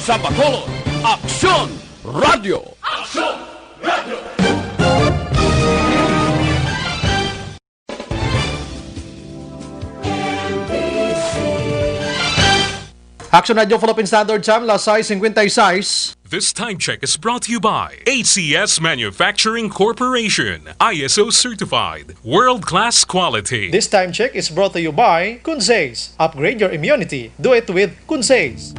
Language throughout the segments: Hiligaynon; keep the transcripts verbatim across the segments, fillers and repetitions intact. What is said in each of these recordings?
Sa Bacolod, Aksyon Radio. Aksyon Radio. Action Radio Philippine Standard Time, las sais cincuenta y seis. This time check is brought to you by A C S Manufacturing Corporation, I S O certified, world-class quality. This time check is brought to you by Kunsays. Upgrade your immunity. Do it with Kunsays.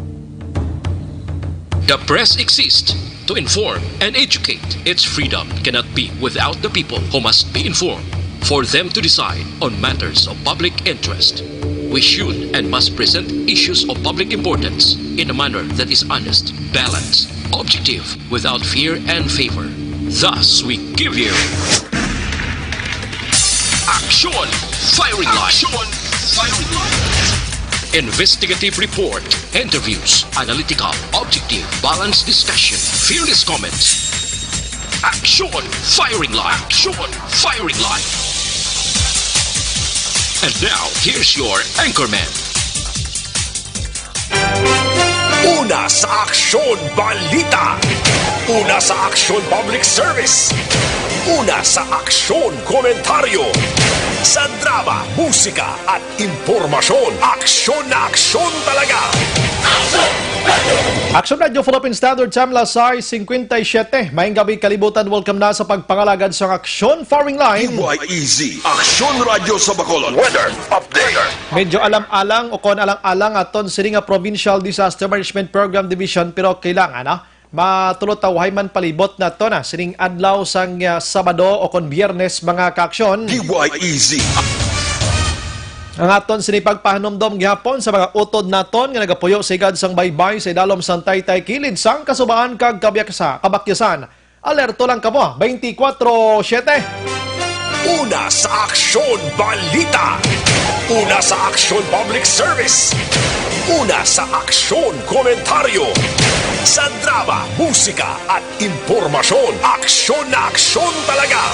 The press exists to inform and educate. Its freedom cannot be without the people, who must be informed for them to decide on matters of public interest. We should and must present issues of public importance in a manner that is honest, balanced, objective, without fear and favor. Thus, we give you Action Firing Line. Action Firing Line. Investigative report, interviews, analytical, objective, balanced discussion, fearless comments. Action Firing Line. Action Firing Line. And now, here's your anchorman. Una sa aksyon, balita. Una sa aksyon, public service. Una sa aksyon, komentaryo. Sa drama, musika, at impormasyon, aksyon na aksyon talaga. Action Radio Philippine Standard Time, las sais cincuenta y siete. Maayong gabi, kalibutan. Welcome na sa pagpangalagad sa Aksyon Firing Line. D Y E Z, Aksyon Radio sa Bacolod. Weather update. Medyo alang-alang o kon alang-alang aton sini nga Provincial Disaster Management Program Division, pero kailangan, ah, matulot ta uhay man palibot nato na sining adlaw sang, ah, Sabado o kon Biyernes, mga kaaksyon. D Y E Z. Ang aton sini pagpahanumdom gihapon sa mga utod naton nga nagapuyo sa higad sang baybay sa idalom sang taytay kilid sang Kasubahan kag Kabyaksa-, Kabakyasan. Alerto lang kamo, twenty-four seven. Una sa aksyon, balita. Una sa aksyon, public service. Una sa aksyon, komentaryo. Sa drama, musika, at impormasyon, aksyon na aksyon talaga.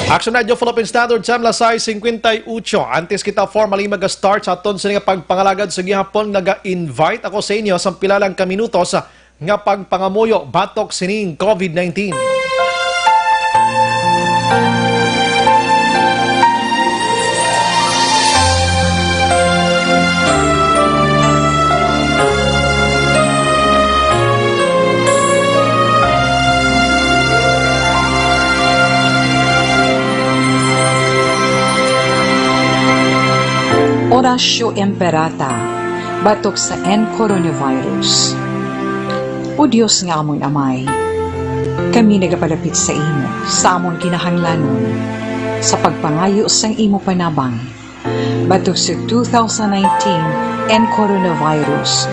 Action Radio Philippine Standard Time, las sais cincuenta y ocho. Antes kita formally mag-start sa aton sini nga pagpangalagad sa gihapon, naga-invite ako sa inyo sa pila lang ka minutos nga pagpangamuyo batok sining COVID nineteen. Horacio Imperata, batok sa N coronavirus. O Dios nga amon Amay, kami nagapalapit sa imo sa amon kinahanglanon, sa pagpangayo sang imo panabang batok sa two thousand nineteen N coronavirus,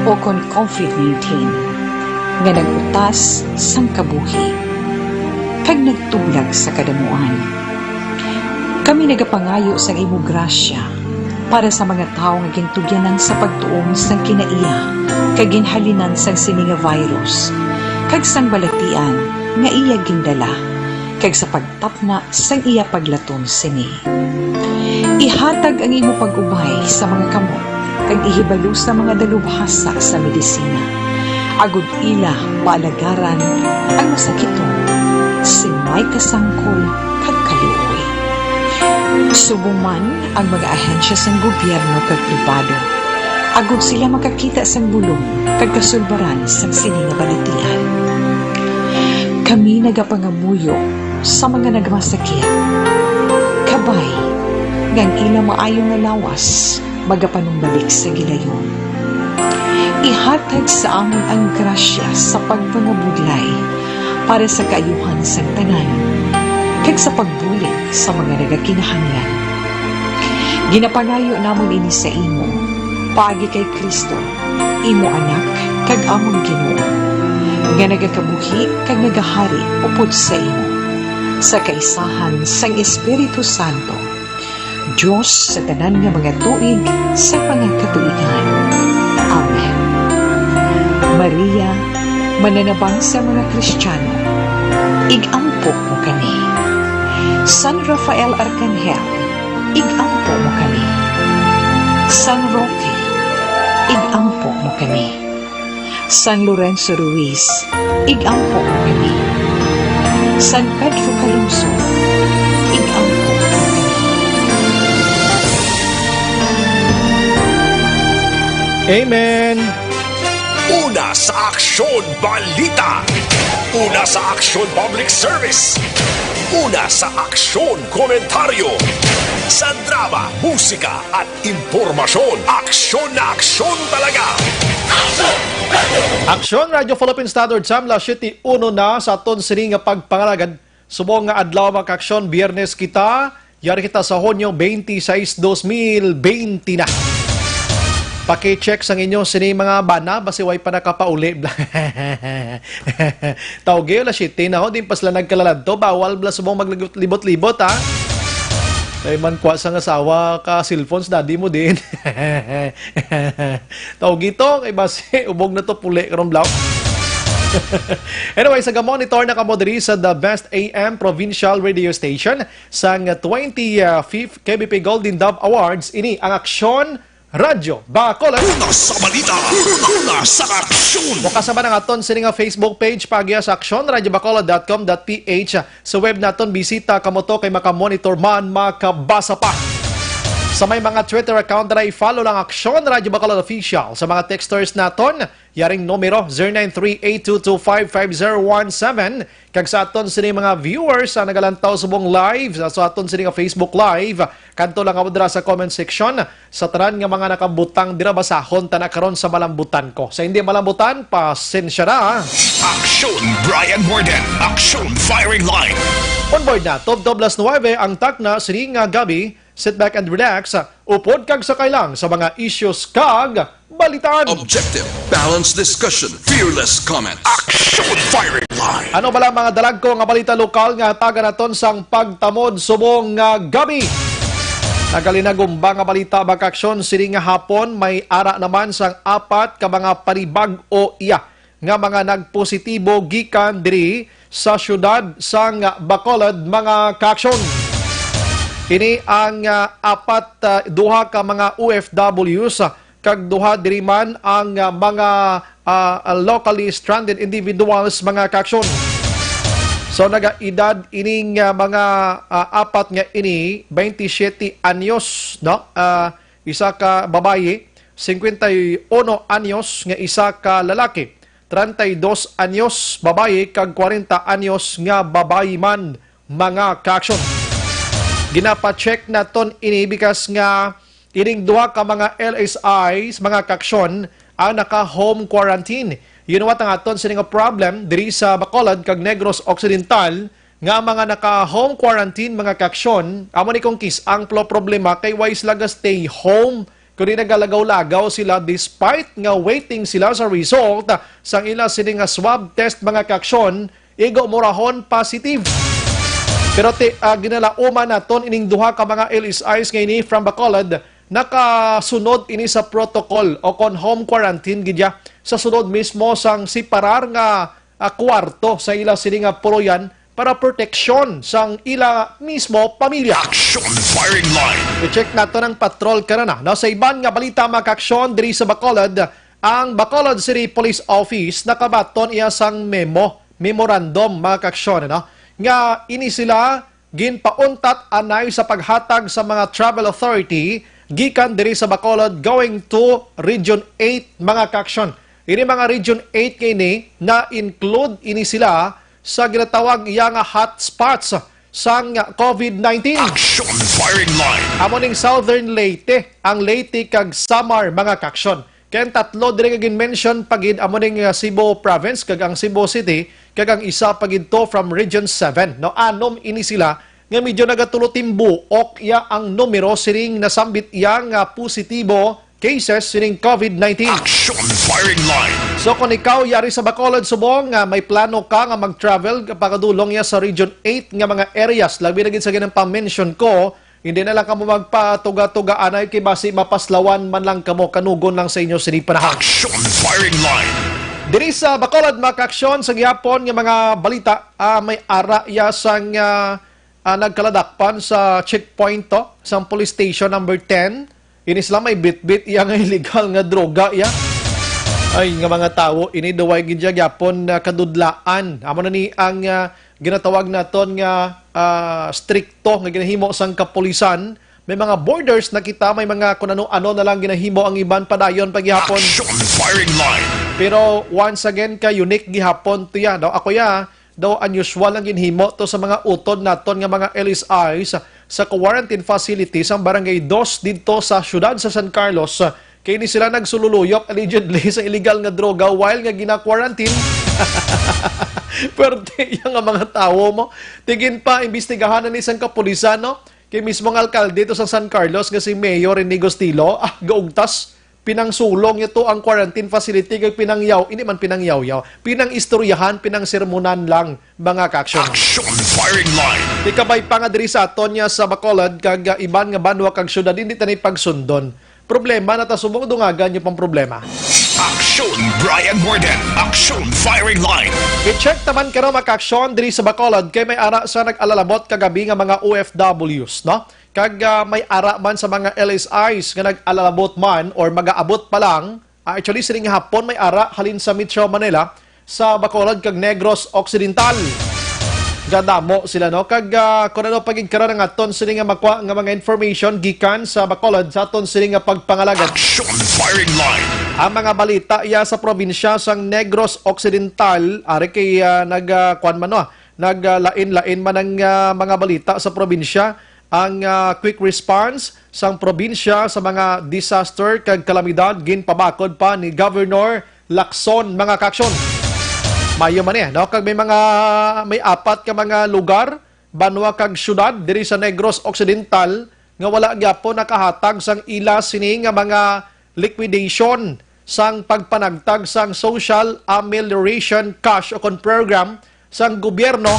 o kon COVID nineteen, nga nag-utas sang kabuhi kag nagtublag sa kadamuan. Kami nagapangayo sang imo grasya para sa mga tawo nga gintugyanan sa pagtuon sang kinaiya kag ginhalinan sang sini nga virus kag sang balatian nga iya gindala, kag sa pagtapna sang iya paglaton sini. Ihatag ang imo pag-ubay sa mga kamot kag ihibalo sa mga dalubhasa sa medisina, agod ila maalagaran ang masakiton sing may kasangkol kag kaluoy. Subong man ang mga ahensya sang gobyerno kag pribado, agod sila makakita sang bulong kag kasulbaran sang sini nga balatian. Kami nagapangamuyo sa mga nagmasakit, kabay nga ang ila maayo nga lawas magapanumbalik sa gilayon. Ihatag sa amon ang grasya sa pagpangabudlay para sa kaayuhan sang tanan, kag sa pagbulig sa mga nagakinahanglan. Ginapangayo namon ini sa imo, paagi kay Cristo, imo Anak kag amon Ginoo, nga nagakabuhi kag nagahari upod sa imo, sa kaisahan sang Espiritu Santo, Dios sa tanan nga mga tuig sa mga katuigan. Amen. Maria, mananabang sa mga Kristiyano, ig-ampo mo kami. San Rafael Arcangel, ig-ampo mo kami. San Roque, ig-ampo mo kami. San Lorenzo Ruiz, ig-ampo kami. San Pedro Calungsod, ig-ampo kami. Amen. Una sa Aksyon Balita. Una sa Aksyon Public Service. Una sa Aksyon Komentaryo. Sa drama, musika, at impormasyon. Aksyon na aksyon talaga. Aksyon Radio Philippine Standard Time, las siyete uno na sa aton sini nga pagpangalagad. Subong nga adlaw, mga kaaksyon, Biyernes kita. Yari kita sa Hunyo twenty-six, dos mil twenty na. Paki-check sang inyo sini mga bana, basi way pa nakapauli. Tawgi, alas siyete na ho, din pa sila nagkalaladto. Bawal bala subong maglibot-libot, ha? Ay man, kuha sang asawa ka cellphones, daddy mo din. Tawgi to, kay basi, ubog na to, puli, karong blaw. Anyway, sa gamonitor na kamo diri sa The Best A M Provincial Radio Station sang twenty-fifth K B P Golden Dove Awards, ini ang Aksyon Radyo Bacolod. Una sa balita, una sa aksyon. Bukas naman ang aton sini nga Facebook page, paagiha sa aksyon radyo bacolod dot com dot P H. Sa web naton, bisita kamo to kay makamonitor man, makabasa pa. Sa may mga Twitter account na, i-follow lang Aksyon Radyo Bacolod Official. Sa mga texters naton, yaring numero, zero nine three eight two two five five zero one seven. Kag sa aton sini mga viewers sa nagalantaw subong live, sa, sa aton sini nga Facebook Live, kadto lang kamo dira sa comment section. Sa tanan nga mga nakabutang dira, basahon ta na karon sa malambutan ko. Sa hindi malambutan, pasensya na. Aksyon Brian Morden, Aksyon Firing Line. On board na, tubtob las nuwebe ang takna sini nga gabi. Sit back and relax. Upod kag sakay lang sa mga issues kag balitaan. Objective, balanced discussion, fearless comment. Action Firing Line. Ano bala mga dalagko nga balita lokal nga hatagan naton sang pagtamod subong nga gabi? Nagalinagumba nga balita, mga kaaksyon, sini nga hapon may ara naman sang apat ka mga panibag-o iya nga mga nagpositibo gikan diri sa siyudad sang Bacolod, mga kaaksyon. Ini ang, ah, apat, ah, duha ka mga O F Ws, ah, kag duha diri man ang, ah, mga, ah, locally stranded individuals, mga kaaksyon. So, nagaedad ining, ah, mga, ah, apat nga ini, twenty-seven anyos, no? Ah, isa ka babayi, cincuenta y uno anyos nga isa ka lalaki, treinta y dos anyos babayi, kag kwarenta anyos nga babayi man, mga kaaksyon. Ginapa-check naton ini because nga ining duha ka mga L S Is, mga kaaksyon, ang naka-home quarantine. You know what ang aton sini nga problem diri sa Bacolod kag Negros Occidental, nga mga naka-home quarantine, mga kaaksyon, amo ni kung kis-ang plo problema kay way sila ga-stay home, kundi nagalagaw-lagaw sila despite nga waiting sila sa result sang ila sini nga swab test, mga kaaksyon, igo murahon positive. Pero ti, ah, ginalauman naton ining duha ka mga L S Is nga ini from Bacolod, nakasunod ini sa protocol o kon home quarantine gid ya, sa sunod mismo sang separar nga, ah, kwarto sa ila sini nga puloyan para proteksyon sang ila mismo pamilya. Action Firing Line. I-check naton ang patrol karana. No, sa iban nga balita, mga kaaksyon, diri sa Bacolod, ang Bacolod City Police Office nakabaton iya sang memo, memorandum, mga kaaksyon, no, nga ini sila ginpauntat anay sa paghatag sa mga travel authority gikan diri sa Bacolod going to Region eight, mga kaaksyon. Ini mga Region eight kay ini, na-include ini sila sa ginatawag iya nga hotspots sang COVID nineteen. Action Firing Line. Amo ning Southern Leyte, ang Leyte kag Samar, mga kaaksyon. Kay ang tatlo diri nga gin-mention pa gid, amo ning, uh, Cebu Province kag ang Cebu City, kag ang isa pa gid to from Region seven. No, anom ini sila nga medyo nagatulo timbuok iya ang numero sining nasambit iya nga positibo cases sining COVID nineteen. Action Firing Line. So, kung ikaw yari sa Bacolod subong nga may plano ka nga mag-travel, pakadulong iya sa Region eight nga mga areas, labi na gid sa ginang pa-mention ko, hindi na lang kamo magpatuga-tuga anay kay basi mapaslawan man lang kamo, kanugon lang sa inyo sini panahon. Action Firing Line. Diri sa Bacolod, mga kaaksyon, sa gihapon nga mga balita, ah, may ara iya sang, ah, ah, nagkaladakpan sa checkpoint to, sang police station number ten. Ini sila may bitbit iya nga illegal nga droga iya. Ay, nga mga tawo, ini daw ay gid siya gyapon na kadudlaan. Amo na ni ang, ah, ginatawag naton nga, ah, strikto nga ginahimo sang kapulisan. May mga borders na kita, may mga kun ano-ano na lang ginahimo ang iban padayon pa gihapon. Action firing line. Pero once again, ka unique gihapon to yan, no? Ako ya, daw unusual ang ginhimo to sa mga utod naton nga mga L S Is sa quarantine facility sang Barangay Dos didto sa siyudad sa San Carlos. Kay ni sila nagsululuyop allegedly sa illegal nga droga while nga gina-quarantine. Pwerte iya nga mga tawo mo. Tigin pa, imbestigahan na ni sang kapulisan, no? Kay mismo nga alkalde to sa San Carlos nga si Mayor Rene Gustilo, ah, gaugtas. Pinangsulong niya to ang quarantine facility kag pinangyaw, hindi man pinangyawyaw, pinangistoryahan, pinangsermonan lang, mga ka-action. Action firing line. Ikabay pa nga diri sa aton niya sa Bacolod kag, ah, iban nga banwa kag syudad, hindi ta ni pagsundon. Problema na ta subong dungagan niyo pang problema. Action Brian Morden. Action firing line. I-check naman karon, mga ka-action, diri sa Bacolod kay may ara sa nag-alalabot kagabi nga mga O F Ws, no? Kag, ah, may ara man sa mga L S Is nga nag-alalabot man or magaabot pa lang. Ah, actually, sining hapon may ara halin sa Metro Manila, sa Bacolod kag Negros Occidental. Gadamo sila, no? Kag, ah, kung ano pa gid karon ang aton sini nga makwa nga mga information gikan sa Bacolod sa aton sini nga pagpangalagad. Action firing line. Ang mga balita iya sa probinsya sang Negros Occidental, ari kay, ah, nag, ah, kuwan man, no? Nag, ah, lain-lain man ang, ah, mga balita sa probinsya. Ang, ah, quick response sang probinsya sa mga disaster kag kalamidad ginpabakod pa ni Governor Lacson, mga ka-action. Mayo man, eh, no? Kag may mga, may apat ka mga lugar, banwa kag syudad diri sa Negros Occidental nga wala gyapon nakahatag sang ila sini nga mga liquidation sang pagpanagtag sang Social Amelioration Cash o kon program sang gobyerno.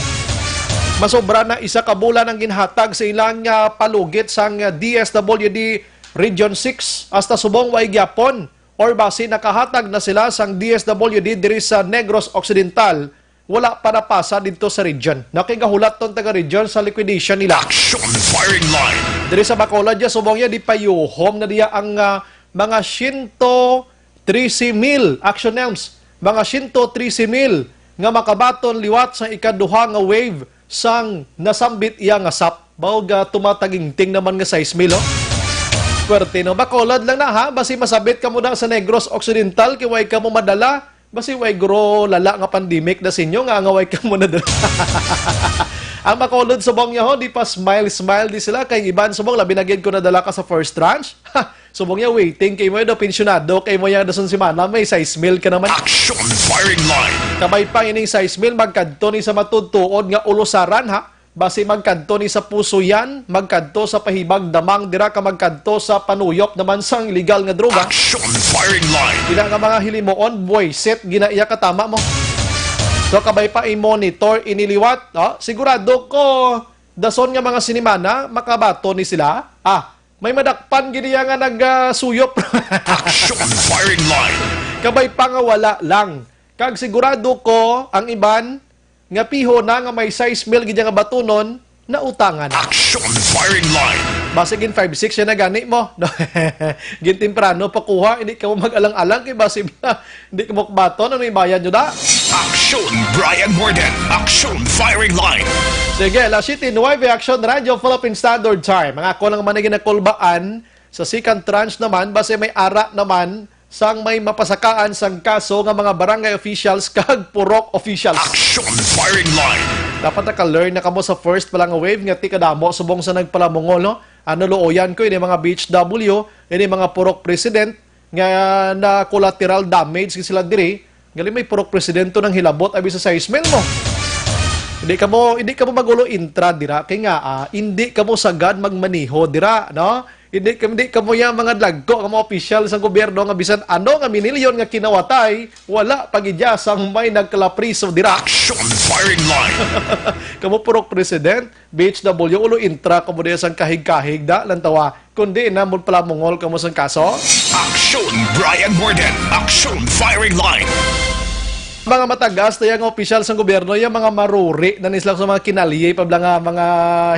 Masobra na isa ka bulan ang ginhatag sa ilang, ah, palugit sang, ah, D S W D Region six, hasta subong way gyapon or basi nakahatag na sila sang D S W D diri sa Negros Occidental, wala pa napasa didto sa region. Nakigahulaton taga region sa liquidation nila. Action firing line. Diri sa Bacolod, ya, subong ya, di payuhom na diya ang, ah, mga siyento trese mil, action names, mga siyento trese mil nga makabaton liwat sa ikaduha nga wave sang nasambit iya nga sap. Baog, ah, tumatagingting naman nga sais mil, oh. Pwerte, no? Bacolod lang na, ha? Basi masabit kamo na sa Negros Occidental, kay way kamo madala. Basi way guro lala nga pandemic na sinyo nga angaway kamo na dala. Ang Bacolod subong niya, ho, di pa smile-smile di sila. Kay iban subong, labi na gid ko nadala ka sa first tranche. Ha! Subong niya, waiting kay mo daw, pensyonado kay mo yang dason semana, may sais mil ka naman. Action firing line. Kabay pa ining sais mil, magkadto ni sa matudtuod nga ulusaran, ha? Basi magkadto ni sa puso yan, magkadto sa pahibag damang dira ka magkadto sa panuyop naman sang illegal nga droga. Action firing line. Ina nga mga hilimuon, buwisit, ginaiya katama mo. So, kabay pa i-monitor ini liwat, ha? Sigurado ko, dason nga mga sinimana, makabaton ni sila. Ah, may madakpan gid iya nga nagasuyop. Action firing line. Kabay pa nga wala lang. Kag sigurado ko, ang iban, nga piho na nga may sais mil gid nga batunon, nautangan. Action firing line. Basig in five six siya na gani mo. Gintemprano pa kuha, hindi ka mo mag-alang-alang kay basi hindi ka mo baton, ano ibayad nyo da? Action Brian Morden. Action firing line. Sige, alas siyete nuwebe, Action Radio, Philippine Standard Time. Ang ako lang man ang ginakulbaan sa second tranche naman, basi may ara naman sang may mapasakaan sang kaso nga mga barangay officials kag purok officials. Action firing line. Dapat naka-learn na kamo sa first pa lang nga wave nga ti kadamo subong sa nagpalamungol, no? Ano, luoyan ko ini mga B H W, ini mga purok president nga na collateral damage sila diri. Gali may purok presidente nang hilabot abi sa sais mil mo. Hindi kamo, hindi kamo magulo intra dira kay nga, ah, hindi kamo sagad magmaneho dira, no? Hindi, hindi kamo ya mga dagko nga mga opisyal sa gobyerno nga bisan ano nga minilyon nga kinawatay, wala pa gid ya sang may nagkalapriso dira. Action firing line. Kamo purok president, B H W, ulo intra kamo diya sang kahig-kahig da, lantawa, kundi na mo pala mungol kamo sang kaso. Action Brian Morden. Action firing line. Mga matagas na yang opisyal sa gobyerno, yung mga maruri na ni sila sa mga kinalye pa bala nga mga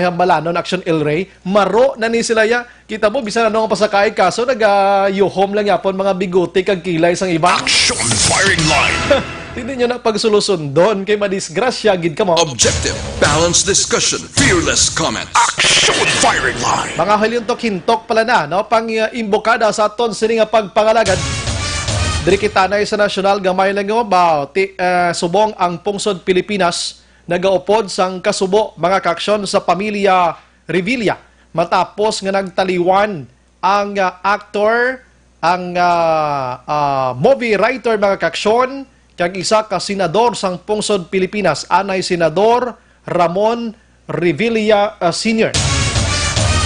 hambalanon, Action El Rey, maro na ni sila ya. Kita mo, bisan ano ang pasakay kaso, nagayuhom lang yapon mga bigote kag kilay sang iban. Action Firing Line. Hindi nyo na pagsulusundon kay madisgrasya gid kamo. Objective, balanced discussion, fearless comment. Action Firing Line. Mga haluntok-hintok pala na, no? Pang uh, imbokada sa aton sini nga pagpangalagad. Diri kita na sa nasyonal, gamay lang yung baw. Ti, uh, subong ang pungsod Pilipinas nagaupod sang kasubo, mga kaaksyon, sa pamilya Revilla matapos nga nagtaliwan ang ah, actor, ang ah, ah, movie writer, mga kaaksyon, kag isa ka senador sang pungsod Pilipinas, anay Senador Ramon Revilla ah, Senior.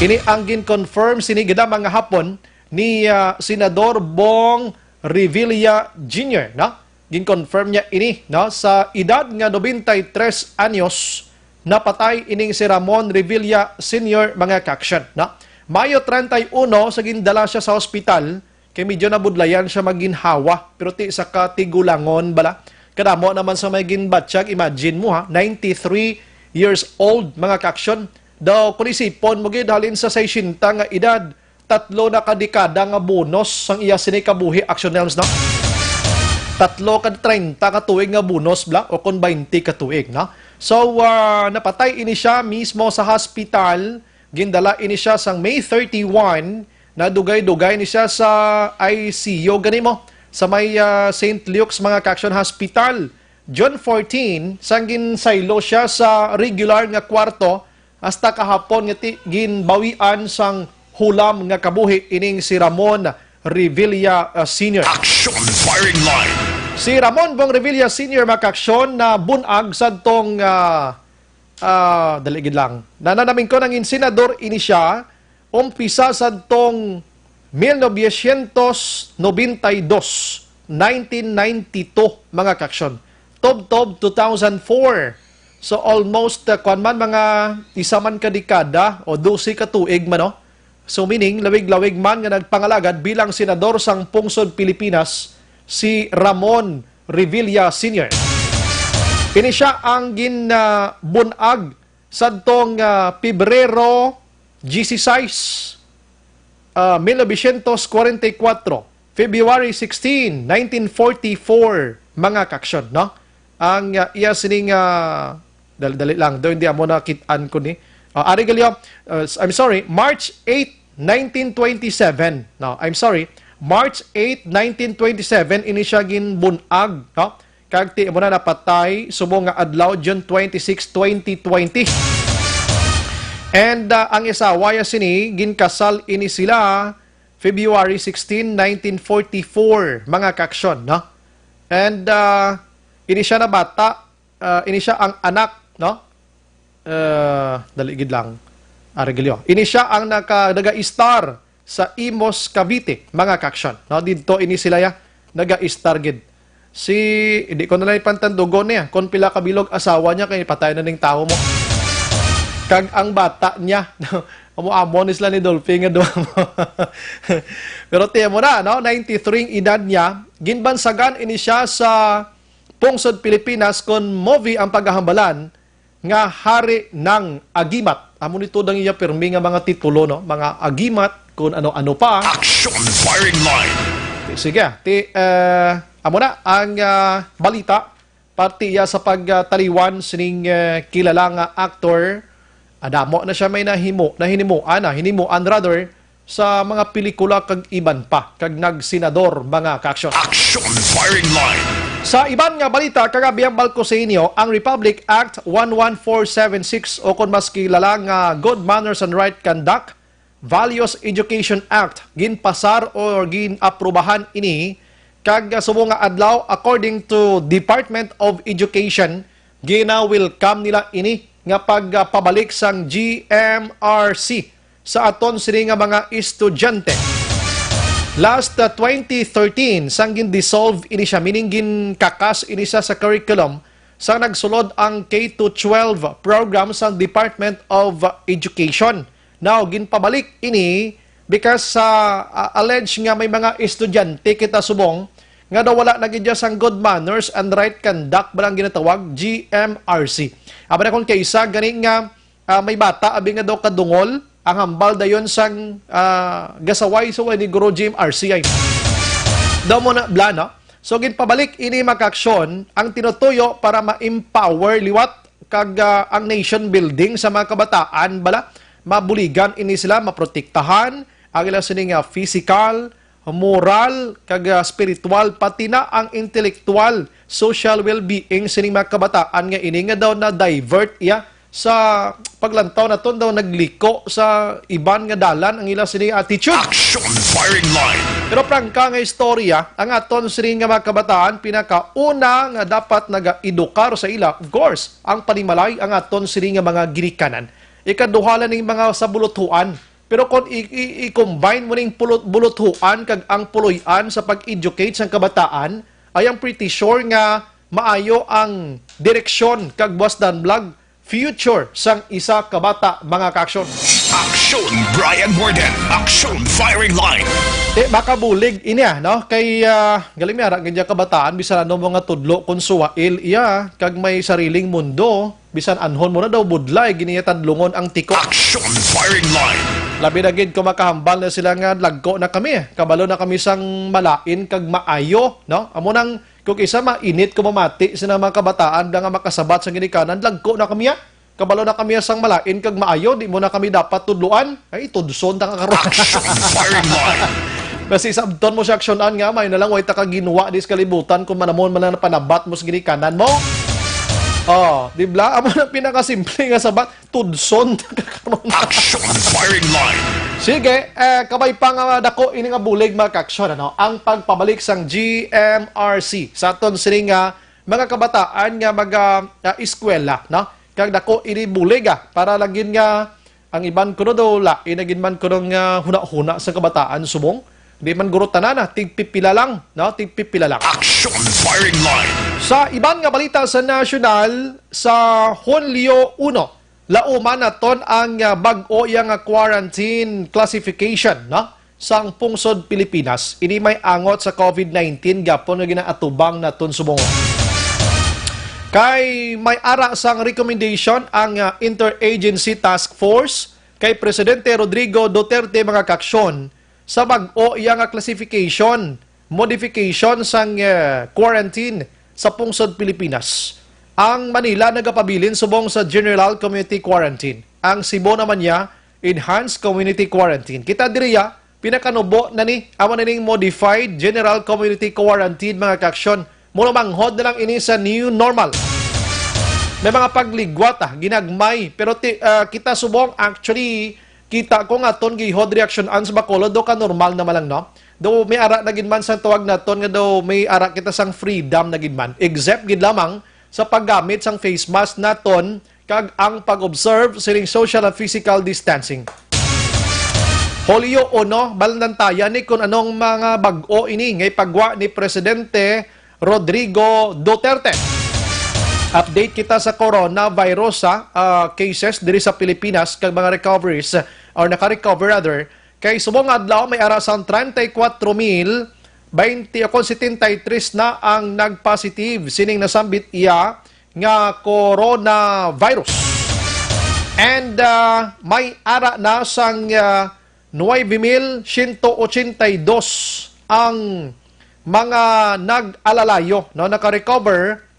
Ini ang gin-confirm sini gid, mga hapon, ni ah, Senador Bong Revilla Junior, no? Gin-confirm niya ini, no? Sa edad nga nobenta y tres anyos, napatay ining si Ramon Revilla Senior, mga kaaksyon, no? Mayo treinta y uno, sa gindala siya sa ospital, kay medyo nabudlayan siya maginhawa, pero ti sa katigulangon bala. Kadamo naman sa may ginbatyag, imagine mo ha, ninety-three years old, mga kaaksyon. Daw, kung isipon mo gid, halin sa sesenta nga edad, tatlo na ka dekada nga bonus sang iya sini kabuhi, Action Elms, no? Tatlo ka treinta ka tuig nga bonus bala, o kon twenty ka tuig, no? So, ah, napatay ini siya mismo sa hospital. Gindala ini siya sang May thirty-one, nadugay-dugay ni siya sa I C U gani mo, sa may ah, Saint Luke's, mga kaaksyon, Hospital. June fourteen, sang ginsaylo siya sa regular nga kwarto, hasta kahapon nga ti ginbawian sang hulam nga kabuhi ining si Ramon Revilla ah, Senior. Action Firing Line. Si Ramon Bong Revilla Senior, mga kaaksyon, na bunag sadtong ah, ah, dali gid lang. Nananaming ko nang senador ini siya, umpisa sadtong mil novecientos noventa y dos, nineteen ninety-two, mga kaaksyon. Tubtob two thousand four. So almost, uh, kwan man, mga isa man ka dekada o dose ka tuig man, no? So meaning, lawig-lawig man nga nagpangalagad bilang senador sang pungsod Pilipinas si Ramon Revilla Senior. Ini siya ang gin, ah, bunag sadtong ah, Pebrero dieciséis, ah, mil novecientos cuarenta y cuatro, February sixteen, nineteen forty-four, mga kaaksyon, no? Ang ah, iya sining ah, dali-dali lang, do hindi amo nakit-an ko ni. Ah, ari gali, ah, I'm sorry, March eight, nineteen twenty-seven. No, I'm sorry, March eight, nineteen twenty-seven, ini siya ginbunag, no? Kag ti mo na napatay subong nga adlaw, June twenty-six, twenty twenty. And ah, ang asawa ya sini, ginkasal ini sila February sixteen, nineteen forty-four, mga kaaksyon, no? And ah, ini siya na bata, ah, ini siya ang anak, no? Ah, dali gid lang. Arigilio. Ini siya ang naka, naga-star sa Imus, Cavite, mga kaaksyon, no? Didto ini sila ya, naga-star gid. Si, hindi ko na lang ipantandugon niya kung pila ka bilog asawa niya, kay patay na ning tawo mo. Kag ang bata niya, amo-amo ni sila ni Dolphy nga duha mo. Pero tiyan mo na, no? Ninety-three ang edad niya. Ginbansagan ini siya sa pungsod Pilipinas kon movie ang paghahambalan nga Hari ng Agimat. Amo ni tudang iya pirmi nga mga titulo, no? Mga agimat, kung ano-ano pa. Action Firing Line. Sige, ti, eh, amo na ang ah, balita. Parte iya sa pagtaliwan sining eh, kilala nga actor. Adamo na siya may nahimo, nahinimuan, ah, hinimuan rather, sa mga pelikula kag iban pa, kag nagsenador, mga kaaksyon. Action Firing Line. Sa iban nga balita, kagabi ang balko sa inyo, ang Republic Act one one four seven six, o kon mas kilala nga Good Manners and Right Conduct, Values Education Act, ginpasar o gin-aprubahan ini kag subong nga adlaw, according to Department of Education, gina-welcome nila ini nga pagpabalik sang G M R C sa aton sini nga mga estudyante. Last uh, twenty thirteen, sang gin-dissolve ini siya, meaning ginkakas ini siya sa curriculum, sang nagsulod ang K to twelve program sang Department of Education. Now, ginpabalik ini because sa uh, alleged nga may mga estudyante kita subong nga daw wala na gid sang good manners and right conduct ba lang ginatawag, G M R C. Aba na kon kaisa gani nga, ah, may bata abi nga daw kadungol, ang hambal dayon sang, ah, gasaway sa ni Guro G M R C ay. Daw mo na bla, no? So, ginpabalik ini mga kaaksyon ang tinutuyo para ma-empower liwat kag, ah, ang nation building sa mga kabataan bala, mabuligan ini sila, maprotektahan ang ila sini nga physical, moral, kag, ah, spiritual, pati na ang intelektuwal, social well-being sining mga kabataan nga ini nga daw na-divert iya sa paglantaw naton daw nagliko sa iban nga dalan ang ila sini attitude. Action firing line. Pero prangka nga istorya, ang aton sini nga mga kabataan pinakauna nga dapat nagaedukar sa ila, of course, ang panimalay ang aton sini nga mga ginikanan. Ikaduha lang ning mga sa buluthuan. Pero kung i-, i-, i-combine mo ning pulot-, buluthuan kag ang puloy-an sa pag-educate sang kabataan, I am pretty sure nga maayo ang direksyon kag buas dan blag future sang isa ka bata, mga kaaksyon. Action, Brian Warden. Action, firing line. Eh, makabulig ini, ah, no? Kay, ah, galing may ara gid ya kabataan, bisan ano mga tudlo, kung suwail iya, kag may sariling mundo, bisan anhon mo na daw budlay, gini ya tadlungon ang tiko. Action, firing line. Labi na gid kung makahambal na sila nga lagko na kami, kabalo na kami sang malain kag maayo, no? Amo nang kung isa mainit ko mamati sa mga kabataan nga makasabat sa ginikanan, lagko na kami, ah. Kabalo na kami sang malain kag maayo, di mo na kami dapat tudloan. Ay, tudson ta ka karon. Action firing line. Basi sabton mo siya aksyonan nga, may na lang way ta ka ginwa dis kalibutan kung manamon man lang napanabat mo sa ginikanan mo. Oh, di bla? Amo na pinakasimple nga sabat, tudson ta ka karon. Action firing line. Sige, eh, kabay pa nga dako ini nga bulig, mga kaaksyon, ano? Ang pagpabalik sang G M R C sa aton sini nga mga kabataan nga mag, ah, ah, eskwela, no? Kag dako ini bulig, ah, para lagi nga ang iban kuno daw lain na gid man kuno nga hunahuna sa kabataan subong. Di man guro tanan, ah, tigpipila lang, no? Tigpipila lang. Action firing line. Sa iban nga balita sa nasyonal, sa Hunyo uno, lauman naton ang, ah, bag-o iya nga quarantine classification, no? Sang pungsod Pilipinas. Ini may angot sa COVID nineteen gyapon nga ginaatubang naton subong. Kay may ara sang recommendation ang, ah, Interagency Task Force kay Presidente Rodrigo Duterte, mga kaaksyon, sa bag-o iya nga classification, modification sang, eh, quarantine sa pungsod Pilipinas. Ang Manila nagapabilin subong sa General Community Quarantine. Ang Cebu naman niya, Enhanced Community Quarantine. Kita diri ya, pinakanubo na ni, amo na ning Modified General Community Quarantine, mga kaaksyon. Mura manghod na lang ini sa new normal. May mga pagligwat, ah, ginagmay. Pero ti-, ah, kita subong, actually, kita ko nga ton gihod reaksyon an sa Bacolod, do ka normal naman lang, no? Do may ara na gid man sang tawag naton nga do may ara kita sang freedom na gid man. Except gid lamang sa paggamit sang face mask naton kag ang pag-observe sining social and physical distancing. Hulyo uno, balantayan ni kung anong mga bag-o ini nga ipagwa ni Presidente Rodrigo Duterte. Update kita sa coronavirus, ha, ah, cases diri sa Pilipinas kag mga recoveries, ah, or naka-recover rather. Kay subong nga adlaw may ara sang treinta y cuatro mil veinte o kon setenta y tres na ang nag-positive sining nasambit iya nga coronavirus. And, ah, may ara na sang, ah, nuebe mil siyento ochenta y dos ang mga nag-alalayo, no, naka-recover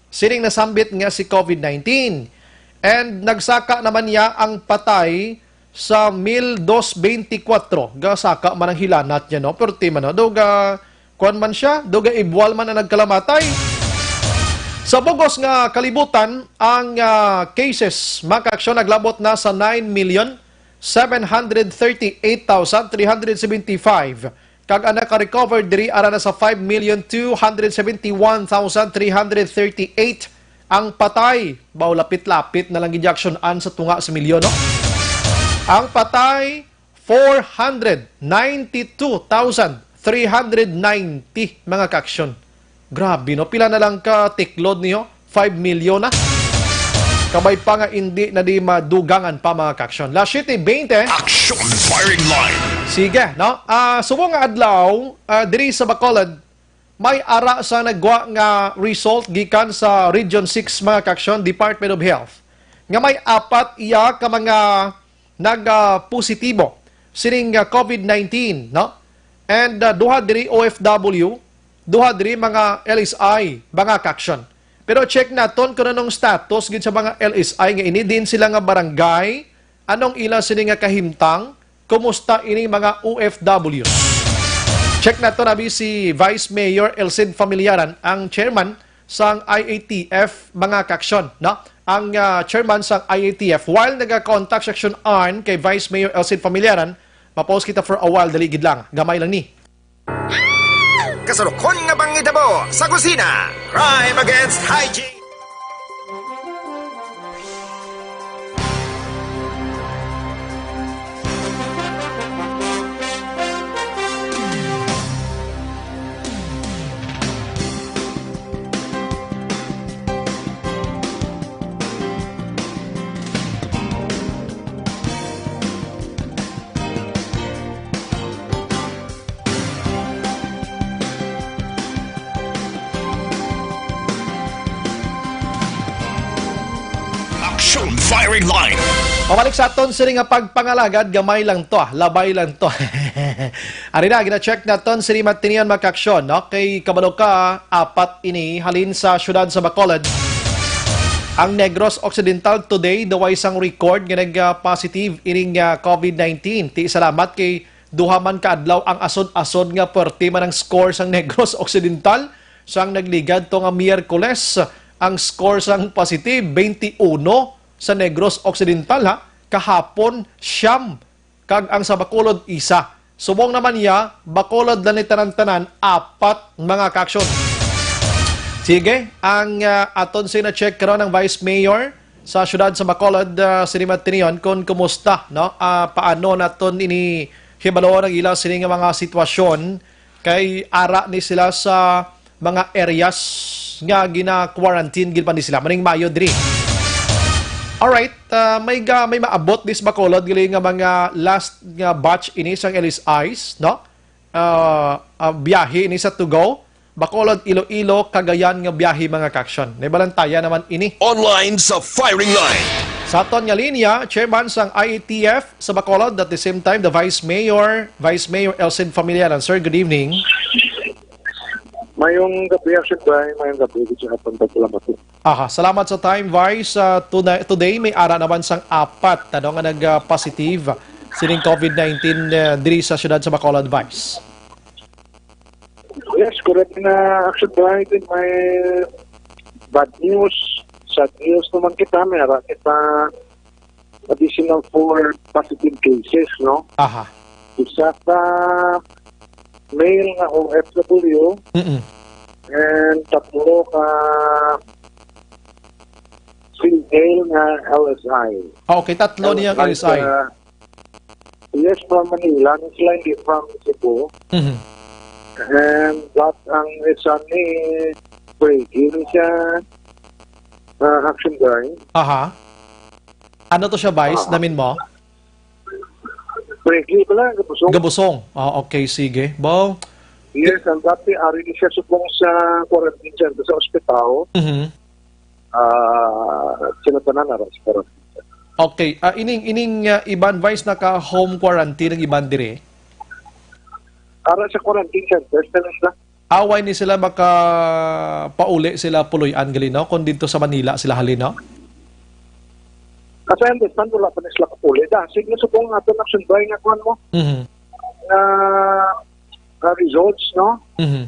sining nasambit nga si COVID nineteen. And nagsaka naman niya ang patay sa mil dos beintikwatro. Gasaka man ang hilanat niya, no? Perti man, no? Do ga, kuwan man siya, do ga ibwal man ang nagkalamatay. Sa bugos nga kalibutan, ang, ah, cases, mga kaaksyon, naglabot na sa nine million seven hundred thirty-eight thousand three hundred seventy-five. Kag ang naka-recover diri ara na sa five million two hundred seventy-one thousand three hundred thirty-eight. Ang patay, baw lapit-lapit na lang gid aksyon-an sa tunga sa milyon, no? Ang patay, four hundred ninety-two thousand three hundred ninety, mga kaaksyon. Grabe, no? Pila na lang ka tiklod niyo? Five million na. Kabay pa nga indi na di madugangan pa, mga kaaksyon. Las siete veinte. Action firing line. Sige, no? Ah, subong nga adlaw, ah, diri sa Bacolod, May ara sa nagwa nga result gikan sa Region six, mga kaaksyon, Department of Health, nga may apat iya ka mga nag-positibo sining, ah, covid nineteen, no? And, ah, duha diri O F W, duha diri mga L S I, mga kaaksyon. Pero check naton kung anong status gid sa mga L S I nga ini, diin sila nga barangay, anong ila sini nga kahimtang, kumusta ini mga O F W. Check naton abi si Vice Mayor Elcid Familiaran, ang chairman sang I A T F, mga kaaksyon, no? Ang, ah, chairman sang I A T F, while nagakontak sa Aksyon Arn kay Vice Mayor Elcid Familiaran, ma-pause kita for a while, dali gid lang, gamay lang ni. Kasulukon nga panghitabo sa kusina. Crime against hygiene. Action Firing Line. Pabalik sa aton sini nga pagpangalagad, gamay lang to, ah, labay lang to. Ari na, gina-check naton sini matinion, mga kaaksyon, no? Kay kabalo ka, apat ini halin sa siyudad sa Bacolod. Ang Negros Occidental today, daw way sang record nga nag-positive ining, ah, covid nineteen. Ti salamat kay duha man ka adlaw ang asod-asod nga puwerte man ang score sang Negros Occidental. Sang nagligad to nga Miyerkules, ang score sang positive, twenty-one sa Negros Occidental, ha. Kahapon, siyam, kag ang sa Bacolod, isa. Subong naman niya, Bacolod lang ni tanan-tanan, apat mga kaaksyon. Sige, ang, ah, aton sina-check karon ang Vice Mayor sa siyudad sa Bacolod, ah, sini matinion, kung kumusta, no? Ah, paano naton ini hibalo ang ila sini nga mga sitwasyon, kay ara ni sila sa mga areas nga gina-quarantine gid pa ni sila. Maning mayo diri. Alright, ah, may ga-, may maabot dis Bacolod gali nga mga last nga batch ini sang L S Is, no? Ah, ah, biyahe ini sa Tugao, Bacolod, Iloilo, Cagayan nga biyahe, mga kaaksyon. May balantaya naman ini. Online sa firing line. Sa aton nga linya, chairman sang I A T F sa Bacolod, at the same time, the Vice Mayor, Vice Mayor Elcid Familiaran. Sir, good evening. Mayong gabi, Action Guy. Mayong gabi, good sa hapon, salamat po. Aha, salamat sa time, Vice. Ah, tuna-, today, may ara naman sang apat, ano, nga nag-positive sining covid nineteen, ah, diri sa siyudad sa Bacolod, Vice. Yes, correct na, Action Guy. May bad news, sad news naman kita. May ara kita additional four positive cases, no? Aha. Isa ka male nga O F W Mm-mm. and tatlo ka female nga L S I. Ah, okay, tatlo niya ang L S I. L S I, uh, yes, from Manila. Ni sila hindi from Cebu. Mhm. And that ang isa ni Brady ni siya, uh, Action Guy. Aha. Ano to siya, Vice? Ah. Namin mo? Brinkley pala, Gabusong. Gabusong. Ah, okay, sige. Bo? Yes, ang dati, ari ni siya subong sa quarantine center sa ospital. Mhm. Ah, sila tanan ara sa quarantine center. Okay. Ah, ining, ining, ah, iban, Vice, naka-home quarantine ang iban dire? Ara sa quarantine center, sila sila. Away ni sila makapauli sila puloy-an gali, no? Kung dito sa Manila sila halin, no? As I understand, wala pa ni sila kapuli. Da, sige, subong nga ito, nagsunday nga kuwan mo. Mhm. Na, na results, no? Mhm.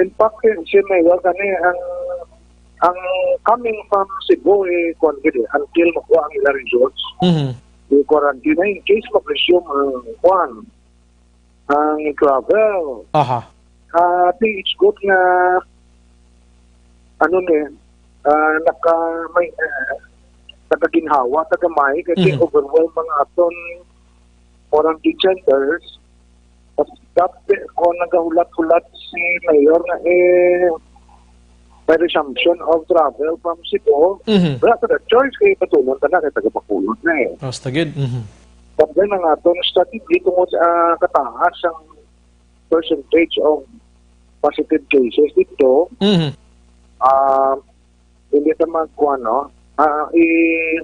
In fact, eh, si Mayor, kani, ang, ang coming from Cebu, eh, kuwan gid, eh, until makuha ang ilang results. Mhm. Di quarantine na, in case mag-resume ang kuwan, ang travel. Aha. Ah, ti, it's good nga, ano ni, ah, naka-, may, ah, nakaginhawa ta gamay, kasi Mhm. overwhelm ang aton quarantine centers. Tapos, dati, kung nagahulat-hulat si Mayor nga, eh, may resumption of travel from Cebu. Mhm. Wala ka na choice, kay patulon ka na, kay taga Bacolod na eh. Basta gid. Mhm. Pag ang aton strategy tungod sa, ah, kataas ang percentage of positive cases dito, Mhm. ah, hindi na magkuha, no? Ah, i-,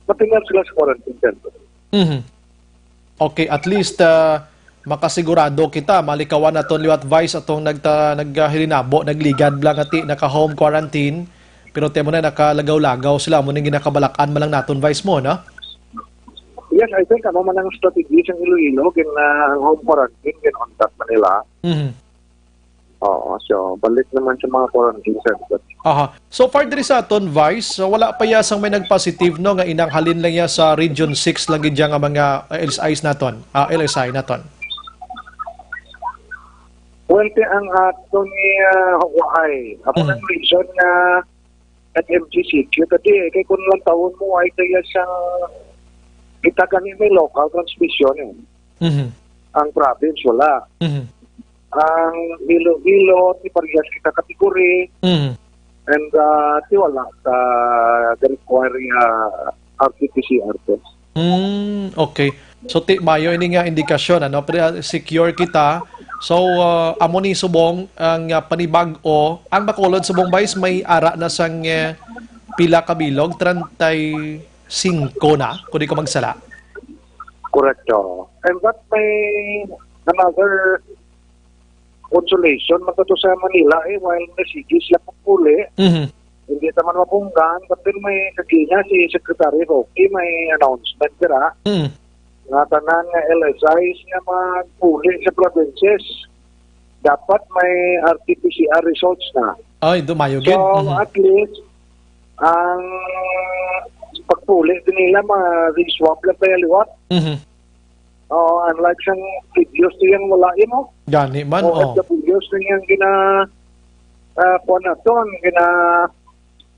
matinggal sila sa quarantine center. Mhm. Okay, at least, ah, makasigurado kita, malikawan naton liwat, Vice, atong nagta-, naghilinabo, nagligad lang ati, naka-home quarantine, pero temo na nakalagaw-lagaw sila, amo ning ginakabalakan man lang naton, Vice, mo, no? Yes, I think amo man ang strategy sang Iloilo, gin, ah, ang home quarantine, gin-untat man nila. Mhm. Oo, so balik naman sa mga quarantine center. Aha. So far diri sa aton, Vice, so wala pa ya sang may nag-positive, no, nga inang halin lang ya sa Region six lang gid ya nga mga, uh, L S Is naton, ah, L S I naton. Well, ti ang aton ni, ah, Hawaii, amo Mm. ang reason nga nag-M G C Q kadi, eh, kay kung lang taon mo ay kaya siyang kita gani may local transmission, eh. Mhm. Ang province, wala. Mhm. Ang Iloilo, ti parehas kita category. Mhm. And, ah, ti wala ka require, ah, R T P C R test. Mm, okay. So, ti, mayo ini nga indikasyon, ano? Pre, ah, secure kita. So, ah, amo ni subong ang, ah, panibag-o. Ang Bacolod subong, Vice, may ara na sang, eh, pila ka bilog? Treinta y cinco na, kung di ko magsala. Correct, oo. And that may another consolation man to sa Manila, eh, while may sige sila pagpuli, Mhm. hindi naman mabunggan, but then may kagina si Secretary Roque, may announcement dira, Mhm. nga tanan nga L S Is nga magpuli sa provinces, dapat may R T P C R results na. Ay, dumayo So, gid. Mhm. at least, ang pagpuli din nila, ma-reswab lang kaya liwat. Mhm. Oo, unlike sang videos niyang wala yun, oh. Gani man, O oh. F W Gs na niyang gina-, ah, kuwan naton, gina-,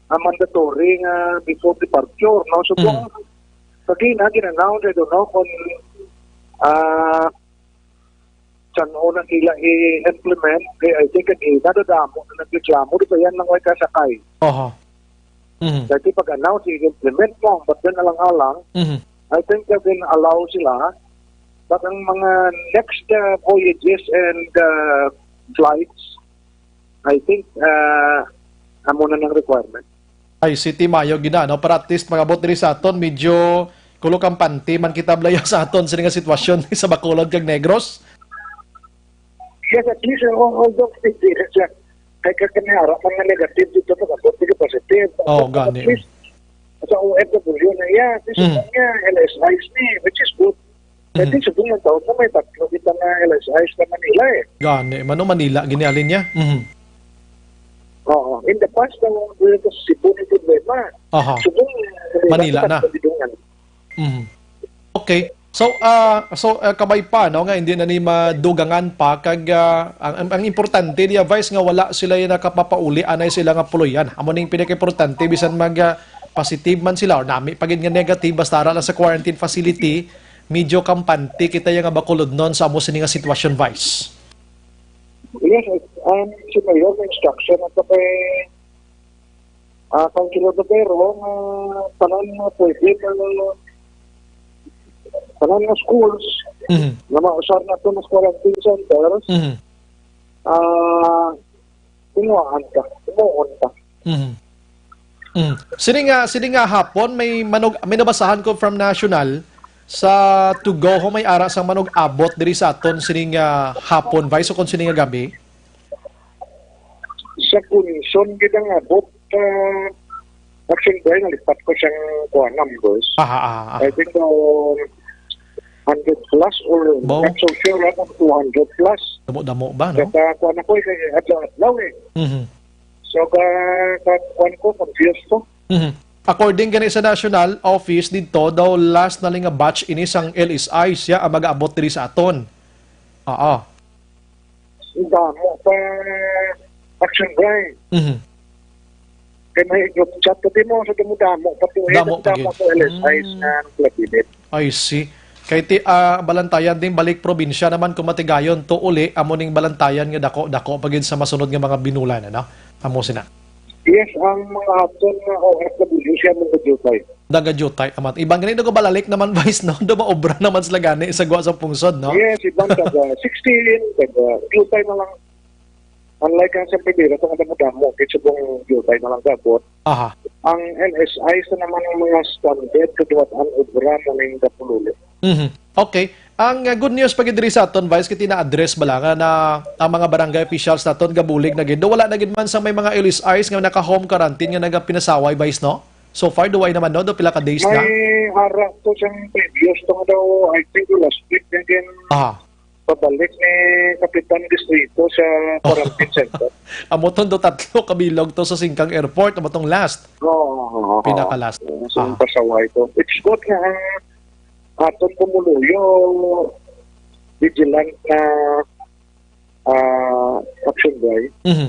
ah, mandatory nga before departure, no? So, Mm. kung pag ina, gina-announce, I don't know kung, ah, san-o na nila i-implement, kay I think ang ina, nadamo na nagreklamo, di ba yan lang way kasakay? Oho. Mhm. Dati pag-announce, i-implement mo, but then alang-alang, Mhm. I think they will allow sila, but ang mga next, uh, voyages and, uh, flights, I think, uh, amo na ng requirement. Ay, City Mayo gina, no? Para at least mag-abot diri sa aton, medyo kulo kampante man kita blaya sa aton sini nga sitwasyon sa Bacolod kag Negros. Yes, at least, uh, although fifty, kay ka-, kani ara man nga negative dito, pag-abot dito positive. Oh, But at gani. least, sa O F W na, yeah, this is Mm. niya, L S Is ni, which is good. Kaya Mm. di subong ng taon na may tatlo kita nga L S Is sa Manila, eh. Gani, mano Manila, gini alin niya? Mhm. Oo, in the past, ang dito sa Cebu ni problema. Aha. Subong, Manila Manila na. Tatlo dito nga. Mhm. Okay. So, ah, so, ah, kabay pa, no, nga hindi na ni madugangan pa kag, ah, ang, ang, ang importante niya, Vice, nga wala sila yung nakapapauli, anay sila nga puloyan. Amo ning pinakaimportante, bisan mag, ah, positive man sila or nami pa gid nga negative, basta ara lang sa quarantine facility, medyo kampante kita yung nga Bacolodnon sa amo sini nga sitwasyon, Vice. Yes, um, si Mayor, may instruction na sa kay, ah, Councilor Botero, nga tanan nga pwede nga, tanan nga schools Mhm. nga mausar na ito ng quarantine centers, Mhm. ah, kinuhaan ka, kinuon ka. Mhm. Mm. Sini nga, sini nga hapon, may manog-, may nabasahan ko from National, sa Tugao, may ara sang manug-abot diri sa aton sini nga hapon, Vice, o kung sini nga gabi? Sa Quezon, gid ang abot, ah, actually, dahil nalipat ko siyang kuha numbers. Aha, aha, aha. I think, um, hundred plus or Bo? Not so sure, ah, kung two hundred plus. Damo-damo ba, no? Kaya kuha na ko, eh, kay adlaw-adlaw, eh. Mhm. So, ka, ka, kuwan ko, confused ko. Mhm. According gani sa National Office didto, daw last na lang nga batch ini sang L S I siya ang mag-aabot diri sa aton. Oo. Ang damo pa action guy. Mhm. Kay may group chat pati mo sa damo-damo. Pati Damo ang damo pagid. Sa L S Is Mm. na ang platinit. I see. Kay ti, ah, balantayan din balik probinsya naman kung matigayon to uli, amo ning balantayan nga dako, dako pa gid sa masunod nga mga binulan, ano? Amo sina. Yes, ang mga aton nga O F W siya mga jutay. Daga jutay, amat. Iban gani, nagabalalik naman, Vice, no? Do maobra naman sila gani sa gwa sa pungsod, no? Yes, iban taga sixteen, taga jutay na lang. Like ang San Pedro, ito nga damo-damo, kay subong July na lang gabot. Aha. Ang L S I sa naman ang mga standard, kaduwat ang obra mo na yung kapululo. Mhm. Okay. Ang, uh, good news pa gid diri sa aton, Vice, kiti na-address bala nga na ang mga barangay officials naton gabulig na gid. Do wala na gid man sa may mga L S Is nga naka-home quarantine nga nagapinasaway, Vice, no? So far, do wala naman, no? Do pila ka days na? May ara to siyang previous to daw, I think, last week na din. Aha. Pabalik ni Kapitan Distrito sa quarantine center. Amo tong do tatlo ka bilog to sa Singkang Airport, amo tong last. Oo, oo, oo. Pinaka-last. Oo, sa Ah. pasaway to. It's good nga ang aton pumuluyo, vigilant na, ah, action, boy. Mhm.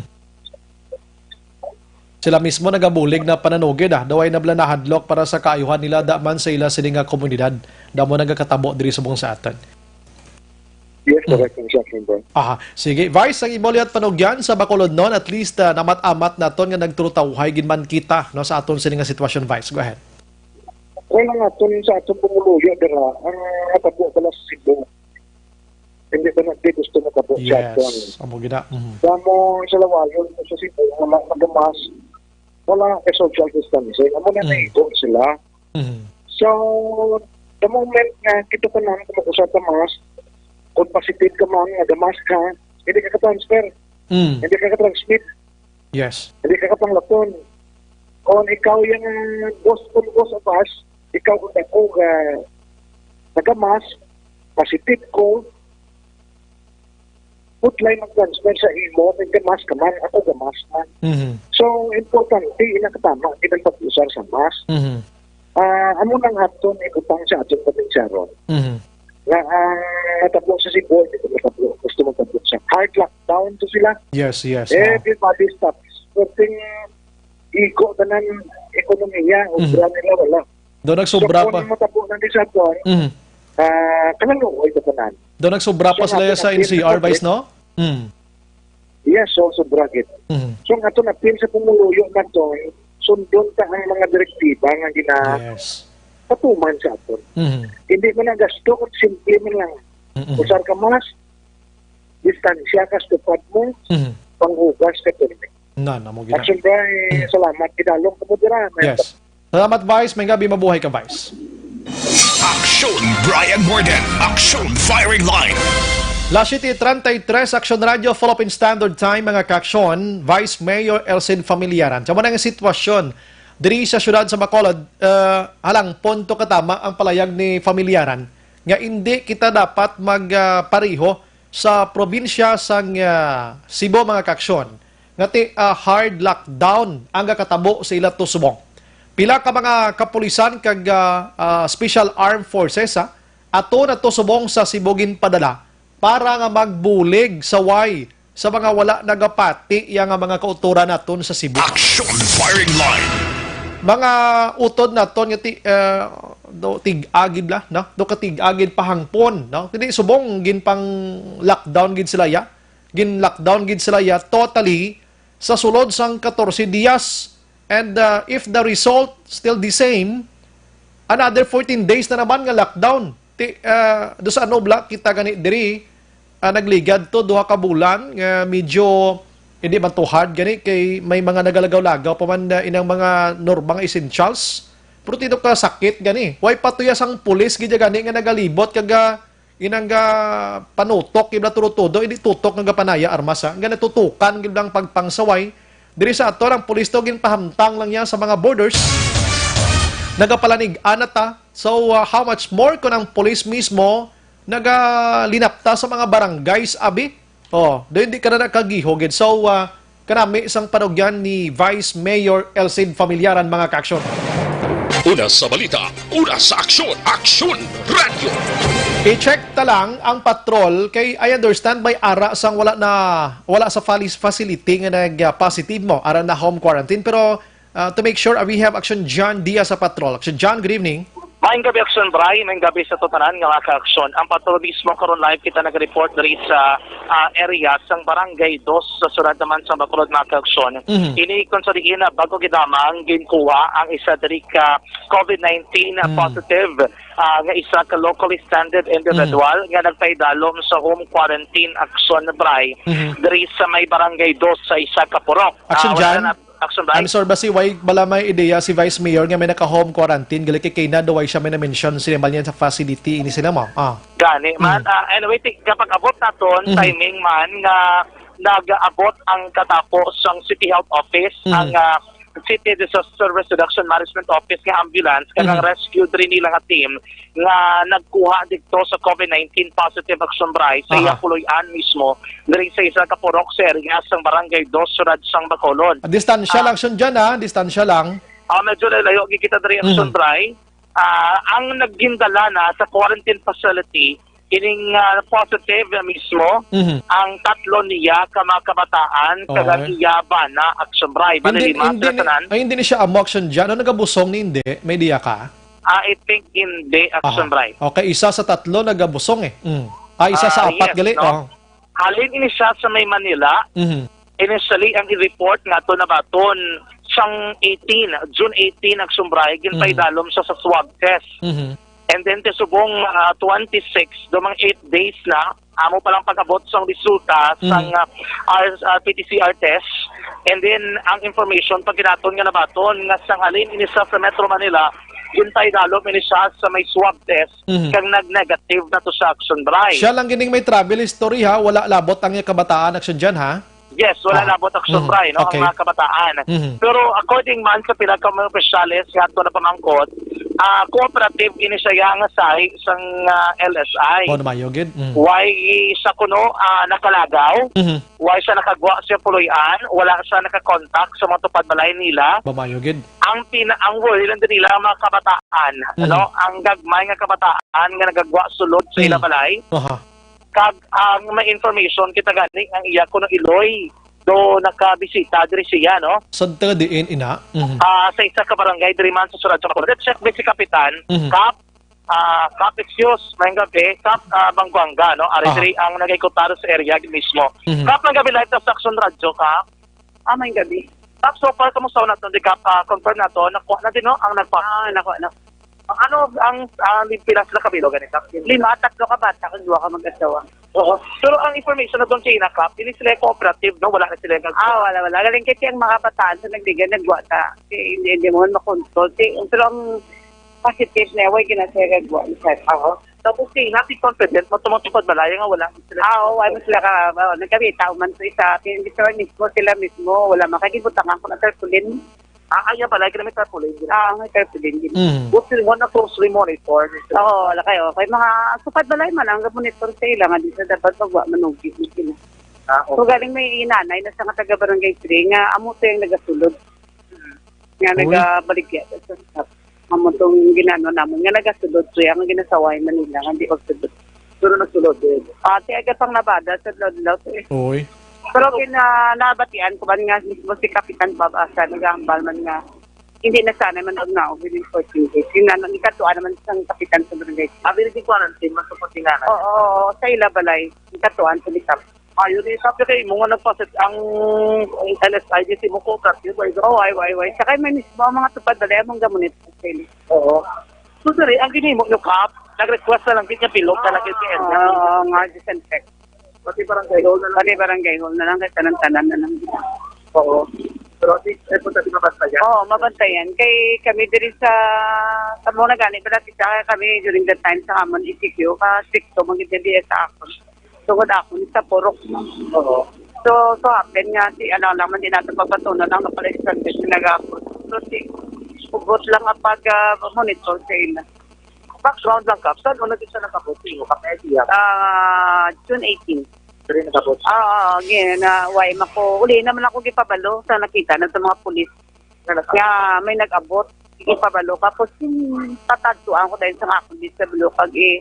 Sila mismo nagabulig na pananugid, ah. Daw ay nabla nahadlok para sa kaayuhan nila, da man sa ila sini nga komunidad. Damo nagakatabo diri subong sa aton. Yes, Mm. correct, ang action, boy. Aha. Sige. Vice, ang imo liwat panugyan sa Bacolod non, at least, ah, namat-amat naton nga nagturutawhay gid man kita, no, sa aton sini nga sitwasyon, Vice. Go ahead. Well, ang aton, sa aton pumuluyo dira, ang natabo pala sa Cebu. Hindi ba na, di gusto mo tabo sa aton? Yes. Amo gina. Mhm. Damo sa lawayon mo sa Cebu, wala nagamas, wala ka social distancing. Amo na Mm. naigo sila. Mhm. So, the moment nga kita pa naman kung mag-usap ka mask, kung positive ka man, nagamas ka, hindi ka ka-transfer. Mm. Hindi ka ka-transmit. Yes. Hindi ka kapanglaton. Kung ikaw yung boss, kung boss of us, ikaw kung ako nga nagamas, positive ko, putay mag-transfer sa imo, kung gamas ka man, ako gamas man. Mhm. So, importante, ina katama, ina pag-usar sa mask. Mhm. Ah, amo nang aton ibutang sa aton pamensyaron. Mhm. Nga ang natabo sa Cebu, hindi ko matabo. Gusto mo tabo sa hard lockdown to sila. Yes, yes, oh. Everybody stops. Pwedeng igo tanan ekonomiya, Mhm. obra nila wala. Do nagsobra So, pa. kung matabo na di sa aton, Mhm. ah, kalaluoy ka tanan. Do nagsobra So, pa sila natin sa apil N C R, sa Vice, no? Mm. Yes, so sobra gid. Mhm. So, ang aton apil sa pumuluyo naton, sundon ta ang mga direktiba nga gina- Yes. patuman sa aton. Mhm. Hindi man ang gasto, kung simple man lang. Mm-mm. Usar ka mask, distansya ka sa tupad mo, Mhm. panghugas ka tubig. Na, na mo gina- Action, Bray. Mhm. Salamat. Kidalong ka mo dira. May Yes. Salamat, Vice. May gabi, mabuhay ka, Vice. Aksyon, Brian Morgan. Aksyon, firing line. Las siete treinta y tres, Aksyon Radio, Philippine Standard Time, mga kaaksyon, Vice Mayor Elcin Familiaran. Sa mga sitwasyon, diri sa siyudad sa Bacolod, eh, halang punto katama ang palayag ni Familiaran nga hindi kita dapat mag, ah, pareho sa probinsya sang, ah, Cebu, mga kaaksyon, nga ti, ah, hard lockdown ang gakatabo sa ila to subong. Pila ka mga kapulisan kag, ah, ah, Special Armed Forces, ah, ato na to subong sa Cebu ginpadala para nga magbulig sa way sa mga wala nagapati iya nga mga kautoran naton sa Cebu. Action firing line. Mga utod naton nga ti-, eh, do tig-agid la, no? Do katig-agid pahangpon, no? Hindi subong ginpang lockdown gid sila ya. Gin lockdown gid sila ya totally sa sulod sang katorse dias. And, uh, if the result still the same, another fourteen days na naman nga lockdown. Ti, uh, do sa ano bla, kita gani diri, uh, nagligad to duha ka bulan nga medyo hindi man to hard gani kay may mga nagalagaw-lagaw pa man, uh, inang mga norma nga essentials. Pero tito ka sakit gani. Way patuya sang pulis gid gani nga nagalibot kag, uh, Inang ga panutok, gid la tudo-tudo, hindi tutok nga gapanaya armas, ha? Nga natutukan, gid lang pagpangsaway. Diri sa ato, ang pulis to, ginpahamtang lang niya sa mga borders. Nagapalanig-an na ta. So, uh, how much more kung ang pulis mismo nagalinapta sa mga barangays, abi? Oh, do hindi ka na nakagihogid. So, uh, Kanami sang panugyan ni Vice Mayor Elcin Familiaran, mga kaaksyon. Una sa balita, una sa aksyon, Aksyon Radyo. I-check ta lang ang patrol kay I understand may ara sang wala na, wala sa fali-, facility nga nag, ah, positive mo, ara na home quarantine. Pero, ah, to make sure, ah, we have Aksyon John Diaz sa patrol. Aksyon John, good evening. Maayong gabi, Aksyon Bray. Maayong gabi sa tanan nga mga kaaksyon. Ang patrol mismo karon live kita nag-report diri sa, ah, area sang Barangay Dos sa siyudad naman sa Bacolod, mga kaaksyon. Mhm. Ini kung sa diin na bago gid lamang ginkuha ang isa diri ka COVID nineteen Mhm. positive ah, nga isa ka locally stranded individual nga nagpaidalom sa home quarantine, Action Bray, Mhm. diri sa may Barangay Dos sa isa ka purok. Action Ah, wala Jan? na, Action Bray? I'm sorry, basi why bala may ideya si Vice Mayor nga may naka-home quarantine? Gali kay kay na daw ay siya may na-mention sila man yan sa facility ini sila mo. Ah. Gani man. Mm. Ah, anyway, ti-, kapag abot naton, Mhm. timing man nga nag-abot ang katapo sang City Health Office, Mhm. ang, ah, City Disaster Risk Reduction Management Office nga ambulance, kag ang Mhm. rescue diri nila nga team nga nagkuha didto sa COVID nineteen positive, Action Bray, sa iya Aha. puloy-an mismo, diri sa isa ka purok sa area sang Barangay Dos, Siyudad sang Bacolod. A distansya Ah. lang, Action Jan, ha? Distansya lang. Ah, medyo layo-layo gid kita diri, Action Mhm. Bray. Ah, ang nagindala na sa quarantine facility, ining, ah, positive mismo, Mhm. ang tatlo niya ka mga kabataan, kag ang Okay. iya bana, Action Bray. Hindi, Malilima hindi sila ni, tanan. ay, hindi ni siya amo, Action Jan. Ano, nagabusong ni hindi? May diya ka? Ah, I think hindi, Action Aha. Bray. Okay, isa sa tatlo nagabusong eh. Mm. Ah, isa sa Ah, apat yes, gali? no? Oh. Halin ini siya sa may Manila. Mhm. Initially, ang i-report nga to nabaton sang eighteen, June eighteen, Action Bray, Mhm. ginpaidalom siya sa swab test. Mhm. And then, ti subong, ah, twenty-six, do mga eight days na, amo pa lang pag-abot sang resulta Mhm. sang, ah, R-, ah, P T C R test. And then, ang information pag ginaton nga nabaton nga sang halin ini siya sa Metro Manila, ginpaidalom ini siya sa may swab test, Mhm. kag nag-negative na to sa Action Bray. Siya lang gining may travel history, ha? Wala labot ang iya kabataan, Action Jan, ha? Yes, wala Ah. labot, Action Mhm. Bray, no, ang Okay. mga kabataan. Mhm. Pero according man sa pila ka mga opisyales nga ato napamangkot, ah, cooperative ini siya nga sahi sang, ah, L S I. Oh, namayo gid. Mm. Why siya kuno, ah, nakalagaw? Mhm. Why siya nakagwa siya puloy-an? Wala siya nakakontak sa mga tupad balay nila. Mamayo gid. Ang pina-, ang worry lang din nila ang mga kabataan, Mhm. ano, ang gagmay nga kabataan nga nagagwa sulod sa ila Mhm. balay. Aha. Kag ang may information kita gani ang iya kuno iloy do nakabisita diri siya, no? Sa taga diin ina? Mhm. Ah, sa isa ka barangay diri man sa Siyudad sa Bacolod. Check din si Kapitan, Mhm. Kap, ah, Kap, excuse, maayong gabi, Kap, ah, Bangguanga, no? Ari Aha. diri ang nagaikutar sa area mismo. Mhm. Kap, maayong gabi, live sa Action Radyo, Kap. Ah, maayong gabi. Kap, so far, kamusta naton di, Kap? Ah, confirm nato, nakuha na din, no? Ang nagpa- Ah, nakuha na. Ang ano, ang, ah, pila sila kabilog gani, Kap? Lima, tatlo ka bata, kag duha ka mag-asawa. Oo. Pero ang information na doon sa ina, Kap, hindi sila cooperative, no? Wala na sila nag- Ah, wala, wala. Galing kasi ang mga bataan sa Nagdigan, nagwa ta. Kay hindi, hindi mo man makontrol. Si, pero ang positive na, way ginasaya gagwa, sir. Oo. Tapos si ina, ti confident mo, tumutupad balaya nga wala sila. Ah, oo, wala sila ka, oh, nagkabita, man sa isa, hindi sila mismo, sila mismo, wala makakibutang ako na tarpaulin. Ah, aya pala, kaya may tarpaulin. Ah, may tarpaulin din. Mm. Buti one na closely monitor. Oo, wala kayo. Kay mga supad balay man, ang monitor sa ila nga, di sa dapat pagwa manugi mo sila. Ah, So, okay. galing may inanay na sa nga taga Barangay three nga amo to yung nagasulod. Nga Uy. nagabaligya sa sa- amo tong ginano naman nga nagasulod siya nga ginasaway Manila nga di pagsulod. Pero nagsulod din. Ate, aga pang nabada sa Lodlaw, eh. Uy. Pero kina-, nabatian ko man nga mismo si Kapitan Bob Asa, nagahambal man nga hindi na sana man ang naog within fourteen days. Yun na, nang ikatuan naman sang kapitan sa barangay. Abi naging quarantine, mas kapag tinganan. Oo, oo, sa ila balay, ikatuan sa likap. Ayun, eh, sabi kay mo nga nagpasit ang, ang L S I D si mo ko, curfew, why, Oh, why, why, why? Sakay may mismo ang mga tupad balay, among gamunit sa sila. Oo. So, diri, ang ginimo nyo, Kap, nag-request na lang gid nga bilog na lang gid kay Edna. Oo, nga disinfect. Pati barangay hall na lang. Pati barangay hall na lang, kay tanan-tanan na lang. Oo. Pero at least, eh, punta di mabantayan. Oo, mabantayan. Kay kami diri sa, sa muna gani, pala kita, kami during that time sa amon E C Q, ka stricto man gid diya sa akon. Tungod akon sa purok. Oo. So, so happen nga, si, ano, lang man, di natin papatunan ang kapalisan kasi nag-aapon. So, si, ubot lang ang pag, ah, monitor sa ila. Background lang, Kap. Saan mo naging siya nakabot? Sino ka? May idea? Ah, June eighteen. Diri nakabot? Ah, ah, again, ah, why mako, uli naman ako gipabalo sa nakita na sa mga pulis Na nag- nga may nag-abot. Gipabalo. Tapos, yung tatagtuan ko dahil sa akong disablo, pag eh,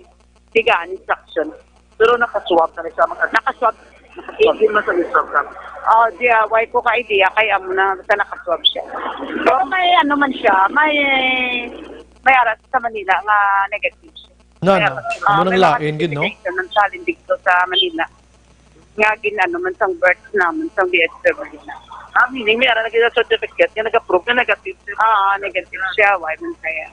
sigaan instruction. Pero nakaswab na rin siya. Mag- Nakaswab. Nakaswab din man sa isang ka. Oh, di, ah, why ko ka idea, kay amo na sa nakaswab siya. Pero may ano man siya, may, may aras sa Manila nga negative siya. Na, May na. aras. Amo Ah, nang may mga lain gid, no? Certification ng salindig to sa Manila. Nga gin-, ano man sang birth naman, sang B S W na. Ah, meaning may ara na gid certificate nga nag-approve nga negative siya. Ah, negative siya, why man kaya?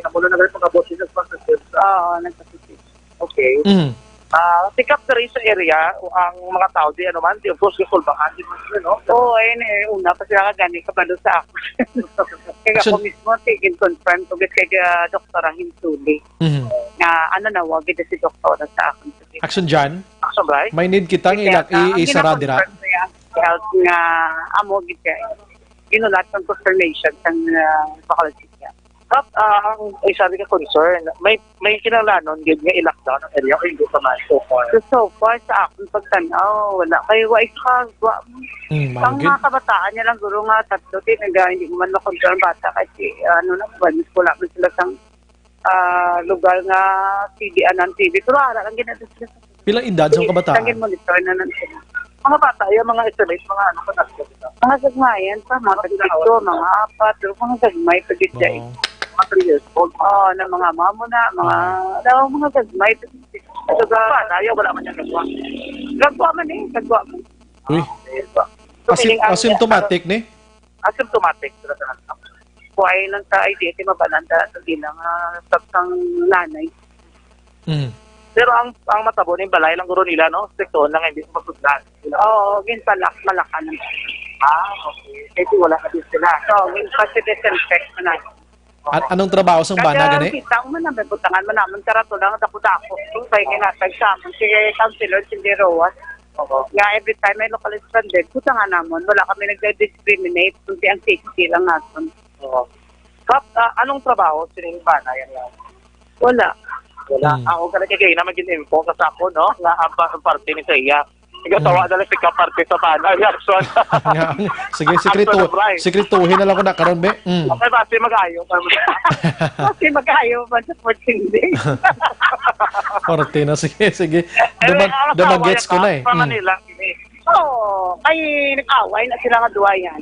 Amo na nga pag-abot sa sponsorship. Oo, nagpasipit. Okay. Mm. Ah, pick up na rin sa area, o ang mga tao, di ano man, di, of course, yung sulbangan, di man, no? Oo, ayun eh, una pa sila ka gani, kabalo sa ako. Kaya Action. Ako mismo, sige, confirm ko, kasi kay, ah, Doktora Hinsuli. Mhm. Nga, ano, nawag ito si Doktora sa akon. Action Jan, Action, right? May need kita nga Kaya ila-, ang i-, isara dira. Gina-confirm ko yan, health nga, amo, gid kay, ginulat ang confirmation sang, ah, Bacolod City. Kap, ah, ang isa ka concern, may, may kinahanglanon gid nga i-lockdown ang area o hindi pa man so far? So, so far, sa akong pagtan-aw, wala. Kay wa isa ka, wa, Hmm, ang mangin. Mga kabataan niya lang, guro nga, tatlo, di, nag-, hindi mo man makontrol ang bata kasi, ano na, wala, wala man sila sang, ah, lugar nga T V, anan T V. Pero ara lang ginadala sila. Pila edad sa mga kabataan? Tangin monitor na lang sila. Mga bata, yung mga estimate, mga ano, mga Mga gagmayan pa, mga tagpito, mga apat, pero mga gagmay pa gid, guys. Oo. Mga three years old. Oo, na mga mamo na, mga, Oo. Daw, mga gagmay pa gid. Ito ga, bata, yung wala man yung gagwa. Gagwa man eh, gagwa man. Uy. Gagwa. So, Asim-, meaning, ang, asymptomatic ni? Asymptomatic sila sa nagkap. Kuhay lang sa I D S, mabanan ta sa bilang, ah, sa sang nanay. Mm. Pero ang, ang matabo ning balay lang guro nila, no? Stricto lang, hindi ko masudlan. Oo, ginpalak, malakan. Ah, okay. Kasi wala na din sila. So, ginpasidisinfect na. An-, anong trabaho sang bana Kada gani? Kita mo na, may butangan mo naman, karato lang, dako-dako. So, kaya ginatag sa amon. Sige, Councilor, sige, Rowan. Oo. Nga every time may local stranded, butangan namon. Wala kami nagdi-discriminate, kundi ang safety lang naton. Oo. Kap, ah, anong trabaho sining bana yan nga? Wala. Wala. Hmm. Ako ka nagkagay na maging info ka sa ako, no? Nga ang pa-, ang parte ni sa iya. Ikaw, tawa Hmm. na lang si Kap parte sa bana. Reaction. Nga, sige, Action, sikreto-, right. Sikretuhin na lang ko na karon, be. Hmm. Okay, basi mag-ayo pa. Basi mag-ayo pa sa fourteen days. Parte na, sige, sige. Anyway, Duma-, ang asawa dumagets niya ko na eh. Sa Hmm. Manila, eh. Oo, kay nag-away na sila nga duwa yan.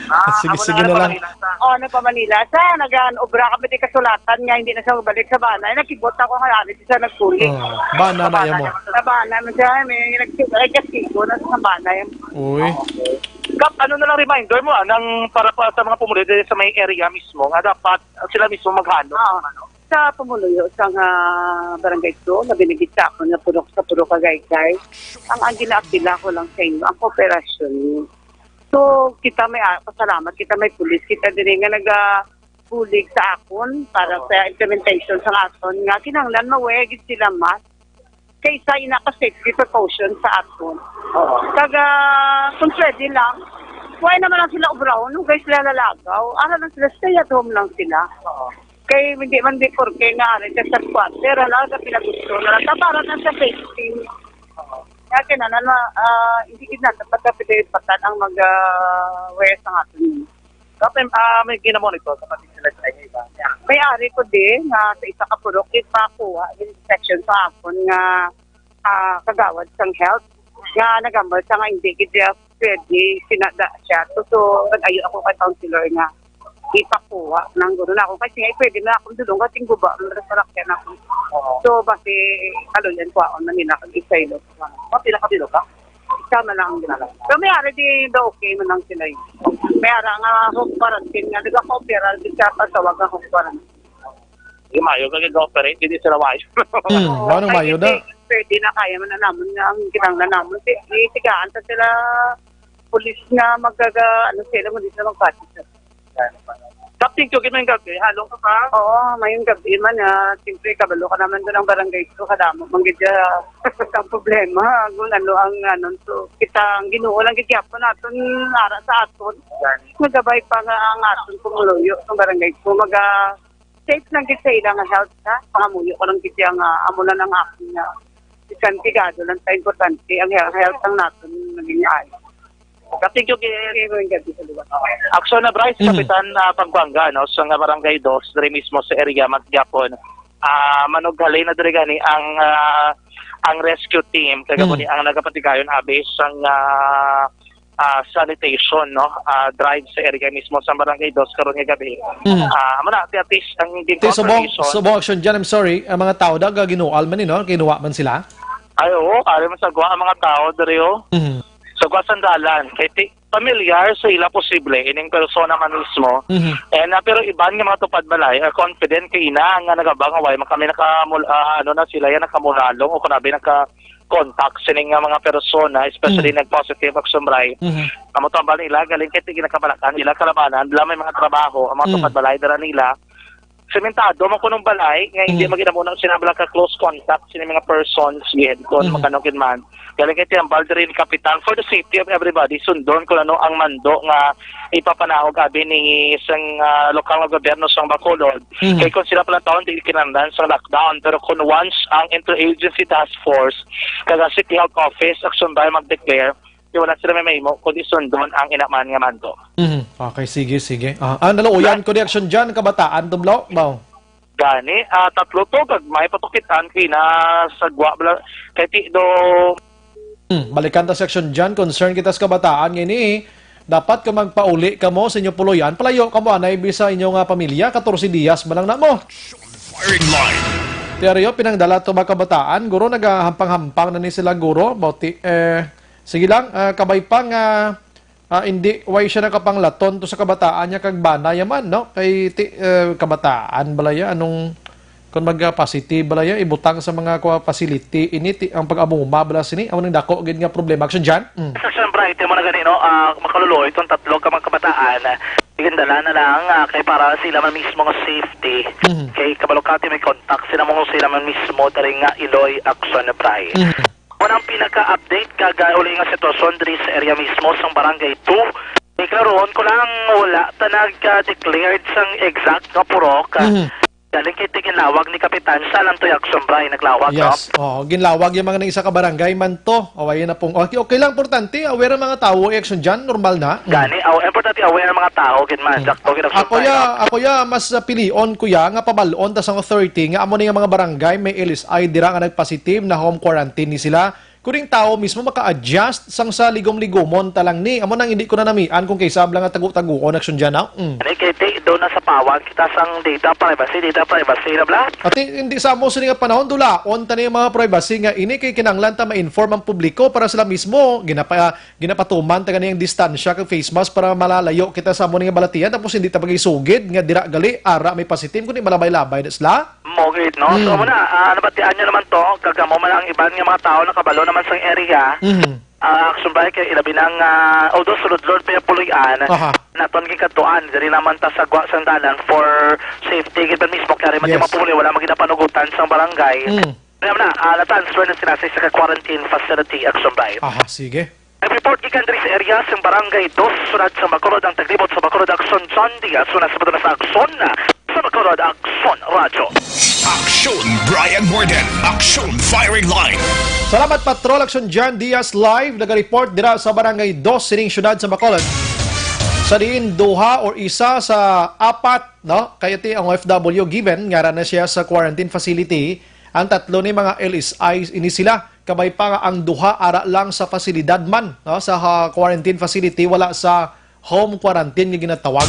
Ah, sige, amo na sige nga na lang. Nagpamanila sa Oh, nagpamanila sa, nagan-, obra kami di kasulatan nga, hindi na siya magbalik sa bana. Ay, nakibot ako nga, ari siya nagpuli. Oh, bana na yan mo. Sa bana na siya, may nag-, ay, kastigo na sa bana yan. Uy. Kap, ano na lang reminder mo, ah, nang para pa sa mga pumuli dito sa may area mismo, nga dapat, ah, sila mismo maghalo, Oo. ano? Sa pumuluyo sang, ah, Barangay Two, labi na gid sa akon nga purok sa Purok Agaycay, ang, ang ginaapila ko lang sa inyo, ang kooperasyon niyo. So, kita may, ah, pasalamat, kita may pulis, kita diri nga nagabulig sa akon para Oo. Sa implementation sa aton nga kinahanglan maway gid sila mas kaysa ina ka safety precaution sa aton. Oo. Kag, ah, kung pwede lang, why naman lang sila obrahon, kung sila lalagaw, ara lang sila, stay at home lang sila. Oo. Kay hindi man di porke nga ari ka sa quarter, ano, sa pinagusto na lang. Para na sa safety. Kaya kinahanglan na, ah, hindi gid na dapat ka pwede patan ang mag, ah, wear sa aton. Kapag, ah, may ginamonitor sa pati sila sa iba. May ari ko din nga sa isa ka purok, ipakuha yung section sa akon nga, ah, kagawad sang health nga nagambal sa nga hindi gid siya pwede sinada siya. So, so, nag-ayo ako kay counselor nga ipakuha nang guro na ako. Kasi nga, pwede na akong dulong kasi guba, ang sarakyan ako. Oo. So, basi, kaluyan ko ako na nila kag isaylo. Mga pila ka bilog ka? Isa man lang ang ginala. So, may ari di daw okay man lang sila yun. May ara nga home quarantine nga, nagka-cooperar, di siya pagtawag nga home quarantine. Di mayo ka gid operate, di sila wayo. Hmm, Oo, mano kay mayo na? Hindi, pwede na kaya man na namon nga ang kinahanglan namon. Si, si, sigaan sa sila, pulis nga magaga, ano sila, mo di sila magpati sa. Kap, thank you, gid man gabi. Halo ka pa? Oo, mayong gabi man, ah. Siyempre, kabalo ka naman doon ang barangay ko. Kadamo, man gid, ah, ang problema. Kung ano ang, ano, so, kita, ang Ginoo lang gid yapon naton, ara sa aton. Gani. Nagabay pa nga ang aton pumuluyo, ang barangay ko. Maga, safe lang gid sa ilang health, ha? Pangamuyo ko lang gid yang, ah, amo na lang akong, ah, isang tigado lang sa importante, ang he-, health ang naton naging ay. Kapag yung Okay, mayong gabi sa lugar. Action na, Bryce, Mm. Kapitan, ah, Pampanga, no, sa nga Barangay Dos, diri mismo sa area, man gyapon. Ah, manughalin na diri gani ang, ah, ang rescue team, kag amo Mm. ni ang nagapatigayon abi sang, ah, ah, sanitation, no, ah, drive sa area mismo sa Barangay Dos karon nga gabi. Mm. Ah, amo na, ti at least ang Ti subong, information. Subong action dyan, I'm sorry, ang mga tao daw, ginual man ni, no? Kinuha man sila? Ay, oo, ari man sa gwa ang mga tao diri, oh. Mm. So, gwa sang dalan, kay ti-, pamilyar sa ila posible ining persona man mismo. Mhm. And, ah, pero iban nga mga tupad balay are confident kay ina nga nagabang nga way man kami nakamul-, ah, ano na sila yan, nakamulalong o kunabi naka-contact sining nga mga persona, especially Mm. nag-positive, Action Bri. Mhm. Amo tambal nila, galing kay ti-, ginakabalakan nila kalabanan, nila may mga trabaho, ang mga Mm. tupad balay dira nila. Sementado man kunong balay nga hindi Mm. magina mo nang sinabla ka close contact sini mga persons gid, kung Mhm. magano gid man. Galing kay tinambal diri ni Kapitan, for the safety of everybody, sundon kung ano ang mando nga ipapanahog abi ni sang, ah, lokal nga gobyerno sang Bacolod. Mhm. Kay kung sila pala taon, di kinahanglan sang lockdown. Pero kung once ang Interagency Task Force kag ang City Health Office, Action Bri, mag-declare, di wala sila may mahimo kundi sundon ang ina man nga mando. Mhm. Okay, sige, sige. Ah, ah, naluoyan ko ni Action Jan, kabataan, tublo, baw? Gani, ah, tatlo to, gagmay pa to kit-an kay na sagwa bala, kay ti do. Hmm, balikan ta si Action Jan, concern kita sa kabataan nga ini. Dapat kung magpauli kamo sa inyo puloy-an, palayo kamo anay bi sa inyo nga pamilya, katorse diyas man lang na mo. Firing line. Teryo, pinangdala to ba kabataan? Guro, nagahampang-hampang na ni sila, guro. Bauti, eh, sige lang, ah, kabay pa nga, ah, hindi, way siya nakapanglaton to sa kabataan niya kag bana yaman, no? Kay ti, eh, kabataan bala ya, anong, kung mag-positive bala ya, ibutang sa mga kwa facility, ini ti, ang pag-amuma bala sini, amo nang dako gid nga problema. Action Jan? Mm. Sa siyempre, ito mo na gani, no? Ah, makaluluoy itong tatlo ka mga kabataan. Igindala na lang, ah, kay para sila man mismo nga safety. Mhm. Kay kabalukati may contact sila mo sila man mismo diri nga Iloy, Action Bri. Mhm. Unang pinaka-update kag, ah, uli nga sitwasyon diri sa area mismo sang Barangay two. Kay karon ko lang wala ta nag-declared sang exact nga purok. Mhm. Galing kay ginlawag ni Kapitan sa lang to Action Bri naglawag, no? Yes. Oo, ginlawag yung mga nang isa ka barangay man to. O, ayun na pong, okay, okay lang, importante, aware ang mga tao, Action Jan, normal na. Mm. Gani, aw, importante aware ang mga tao, gid man. Mm. Sakto, gid ang Ako sumpay, ya, no? Ako ya, mas, uh, pilion ko ya, nga pabalon ta sa authority, nga amo ni nga mga barangay, may L S I dira nga nagpositive na home quarantine ni sila. Kuning tao mismo maka-adjust sang sa ligom-ligomon ta lang ni. Amo nang hindi ko na namian kung kay sabla nga tago-taguon, Action Jan, ah. Mm. Ani kay ti, do na sa pawang kita sang data privacy, data privacy na bla. Ati, hindi sa amo sini nga panahon, dulaon ta ni ang mga privacy nga ini kay kinahanglan ta ma-inform ang publiko para sila mismo ginapa-, ginapatuman ta gani ang distansya kag face mask para malalayo kita sa amo ni nga balatian, tapos hindi ta pagisugid nga dira gali, ara may positive, kundi malabay-labay na sila. Mo gid, no? So, Hmm. amo na, ah, nabatian nyo naman to, kag amo man ang iban nga mga tao nakabalo naman sang area. Mhm. Ah, Action Bri, kay ilabi nang, ah, although sulod-lod pa yung puloy-an, Aha. naton gikadtuan, diri naman ta sa gwa sang dalan for safety, gid man mismo, kaya rin Yes. mapuli, wala maginapanugutan sang barangay. Hmm. Kaya na, ah, na-transfer na sila sa isa ka quarantine facility, Action Bri. Aha, sige. Nag-report gikan diri sa area sang Barangay Dos, Sunad sa Bacolod, ang taglibot sa Bacolod, Action John Diaz, una sa Bacolod sa Action, sa Bacolod, Action Radyo. Action Brian Morden, Action Firing Line. Salamat, Patrol. Action John Diaz live, naga-report dira sa Barangay Dos, sining siyudad sa Bacolod. Sa diin duha or isa sa apat, no? Kaya ti ang O F W given, ngara na siya sa quarantine facility. Ang tatlo ni mga L S I ini sila. Kabay pa nga ang duha ara lang sa pasilidad man, no, sa, ha, quarantine facility, wala sa home quarantine nga ginatawag.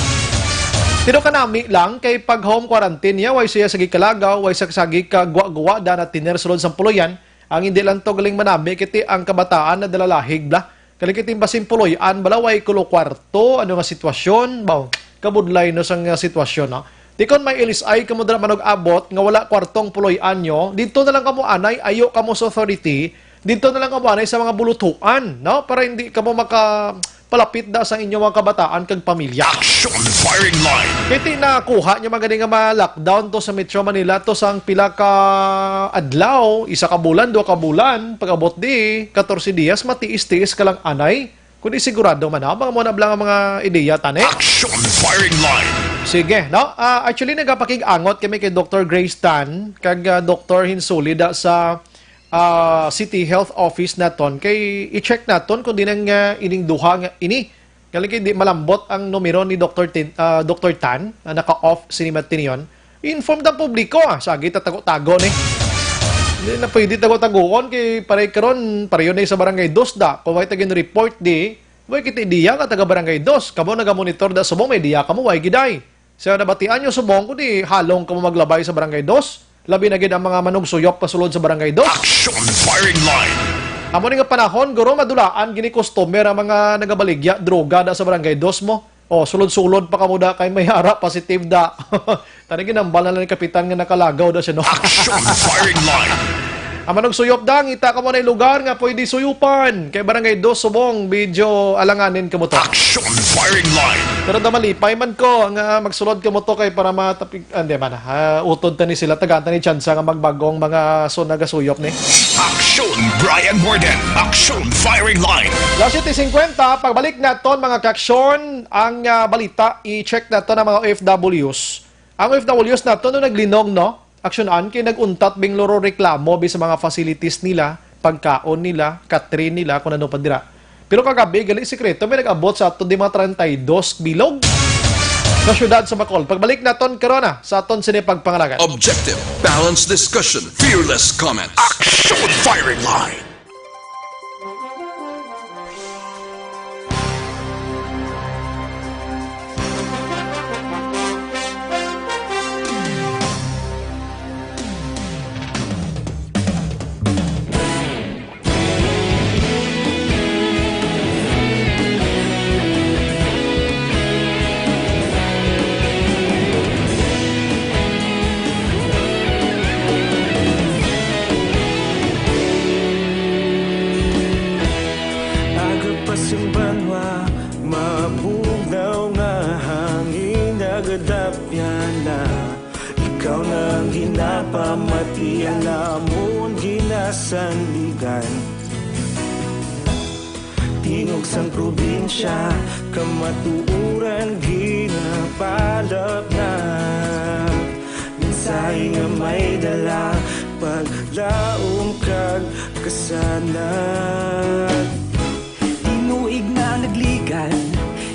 Pero kanami lang kay pag home quarantine niya, way siya sa gikalagaw, way sa, sa gikagwa-gwa da na tiner sulod sa puloy-an. Ang hindi lang to galing manami kiti ang kabataan na dalalahig bla. Kalikit yung basin puloy-an bala, way kulo kwarto, ano nga sitwasyon, baw, kabudlay no sang, ah, sitwasyon, no? Di kon may L S I kamo dira manug-abot nga wala kwartong puloy-an nyo, dito na lang kamo anay, ayo kamo sa authority, dito na lang kamo anay sa mga bulutuan, no? Para hindi kamo makapalapit da sa inyong mga kabataan kag pamilya. Action Firing Line. Kiti nakuha nyo magani nga ma-lockdown to sa Metro Manila to sang pila ka adlaw, isa ka bulan, duha ka bulan, pag-abot di, katorse dias, matiis-tiis ka lang anay. Kundi sigurado man, ha? Mga muna lang ang mga ideya, tani? Action Firing Line. Sige, no? Ah, actually, nagapakig-angot kami kay Doktor Grace Tan, kag, ah, Doktor Hinsuli da sa, ah, City Health Office naton. Kay i-check naton kung di nang, ah, ining duha nga ini. Galing kay di malambot ang numero ni Doktor Tin-, ah, Doktor Tan, ah, naka-off sini matinion. I-inform ta ang publiko, ah. Sa agi ta tago-tago ni. Hindi na pwede tago-taguon kay pareho karon, pareho na sa Barangay Dos da. Kung way ta gin-report di, way kita diya nga taga Barangay Dos. Kamo naga-monitor da subong, may diya kamo, way giday. Sa nabatian nyo subong, kundi halong kamo maglabay sa Barangay Dos. Labi na gid ang mga manugsuyop pasulod sa Barangay Dos. Action Firing Line. Amo ni nga panahon, guro, madulaan gini customer ang mga nagabaligya droga da sa Barangay Dos mo. Oh, sulod-sulod pa kamo da kay may ara positive da. Tani ginambal na lang ni Kapitan nga nakalagaw da siya, no? Action Firing Line. Ang manugsuyop da, ngita kamo na lugar nga pwede suyupan. Kay Barangay Dos Subong, medyo alanganin kamo to. Action Firing Line. Pero da malipay man ko nga magsulod kamo to kay para matapig, ah, hindi man, ah, utod ta ni sila, tagaan ta ni tsansa nga magbagong mga so nagasuyop ni. Action Brian Morden. Action Firing Line. Alas siyete singkwenta, pagbalik naton, mga kaaksyon, ang, ah, balita, i-check naton ang mga O F Ws. Ang O F Ws naton, no, naglinong, no? Aksyonan kay nag-untat bing luro reklamo bi sa mga facilities nila, pagkaon nila, katrin nila, kung ano pa dira. Pero kagabi, gali sekreto, may nag-abot sa aton di mga treinta y dos bilog sa siyudad sa Bacol. Pagbalik naton karon na sa aton sini pagpangalagan. Objective, balanced discussion, fearless comment. Action Firing Line. Aga pa sing banwa, mabugnaw nga hangin, nagadapyan na. Ikaw na ang ginapamatian namon ginasandigan. Tingog sang probinsya, kamatuoran ginapalapnat. Mensahe nga may dala, paglaom kag kasanag. Tinuig na nagligan,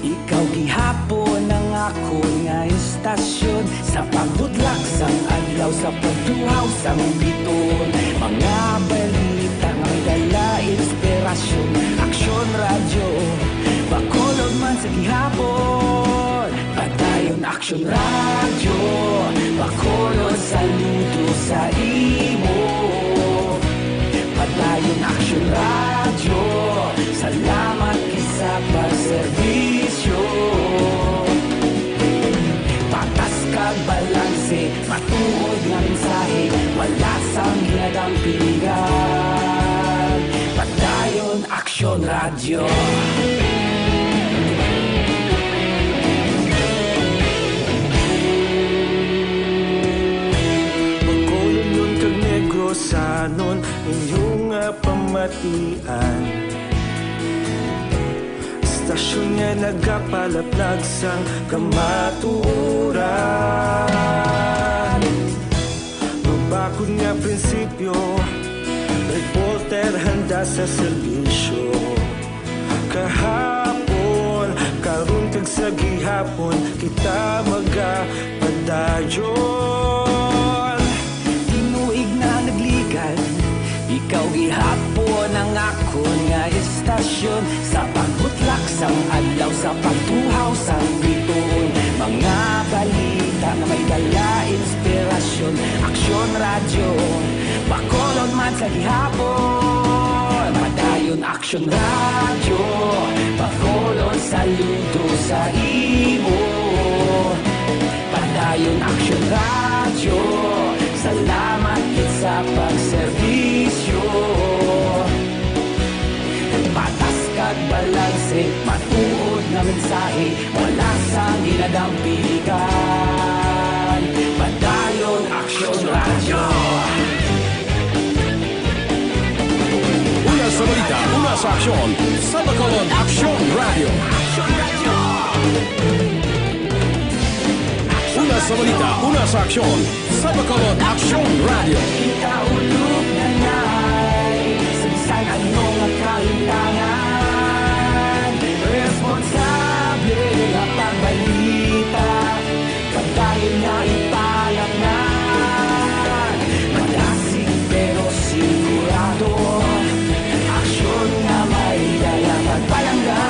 ikaw gihapon ang akon nga istasyon. Sa pagbutlak sang adlaw, sa pagtuhaw sang bituon, mga balita nga may dala inspirasyon. Aksyon Radyo, Bacolod man sa gihapon. Padayon Aksyon Radyo, Bacolod, saludo sa imo. Padayon Aksyon Radyo, salamat gid sa pagserbisyo. Patas kag balanse, matuod nga mensahe, wala sang ginadampigan. Padayon Aksyon Radyo. Bacolodnon kag Negrosanon, inyo nga pamatian. Istasyon nga nagapalaplag sang kamatuoran. Mabakod nga prinsipyo, reporter handa sa serbisyo. Kahapon, karon, kag sa gihapon, kita magapadayon. Tinuig na nagligan, ikaw gihapon ang akon nga istasyon. Sa pagbutlak sang adlaw, sa pagtuhaw sang bituon, mga balita nga may dala inspirasyon. Aksyon Radyo, Bacolod man sa gihapon. Padayon Aksyon Radyo, Bacolod, saludo sa imo. Padayon Aksyon Radyo, salamat gid sa pagserbisyo. Patas kag balanse, matuod nga mensahe, wala sang ginadampigan. Padayon Aksyon Radyo. Una sa balita, una sa aksyon, sa Bacolod Aksyon Radyo. Una sa balita, una sa aksyon, sa Bacolod Aksyon Radyo. Kita ulog na nay, sa bisan ano nga kahintangan, responsable nga pagbalita. Padayon na ipalapngan, madasig pero sigurado. Aksyon nga may dala pagpalangga.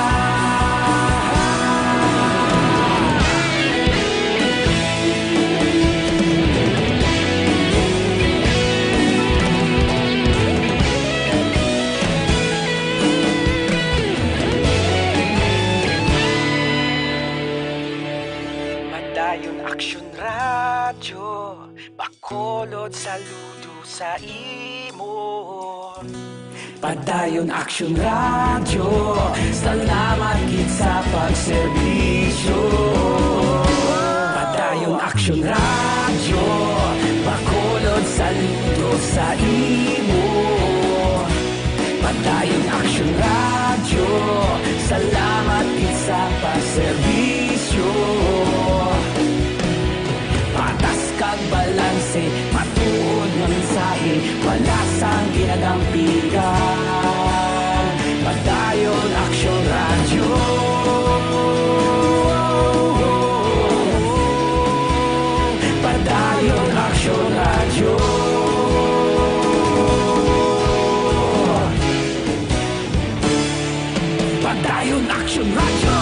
Aksyon Radyo, Bacolod, saludo sa imo. Padayon Aksyon Radyo, salamat gid sa pagserbisyo. Padayon Aksyon Radyo, Bacolod, saludo sa imo. Padayon Aksyon Radyo, salamat gid sa pagserbisyo. Patas kag balanse, matuod nga mensahe, wala sang ginadampigan. Padayon Aksyon Radyo. Padayon Aksyon Radyo. Padayon Aksyon Radyo.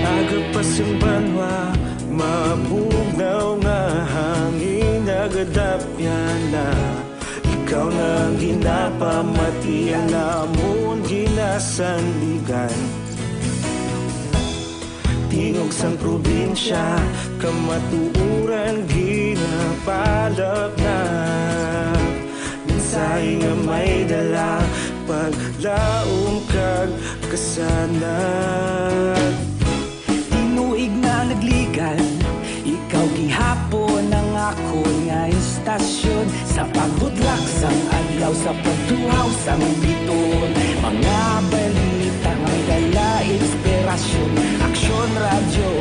Aga pa sing banwa, mabugnaw nga hangin nagadapyan na. Ikaw na ang ginapamatian namon ginasandigan. Tingog sang probinsya, kamatuoran ginapalapnap. Mensahe nga may dala, paglaom kag kasanag. Tinuig na nagligan, ikaw gihapon ang akon nga istasyon. Sa pagbutlak sang adlaw, sa pagtuhaw sang bituon, mga balita nga may dala inspirasyon. Aksyon Radyo,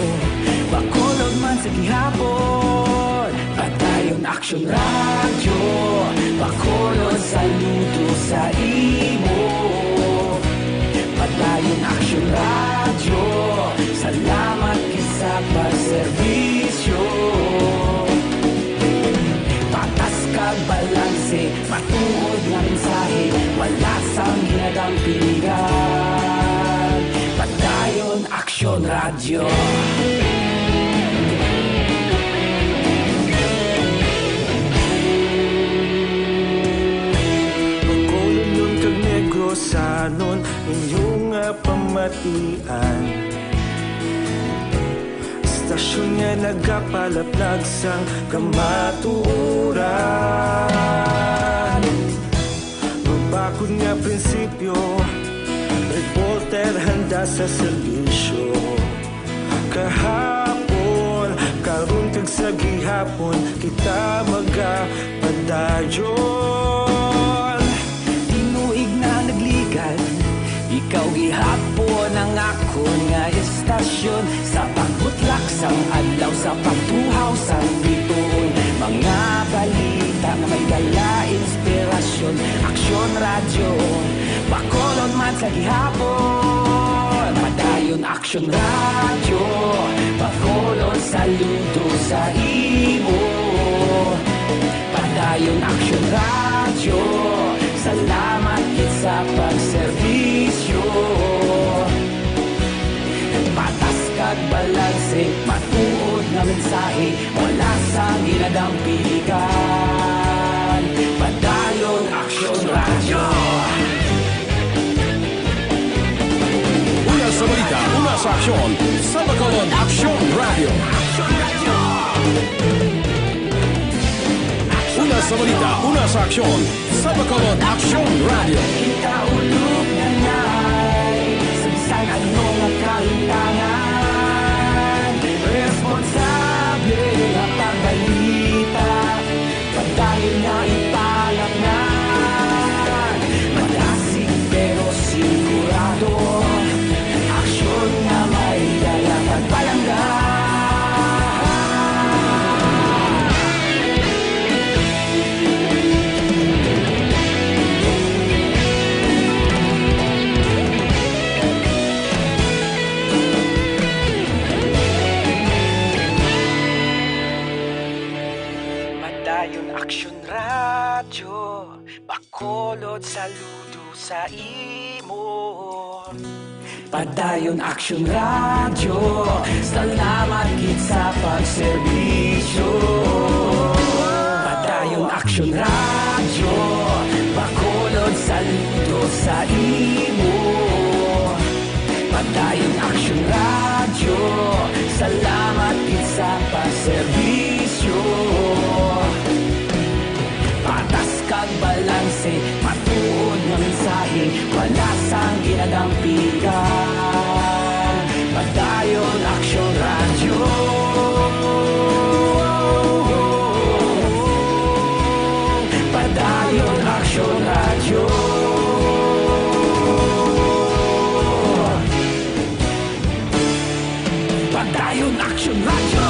Bacolod man sa gihapon. Padayon Aksyon Radyo, Bacolod, saludo sa imo. Padayon Aksyon Radyo, salamat gid sa pagserbisyo. Patas kag balanse, matuod nga mensahe, wala sang ginadampigan. Padayon Aksyon Radyo. Bacolodnon kag Negrosanon, inyo nga pamatian. Istasyon nga nagapalaplag sang kamatuoran. Mabakod nga prinsipyo, reporter handa sa serbisyo. Kahapon, karon kag sa gihapon, kita magapadayon. Tinuig na nagligan, ikaw gihapon ang akon nga istasyon. Sa pagbutlak sang adlaw, sa pagtuhaw sang bituon, mga balita nga may dala inspirasyon. Aksyon Radyo, Bacolod man sa gihapon. Padayon Aksyon Radyo, Bacolod, saludo sa imo. Padayon Aksyon Radyo, salamat gid sa pagserbisyo. Patas kag balanse, matuod nga mensahe, wala sang ginadampigan. Padayon Aksyon Radyo. Una sa balita, una sa aksyon, sa Bacolod Aksyon Radyo. Una sa balita, una sa aksyon, sa Bacolod Aksyon Radyo. Kita ulog na ngay, sa bisan ano nga kahitangan, responsable nga pagbalita, padayon nga ipalapngan. Madasig pero sigurado, aksyon nga may dala pagpalangga. Saludo sa imo. Padayon Action Radio, salamat gid sa pagserbisyo. Padayon Action Radio, Bacolod, saludo sa imo. Padayon Action Radio, salamat gid sa pagserbisyo. Patas kag balanse, matuod nga mensahe, wala sang ginadampigan. Padayon Action Radio. Padayon Action Radio. Padayon Action Radio.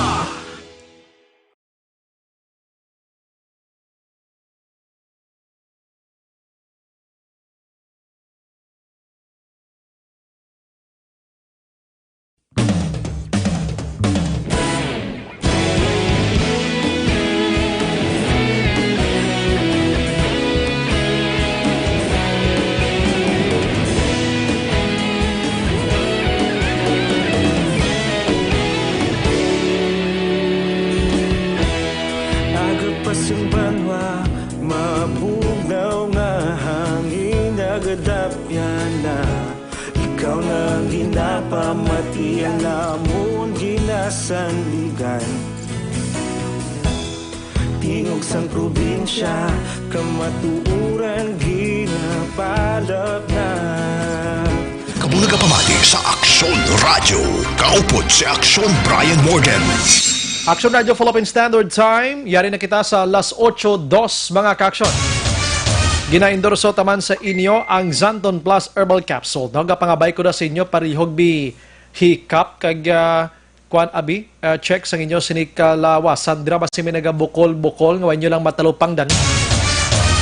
Nagapas ang banwa, mabugnaw nga hangin, nagadapyan na. Ikaw na ang ginapamati, ang amon ginasandigan. Tingog sang probinsya, kamatuoran ginapalapnap. Kamo nagapamati sa Aksyon Radyo. Kaupod si Aksyon Brian Morgan. Aksyon Radyo Philippine Standard Time. Yari na kita sa alas otso dos, mga ka-aksyon. Ginaendorso taman sa inyo ang Xanthone Plus Herbal Capsule. No? Gapangabay ko na sa inyo, parihog bi hikap kag, ah, kuan, abi, ah, check sang inyo sini kalawasan. Dira basi may nagabukol-bukol nga wa inyo lang matalupangdan.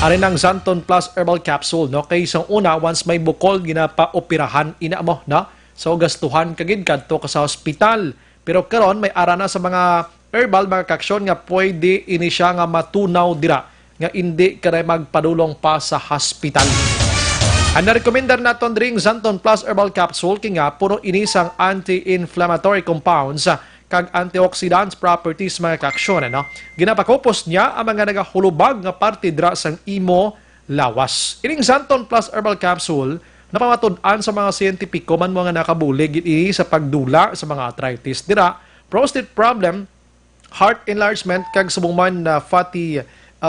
Ari nang Xanthone Plus Herbal Capsule, no? Kay sa una, once may bukol, ginapaoperahan ina mo, no? So, gastuhan ka gid kadto ka sa hospital. Pero karon, may ara na sa mga herbal, mga ka-aksyon, nga pwede ini siya nga matunaw dira, nga indi ka na magpadulong pa sa hospital. Ang narekomendar naton diri ang Xanthone Plus Herbal Capsule, kay nga puno ini sang anti-inflammatory compounds kag antioxidants properties, mga ka-aksyon, ano? Ginapakupos niya ang mga nagahulubag nga parte dira sang imo lawas. Ining Xanthone Plus Herbal Capsule, napamatud-an sa mga siyentipiko man mo nga nakabulig ini sa pagdula sa mga arthritis dira, prostate problem, heart enlargement, kag subong man na fatty, uh,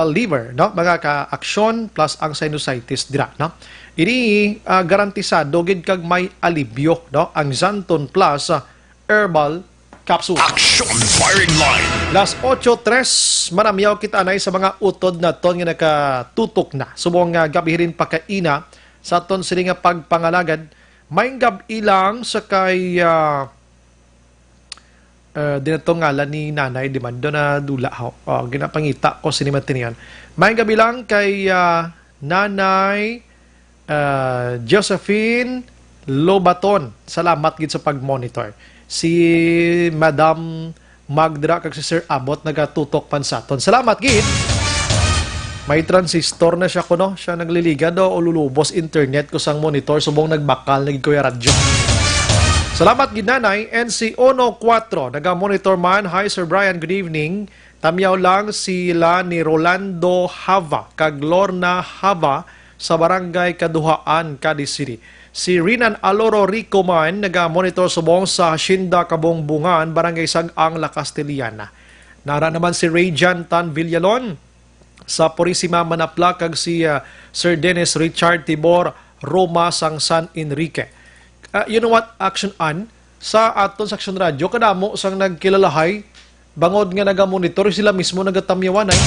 liver, no? Mga ka-aksyon plus ang sinusitis dira, no? Ini, uh, garantisado gid kag may alibyo, no? Ang Xanthone Plus, uh, Herbal Capsule. Action Firing Line. Las otso tres, manamyaw kita anay sa mga utod naton nga nakatutok na. Subong nga gabi rin pa kaina sa aton sini nga pagpangalagad, may gab-i lang sa kay, ah, eh, di na to ngalan ni Nanay, di man, doon na dula, ho. Oh, ginapangita ko, sini man tiniyan. May gabi lang kay, ah, Nanay, ah, Josephine Lobaton. Salamat gid sa pag-monitor. Si Madam Magdra kag si Sir Abot nagatutok man sa aton. Salamat gid. May transistor na siya kuno. Siya nagliligad o ululubos internet ko sang monitor subong nagbakal na gid, Kuya Radyo. Salamat gid, Nanay. N C uno kuwatro, naga-monitor man. Hi, Sir Brian. Good evening. Tamyaw lang sila ni Rolando Hava kag Lorna Hava sa Barangay Kaduhaan, Cadiz City. Si Rinan Aloro Rico man naga-monitor subong sa Hacienda Kabungbungan, Barangay Sag-ang, La Castellana. Nara naman si Rayjan Tan Villalon sa Purisima, Manapla, kag si, ah, Sir Dennis Richard Tibor Roma sang San Enrique. Ah, you know what, Action An? Sa aton sa Action Radio, kadamo sang nagkilalahay, bangod nga naga-monitor, sila mismo nagatamyawan ay.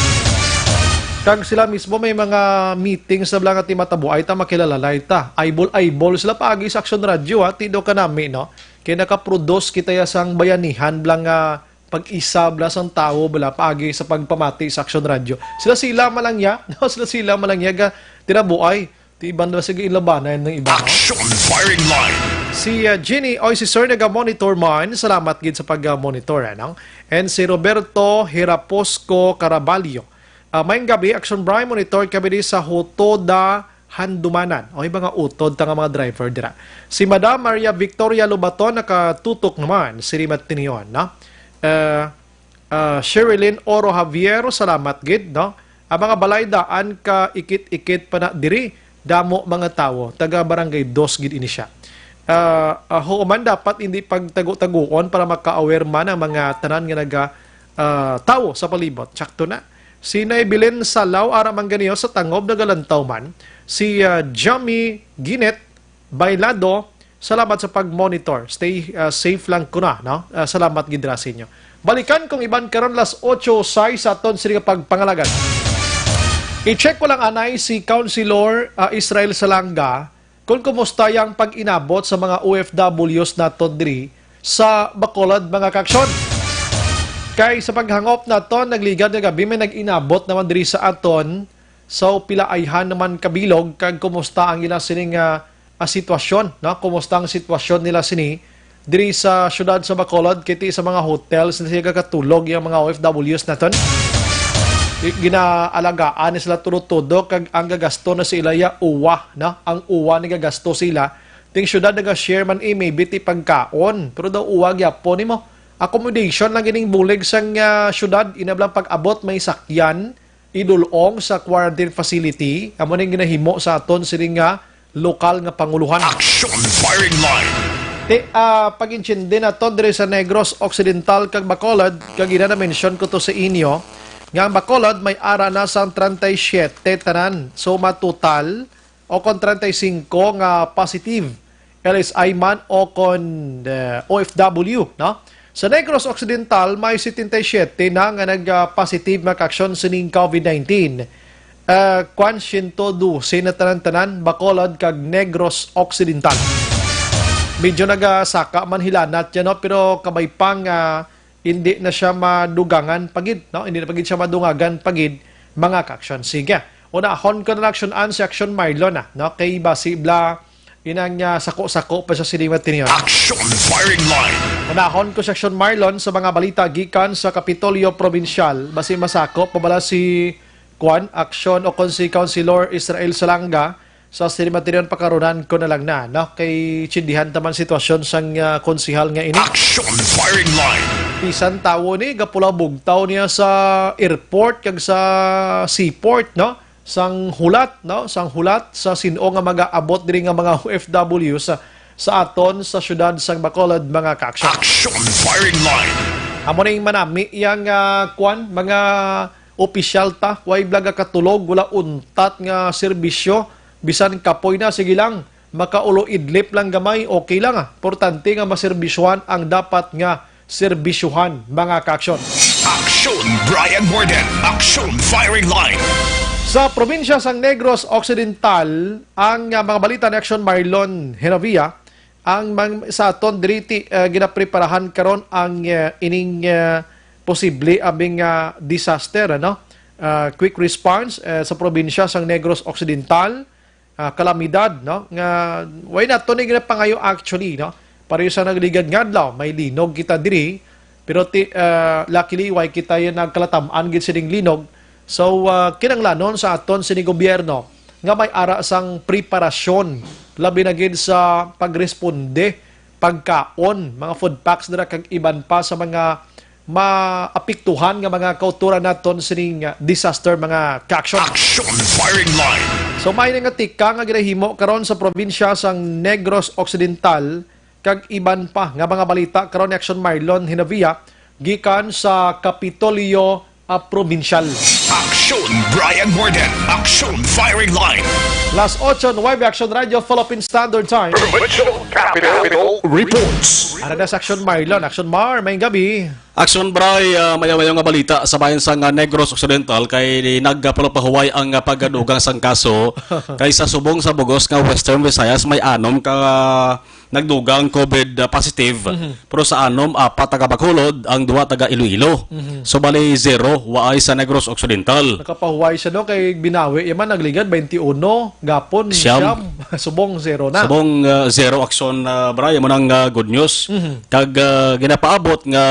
Kag sila mismo may mga meetings na bala nga ti matabuay ta, makilalalay ta. Eyeball-eyeball sila paagi sa Action Radio, ha, tido ka nami, no? Kay nakaproduce kita ya sang bayanihan bala nga pag-isa bala sang tawo bala paagi sa pagpamati sa Action Radio. Sila-sila man lang ya, no? Sila-sila man lang ya ga tinabuay. Ti iban na sige ilabanan ng iba, no? Action Firing Line. Si, uh, Jenny, oy, si Sir naga-monitor man. Salamat gid sa pag-monitor, ano? And si Roberto Hiraposco Caraballo. Uh, maayong gabi, Action Brian, monitor kami di sa Hotoda handumanan o iba nga utod ta nga mga driver dira. Si Madam Maria Victoria Lobaton nakatutok naman, si Rimat Tinion, no? Eh, ah, Sherilyn Oro Javier, salamat gid, no? Ang mga balay daan ka ikit-ikit pa na diri, damo mga tawo, taga Barangay Dos gid ini siya. Ah, ah, human dapat hindi pagtago-taguon para maka-aware man ang mga tanan nga naga, ah, tawo sa palibot. Sakto na. Si Nay Belen Salaw, ara man ganiyo sa tangob, nagalantaw man. Si, ah, Jami Ginet Bailado, salamat sa pag-monitor. Stay, ah, safe lang kuna, no? Ah, salamat gid ra sa inyo. Balikan kong iban karon las otso sais sa aton sini nga pagpangalagan. I-check ko lang anay si Councilor, ah, Israel Salanga kung kumusta yang pag-inabot sa mga O F Ws naton diri sa Bacolod, mga kaaksyon. Kay sa paghangop naton, nagligad nga gabi may nag-inabot naman diri sa aton. So, pila ayhan naman kabilog kag kumusta ang ila sining, ah, ah, sitwasyon, no? Kumusta ang sitwasyon nila sini diri sa siyudad sa Bacolod, kay ti sa mga hotels na sila gakatulog yung mga O F Ws naton? Di, ginaalagaan ni sila tudo-tudo, kag ang gagasto na sa ila ya uwa, no? Ang uwa ni gagasto sila. Ting siyudad naga-share man, eh, maybe ti pagkaon, pero daw uwa gyapon nimo. Accommodation lang gining bulig sang, ah, siyudad, inablang pag-abot may sakyan, idulong sa quarantine facility, amo ning ginahimo sa aton sini nga lokal nga panguluhan. Action Firing Line. Ti, ah, pag-intindi naton diri sa Negros Occidental kag Bacolod, kag ina na-mention ko to sa inyo, nga ang Bacolod may ara na sang treinta y siete tanan. So, matotal, o kon treinta y cinco nga positive, L S I man o kon, eh, O F W, no? Sa Negros Occidental, may setenta y siete na nga nag, ah, positive, mga kaaksyon, sining COVID nineteen. Ah, kwan, siyento dose na tanan-tanan, Bacolod kag Negros Occidental. Medyo nagasaka man hilanat yan, no? Pero kabay pa nga hindi na siya madugangan pa gid, no? Hindi na pa gid siya madungagan pa gid, mga kaaksyon. Sige, unahon ko na lang aksyon an si Aksyon Marlon, ah, no? Kay basi bla, inang, ah, sako-sako pa siya sini, Martin, yun. Action Firing Line. Unahon ko si Aksyon Marlon sa mga balita gikan sa Kapitolyo Probinsyal. Basi masako pa bala si, kwan, Aksyon o kon si Councilor Israel Salanga sa sini, Martin, yun, pakarunan ko na lang na, no? Kay tsindihan taman sitwasyon sang, ah, konsihal nga ini. Action Firing Line. Bisan tawo ni, gapula bugtaw niya sa airport kag sa seaport, no? Sang hulat, no? Sang hulat sa sin-o nga mag-aabot diri nga mga O F W sa, sa aton sa siyudad sang Bacolod, mga kaaksyon. Action Firing Line. Amo ning manami yang, ah, kwan, mga opisyal ta, way bala gakatulog, wala untat nga serbisyo, bisan kapoy na, sige lang, makaulo idlip lang gamay, okay lang, ah. Importante nga maserbisyuhan ang dapat nga serbisyuhan, mga kaaksyon. Action Brian Morden, Action Firing Line. Sa probinsya sang Negros Occidental, ang, ah, mga balita ni Aksyon Marlon Henovia, ang mang-, sa aton diri ti, ah, ginapreparahan karon ang, ah, ining, ah, posible abing, ah, disaster, ano? Ah, quick response, ah, sa probinsya sang Negros Occidental, ah, kalamidad, no? Nga, way nato ni ginapangayo actually, no? Pareho sa nagligad nga adlaw, may linog kita diri, pero ti-, ah, luckily, way kita yan nagkalatam-an gid sining linog. So, ah, kinanglanon sa aton sini gobyerno nga may ara sang preparasyon, labi na gid sa pagresponde, pagkaon, mga food packs dira kag iban pa sa mga maapektuhan nga mga kauturan naton sining, ah, disaster, mga kaaksyon. Action Firing Line. So, may nga tika nga ginahimo karon sa probinsya sang Negros Occidental kag iban pa nga mga balita karon ni Action Marlon Hinavia gikan sa Kapitolyo, ah, Probinsyal. Action Brian Morden, Action Firing Line. Las otso nuebe, Action Radio, Philippine Standard Time. Provincial Capital Reports. Ara na sa Action Marlon. Action Mar, may gabi. Action Bray, ah, mayo-mayo nga balita sa bahin sang, ah, Negros Occidental kay nagpalupahuway ang, ah, pagdugang sang kaso kay sa subong sa bugos nga Western Visayas may anom ka nagdugang COVID positive, Mhm. pero sa anom, apat taga Bacolod, ang duha taga Iloilo. Mhm. So, bali, zero, waay sa Negros Occidental. Nakapahuway siya, no? Kay binawi, yaman, nagligad, twenty-one, gapon, Siyam. siyam. Subong, zero na. Subong, ah, zero action, ah, Bray, mo nang, ah, good news. Mhm. Kag, ah, ginapaabot nga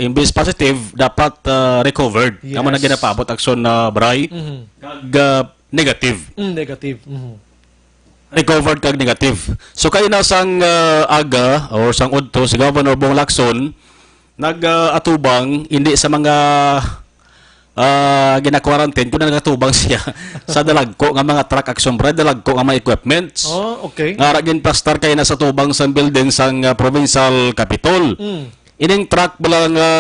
imbis positive, dapat, ah, recovered. Yes. Amo nang ginapaabot action, ah, Bray. Mhm. Kag, ah, negative. Mm, negative. Mhm. recovered kag negative. So, kay na sang, ah, aga or sang udto, si Governor Bong Lacson nag, ah, atubang, hindi sa mga, ah, gina-quarantine, kundi nagatubang siya sa dalagko nga mga truck, Action Bri, dalagko nga mga equipments. Oh, okay. Nga ara ginplastar kay na sa tubang sang building sang, ah, provincial capitol. Mm. Ining truck bala nga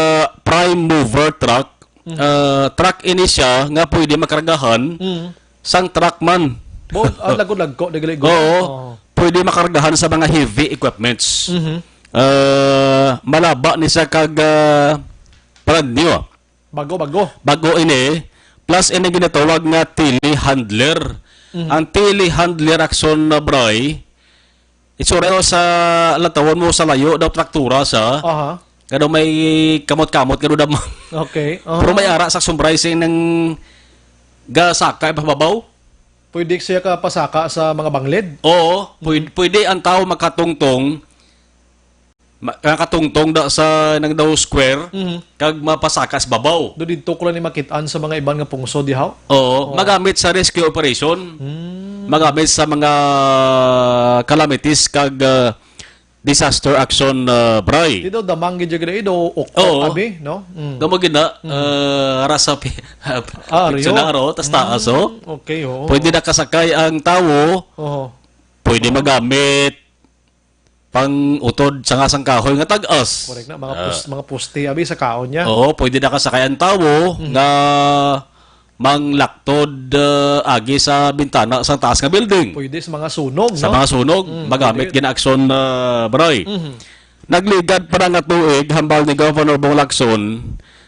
prime mover truck, Mm. ah, truck ini siya nga pwede makargahan Mm. sang truck man. Bo, ah, lagod-lagko, di gali-gali. Oo. Oo. Pwede makargahan sa mga heavy equipments. Mhm. Ah, malaba ni siya kag, ah, brand new. Bago, bago. Bago ini. Plus ini ginatawag nga telehandler. Mhm. Ang telehandler, Action Bri, itsura sa latawon mo sa layo daw traktura sa Aha. Nga daw may kamot-kamot nga daw damo. Okay. Aha. Pero may ara sa Action Bri sing nang gasaka pa babaw. Pwede siya ka pasaka sa mga banglid? Oo, pwed-, pwede ang tao makatungtong, ma-, makatungtong da sa nang daw square, Mhm. kag mapasaka sa babaw. Do didto ko lang ni makit-an sa mga iban nga pungsod, di haw? Oo, Oo. magamit sa rescue operation, Hmm. magamit sa mga calamities kag, ah, disaster action, ah, Bri. Di daw damang gid gid do uktok Oo. abi, no? Mm. Damo gid na, Mm. ah, rasa pi-, Ah, picture Rio. na aro, tas taas, Mm, oh. okay, oo. Pwede na kasakay ang tawo, Oho. pwede Oo. magamit pang utod sa nga sang kahoy nga tag-as. Correct na, mga Ah. pus-, mga puste abi sa kaon niya. Oo, pwede na kasakay ang tawo Mhm. nga manglaktod, ah, agi sa bintana sa taas nga building. Pwede sa mga sunog, Sa no? mga sunog, Mm, magamit pwede. gina-action, ah, Bri. Mhm. Nagligad pa na nga tuig, hambal ni Governor Bong Lacson,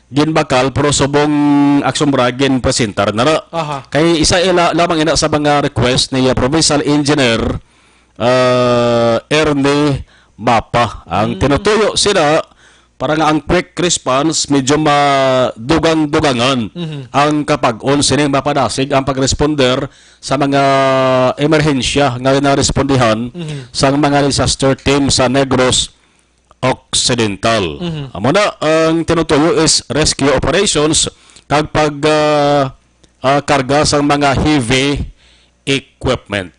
ginbakal, pero subong Action Bri, ginpresentar na ra. Aha. Kay isa ila lamang ina sa mga request ni, ah, Provincial Engineer, ah, Ernie Mapa. Ang Mm. tinutuyo sila para nga ang quick response medyo madugang-dugangan Mhm. ang kapag-on sining mapadasig ang pagresponder sa mga emerhensya nga narespondihan Mhm. sang mga disaster team sa Negros Occidental. Mhm. Amo na, ang tinutuyo is rescue operations kag pag, ah, ah, karga sang mga heavy equipment.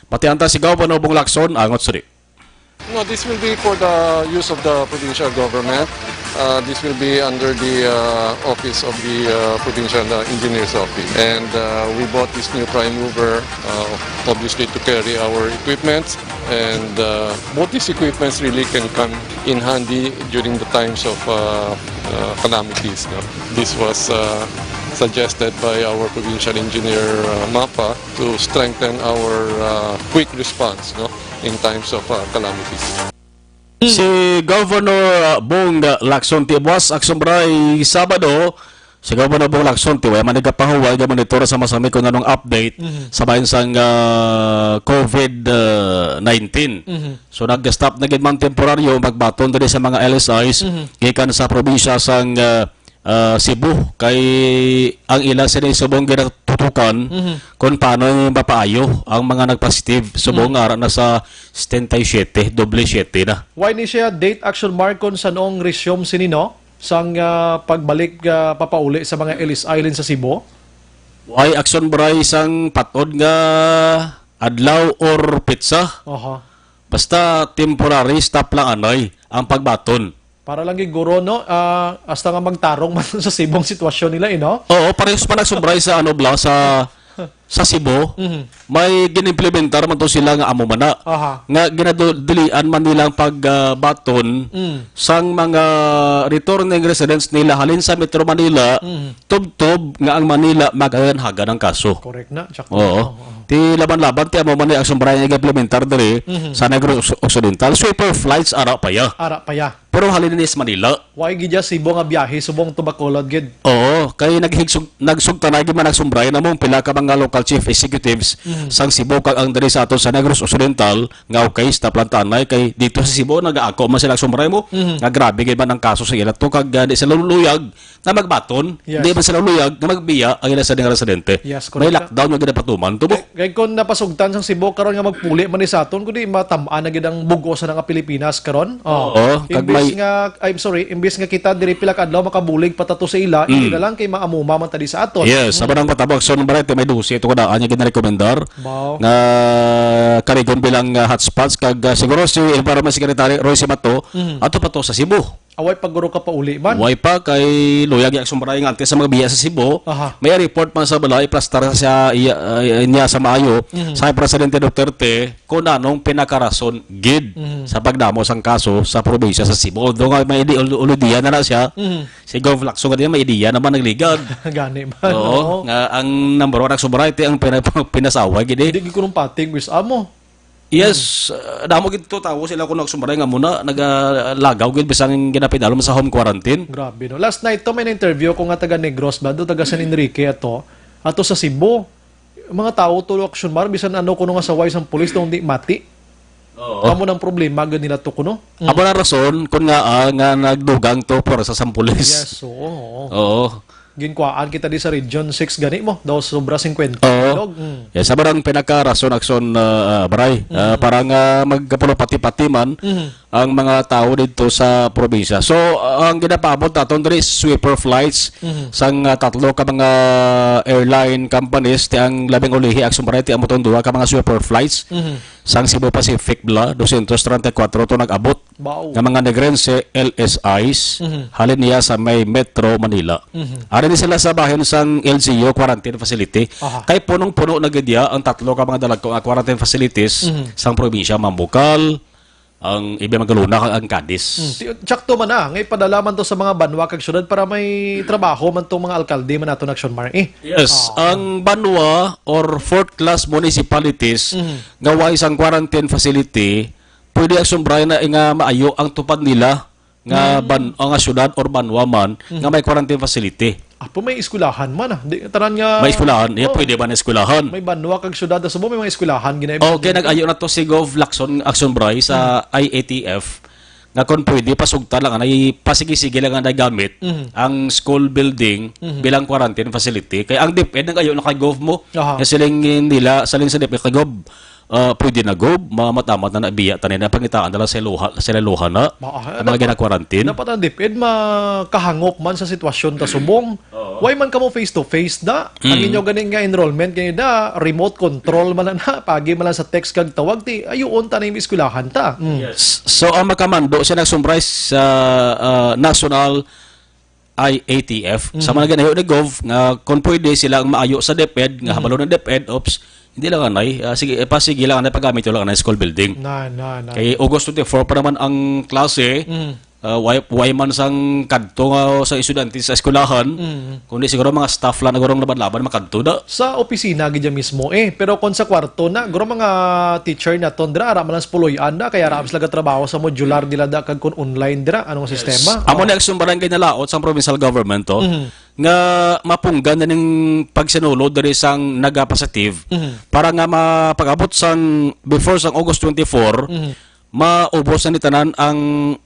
Batian ta si Governor Bong Lacson, angot sini. No, this will be for the use of the provincial government. Uh, this will be under the, uh, office of the, uh, provincial, uh, engineer's office. And, uh, we bought this new prime mover, uh, obviously to carry our equipments. And, uh, both these equipments really can come in handy during the times of, uh, uh, calamities, no? This was, uh, suggested by our provincial engineer, uh, Mapa, to strengthen our, uh, quick response, no, in times of, uh, calamities. Si Governor, uh, Bong Lacson Tibuas, Action Bri, Sabado, si Governor Bong Lacson, ti, wala man nagapahuway, ga-monitor sa masami kung anong update Mhm. sa bahin sang, ah, COVID, ah, nineteen. Mhm. So, nag-stop na gid man temporaryo, magbaton diri sa mga L S Is, Mhm. gikan sa probinsya sang, ah, ah, Cebu, kay ang ila sini subong ginatutukan Mhm. kung paano mapaayo ang mga nagpositive, subong Mhm. ara na sa setenta y siete, doble siete na. Why ni siya date action mark kung sanong resume sini, no? Sang, ah, pagbalik, ah, papauli sa mga L S I halin sa Cebu? Why action, Bri, sang patod nga adlaw or petsa? Aha. Basta temporary stop lang anay ang pagbaton. Para lang gid guro, no? Ah, hasta nga magtarong man sa Cebu ang sitwasyon nila, eh, no? Oo, parehas pa nagsumbray sa ano bala, sa, sa Cebu. Mhm. May ginimplementar man to sila nga amo man na. Aha. Nga ginadilian man nila ang pag, ah, baton Mm. sang mga returning residents nila halin sa Metro Manila, Mhm. tubtob nga ang Manila maghaganhagan ang kaso. Correct na, Jack. Oo. Oo, oo. Ti laban-laban, ti amo man ni ang sumbray nga implementar diri Mhm. sa Negros Occidental. Sweeper flights, ara pa ya. Ara pa ya. Pero halin ni sa Manila. Why gid ya Cebu nga biyahe subong to Bacolod gid? Oo, kay naghigsog-, nagsugtanay gid man nagsumbray namong pila ka mga local chief executives Mhm. sang Cebu kag ang diri sa ato sa Negros Occidental nga okay, stop lang ta anay kay dito sa Cebu nagaako man sila sumbray mo Mhm. nga grabe gid man ang kaso sa ila to kag, ah, di sila luyag nga magbaton, Yes. di man sila luyag nga magbiya ang ila sa mga residente. Yes, May correct. lockdown nga ginapatuman to mo. Kay, kay kung napasugtan sang Cebu karon nga magpuli man ni sa aton, kundi matam-an na gid ang bug-os na nga Pilipinas karon. Oh. Oo, kag Imbis may nga, I'm sorry, imbis nga kita diri pila ka adlaw makabulig pa ta to sa ila, hindi Mm. na lang kay maamuma man ta di sa aton. Yes, Mm. amo nang matabo, Aksyon Bright, may dose ito kadaan nga ginarekomendar Baw. nga karigon bilang, ah, hotspots. Kag, ah, siguro si Environment Secretary Roy Simato, Mm. ato pa to sa Cebu. Away pa guro ka pauli man. Way pa, kay luyag, Aksyon Bright, nga antes sa mga biya sa Cebu, Aha. may report man sa balay, plastar sa iya, ah, niya sa maayo, Mhm. sa Presidente Duterte, kung anong pinakarason gid Mhm. sa pagdamo sang kaso sa probinsya sa Cebu. Although nga may idi-, ul-, uludian na na siya, Mhm. si Gov Lacson nga din, may ideya naman nagligad. Gani man, Oo, oo. nga ang number one, Aksyon Bright, ang pina-, pinasaway gid eh. Hindi gid ko nung pating, wis amo. Yes, uh, damo gid to tawo sila kuno, Aksyon Bright, nga muna nagalagaw gid bisan ginapidalom sa home quarantine. Grabe, no? Last night to, may na-interview ko nga taga Negros ba do, taga San Enrique ato, ato sa Cebu. Mga tawo to, Aksyon Bright, bisan ano kuno nga saway sang pulis, daw hindi mati. Oo. Amo nang problema gid nila to kuno. Mm. Amo na rason kung nga, ah, nga nagdugang to puwersa sang pulis. Yes, oo, oo. Oo. Ginkuhaan kita di sa Region six gani mo, daw sobra singkwenta Oo. bilog. Mm. Yes, amo ang pinakarason, Aksyon, ah, ah, Bright. Ah, Mm. para nga magkapulupati-pati man Mhm. ang mga tawo didto sa probinsya. So, ang ginapaabot naton diri is sweeper flights Mhm. sang, ah, tatlo ka mga airline companies, ti ang labing ulihi, Aksyon Bright, ti amo tong duha ka mga sweeper flights Mhm. sang Cebu Pacific bala, dosyentos treinta y cuatro to nag-abot Wow. nga mga Negrense L S Is, Mhm. halin niya sa may Metro Manila. Mhm. Ari ni sila sa bahin sang L G U quarantine facility. Aha. Kay punong-puno na gid ya ang tatlo ka mga dalagko nga quarantine facilities Mhm. sang probinsya, Mambukal, ang Ibe Magalona, kag ang Cadiz. Mm, ti-, tsakto man na, nga ipadala man to sa mga banwa kag syudad para may trabaho man tong mga alkalde man nato, Aksyon Mar, eh. Yes, Ah. ang banwa or fourth class municipalities Mhm. nga way sang quarantine facility, pwede, Aksyon Bright, na nga maayo ang tupad nila nga Mm. ban-, o nga syudad or banwa man Mhm. nga may quarantine facility. Apo, may eskwelahan man, ah. Di, tanan nga May eskwelahan. Yeah, Oh. pwede ba na eskwelahan? May banwa kag syudad sa Cebu, may mga eskwelahan, gina-, Okay, nag-ayo na to si Gov Lacson, Aksyon Bright, sa Mm. I A T F, nga kung pwede, pasugtan lang, anay, pasigi-sige lang, anay, gamit Mhm. ang school building Mhm. bilang quarantine facility. Kay ang DepEd nag-ayo na kay Gov mo, Aha. nga siling nila, siling sa DepEd kay Gov, ah, pwede na, Gov, ma-, matamat na nabiya, tanin na pangitaan na lang sa luha, sa luha na, Ma-, ah, ang mga dapat, gina-quarantine. Dapat ang DepEd makahangop man sa sitwasyon ta subong. Oo. Why man kamo face to face da? Ang Mm. inyo gani nga enrollment gani da, remote control man na, pagi man lang sa text kag tawag, ti ayuon ta na yung eskwelahan ta. Mm. Yes. So, ang makamando siya nag-summarize sa, ah, National I A T F. Sa Mhm. mga ginayo ni Gov, nga kung pwede sila ang maayo sa DepEd, nga Mhm. habalo ng DepEd, oops, hindi lang anay. Ah, sige, eh, pa, sige lang anay, paggamit lang anay school building. Na, na, na. Kay August twenty-four pa naman ang klase. Mhm. Ah, way, way man sang kadto nga sa estudyante sa eskwelahan, Mhm. kundi siguro mga staff lang na gurong laban-laban makadto da. Sa opisina gid dyan mismo eh. Pero kung sa kwarto na, guro mga teacher naton dira, ara man lang sa puloy-an da, kaya ara man sila gatrabaho sa modular nila da, kag kung online dira, anong Yes. sistema? Amo Oh. ni aksyon barangay nalaot sa provincial government to, Mhm. nga mapunggan na ning pagsinulod diri sang naga-positive Mhm. para nga mapag-abot sang before sang August twenty-four, Mhm. maubos na ni tanan ang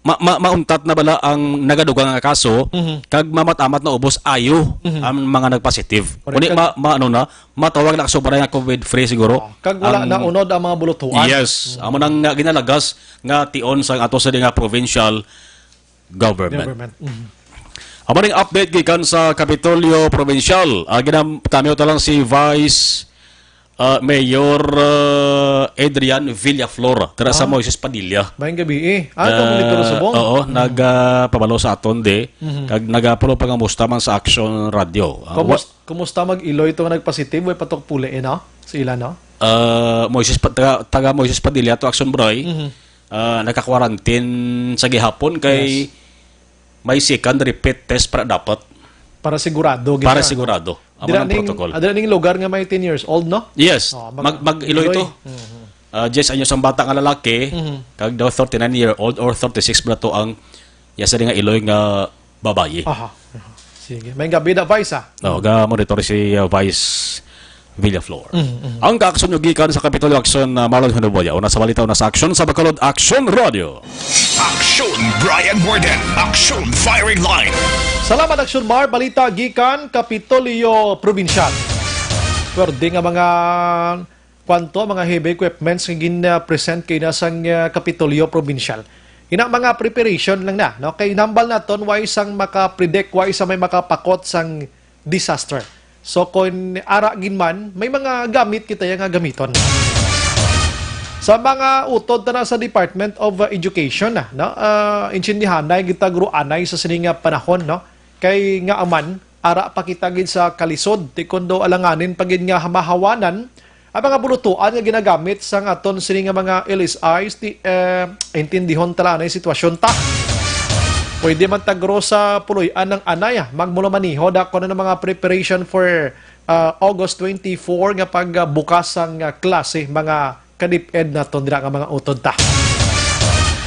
ma-, ma-, mauntat na bala ang nagadugang nga kaso, Mhm. kag mamat-amat na ubos ayo Mhm. ang mga nagpositive. Correct. Kundi Kag ma-, ma-, ano na, matawag na sobra nga COVID-free siguro. Oh, kag wala ang na unod ang mga bulutuan. Yes, Mm. amo nang, uh, ginalagas nga tion sa ato sa nga provincial government. Government. Mhm. Amo ning update gikan sa Kapitolyo Provincial. Ah, ginam-, kamiyo ta lang si Vice, ah, Mayor, ah, Adrian Villaflor, tira sa Ah. Moises Padilla. Mayong gabi eh. Ah, ito, monitor sa Bong. Oo, Mhm. nag, ah, pabalo sa aton di. Mhm. Kag nagapulo pa nga musta man sa Action Radio. Ah, Kumus-, wa- kumusta mag-iloy to nga nagpositive? Way patok puli eh, no? Sa ila, no? Ah, Moises Pa-, taga, taga Moises Padilla to, Action Bray. Mhm. Ah, naka-quarantine sa gihapon kay Yes. may second repeat test para dapat. Para sigurado, gid Para na, no? Sigurado. Amo Dira ang ning, protocol. Ah, dira ning lugar nga may ten years old, no? Yes. Oh, mag-, Mag-, mag-iloy iloy. To. Mhm. Ah, diyes anyos ang bata nga lalaki, Mhm. kag daw thirty-nine year old or thirty-six bala to ang yasa nga iloy nga babayi. Aha. Aha. Sige. May gabi na, Vice, ah. No, ga-monitor si, uh, Vice Villaflor. Mm, mm. Ang kaaksyon nyo gikan sa Kapitolyo Aksyon, uh, Marlon Hinoboya. Una sa balita, una sa aksyon sa Bacolod Aksyon Radio. Aksyon Brian Warden, Aksyon Firing Line. Salamat, Aksyon Mar. Balita gikan Kapitolyo Probinsyal. Pwerte nga mga kwanto, mga heavy equipments nga gin-, uh, present kay na sang, uh, Kapitolyo Probinsyal. Ina mga preparation lang na, no? Kay nambal naton, wa isang maka-predict, wa isa may makapakot sang disaster. So, kung ara gid man, may mga gamit kita ya nga gamiton. Sa mga utod ta na sa Department of, uh, Education, ah, no? Ah, intindihanay, gitagruanay sa sini nga panahon, no? Kay nga aman, ara pa kita gid sa kalisod, ti kundo alanganin pa gid nga mahawanan ang mga bulutuan nga ginagamit sang aton sini nga mga L S Is, ti, eh, intindihon ta lang ang sitwasyon ta. Pwede man tagro sa puloy-an ng anay, ah, magmulamaneho, dako na ng mga preparation for, ah, August twenty-four nga pagbukas sang, ah, klase, mga kadip-ed naton dira nga mga utod ta.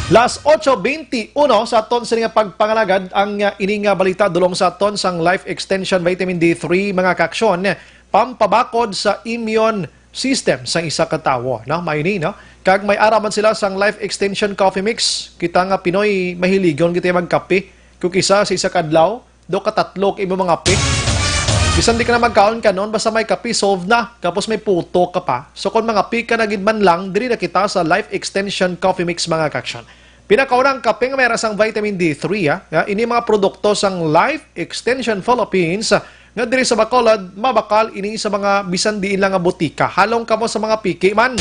Las ocho veintiuno sa aton sini nga pagpangalagad ang, ah, ini nga balita dulong sa aton sang Life Extension Vitamin D three, mga kaaksyon, pampabakod sa immune system sang isa ka tawo, no? May ni, no? Kag may ara man sila sang Life Extension Coffee Mix. Kita nga Pinoy, mahiligon kita magkape. Kung kisa sa isa ka adlaw, do ka tatlo ka imo mga kape. Bisan di ka na magkaon kanon, basta may kape, solve na. Kapos may puto ka pa. So kung mga pika na gid man lang, diri na kita sa Life Extension Coffee Mix, mga kaaksyon. Pinakaunang kape nga may ara sang vitamin D three, ah. Nga ini mga produkto sang Life Extension Philippines, ah, nga diri sa Bacolod, mabakal ini sa mga bisan diin lang nga butika. Halong kamo sa mga piki man.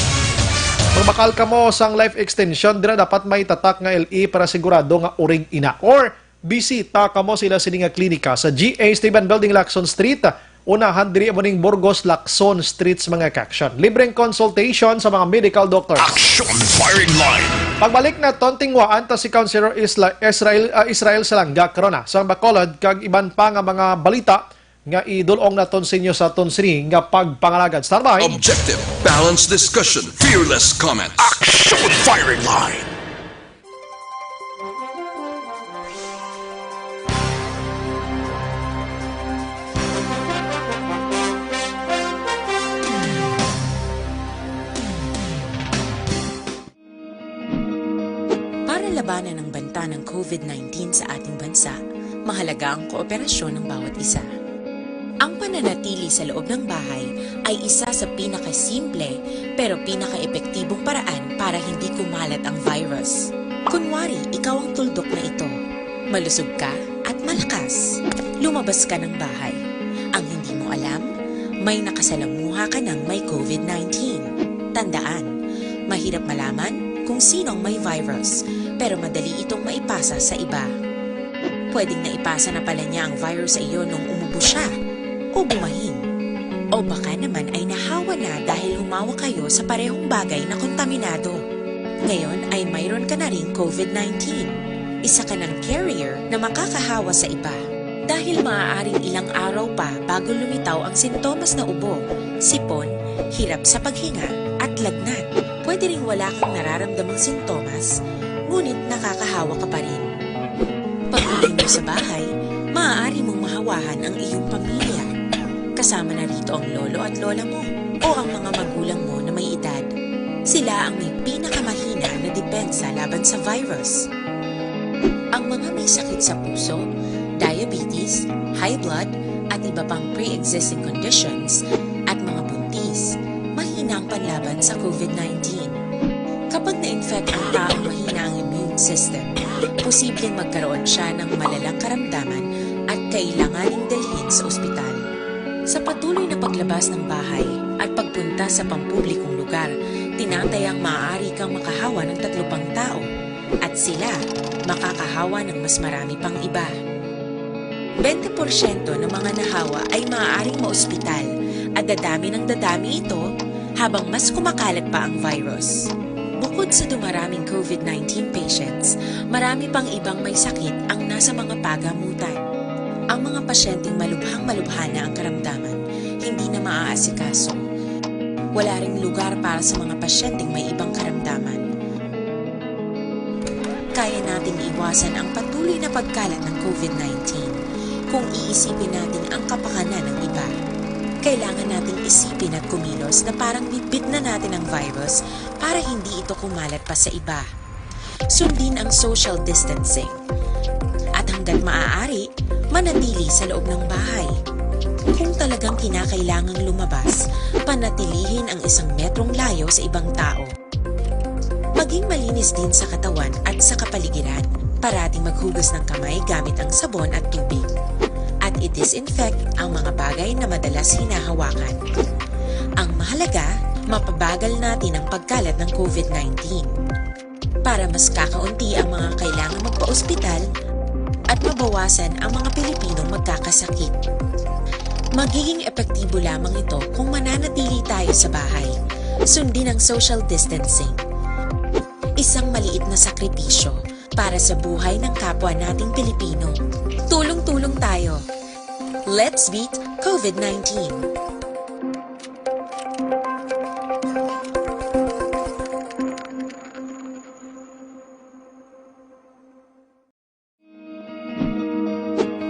Magbakal kamo sang Life Extension, dira dapat may tatak nga L E para sigurado nga urig ina. Or bisita kamo sila sini nga klinika sa G A Esteban Building, Lacson Street. Unahan diri amo ning Burgos, Lacson Streets, mga kaaksyon. Libreng consultation sa mga medical doctors. Action Firing Line. Pagbalik naton, tinguhaan ta si Councilor Isla-, Israel, ah, Israel Salanga karon na sa Bacolod kag iban pa nga mga balita nga idul-ong naton sa inyo sa aton sini nga pagpangalagad. Standby. Objective, balanced discussion, fearless comments. Action Firing Line. Para labanan ang banta ng COVID nineteen sa ating bansa, mahalaga ang kooperasyon ng bawat isa. Ang pananatili sa loob ng bahay ay isa sa pinakasimple pero pinakaepektibong paraan para hindi kumalat ang virus. Kunwari, ikaw ang tuldok na ito. Malusog ka at malakas. Lumabas ka ng bahay. Ang hindi mo alam, may nakasalamuha ka ng may COVID nineteen. Tandaan, mahirap malaman kung sino ang may virus, pero madali itong maipasa sa iba. Pwedeng naipasa na pala niya ang virus sa iyo nung umubo siya o bumahin. O baka naman ay nahawa na dahil humawak kayo sa parehong bagay na kontaminado. Ngayon ay mayroon ka na ring COVID nineteen. Isa ka ng carrier na makakahawa sa iba. Dahil maaaring ilang araw pa bago lumitaw ang sintomas na ubo, sipon, hirap sa paghinga, at lagnat. Pwede ring wala kang nararamdamang sintomas, ngunit nakakahawa ka pa rin. Pag-uwi mo sa bahay, maaari mong mahawahan ang iyong pamilya. Kasama na rito ang lolo at lola mo o ang mga magulang mo na may edad. Sila ang may pinakamahina na depensa laban sa virus. Ang mga may sakit sa puso, diabetes, high blood, at iba pang pre-existing conditions, at mga buntis, mahina ang panlaban sa COVID nineteen. Kapag na-infect ang taong mahina ang immune system, posibleng magkaroon siya ng malalang karamdaman at kailanganing dalhin sa ospital. Sa patuloy na paglabas ng bahay at pagpunta sa pampublikong lugar, tinatayang maaari kang makahawa ng tatlo pang tao, at sila makakahawa ng mas marami pang iba. Bente porsyento ng mga nahawa ay maaaring maospital at dadami ng dadami ito habang mas kumakalat pa ang virus. Bukod sa dumaraming COVID nineteen patients, marami pang ibang may sakit ang nasa mga pagamutan. Ang mga pasyenteng malubhang-malubha na ang karamdaman, hindi na maaasikaso. Wala ring lugar para sa mga pasyenteng may ibang karamdaman. Kaya nating iwasan ang patuloy na pagkalat ng COVID nineteen kung iisipin natin ang kapakanan ng iba. Kailangan nating isipin at kumilos na parang bitbit na natin ang virus para hindi ito kumalat pa sa iba. Sundin ang social distancing. At hanggat maaari, manatili sa loob ng bahay. Kung talagang kinakailangang lumabas, panatilihin ang isang metrong layo sa ibang tao. Mag Maging malinis din sa katawan at sa kapaligiran. Parating maghugas ng kamay gamit ang sabon at tubig. At i-disinfect ang mga bagay na madalas hinahawakan. Ang mahalaga, mapabagal natin ang pagkalat ng COVID nineteen. Para mas kakaunti ang mga kailangan magpa-ospital at mabawasan ang mga Pilipinong magkakasakit. Magiging epektibo lamang ito kung mananatili tayo sa bahay. Sundin ang social distancing. Isang maliit na sakripisyo para sa buhay ng kapwa nating Pilipino. Tulong-tulong tayo. Let's beat COVID nineteen.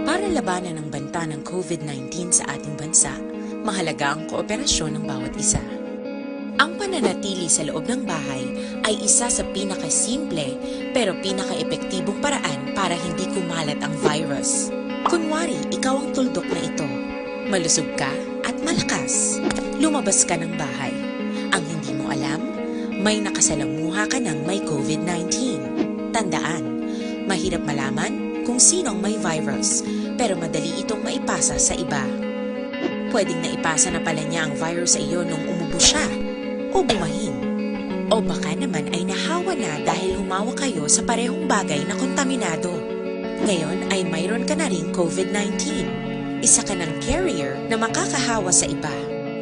Para labanan ang banta ng COVID nineteen sa ating bansa, mahalaga ang kooperasyon ng bawat isa. Ang pananatili sa loob ng bahay ay isa sa pinakasimple pero pinakaepektibong paraan para hindi kumalat ang virus. Kunwari, ikaw ang tuldok na ito. Malusog ka at malakas. Lumabas ka ng bahay. Ang hindi mo alam, may nakasalamuha ka ng may COVID nineteen. Tandaan, mahirap malaman kung sino ang may virus, pero madali itong maipasa sa iba. Pwedeng naipasa na pala niya ang virus sa iyo nung umubo siya o bumahin. O baka naman ay nahawa na dahil humawa kayo sa parehong bagay na kontaminado. Ngayon ay mayroon ka na ring COVID nineteen. Isa ka ng carrier na makakahawa sa iba.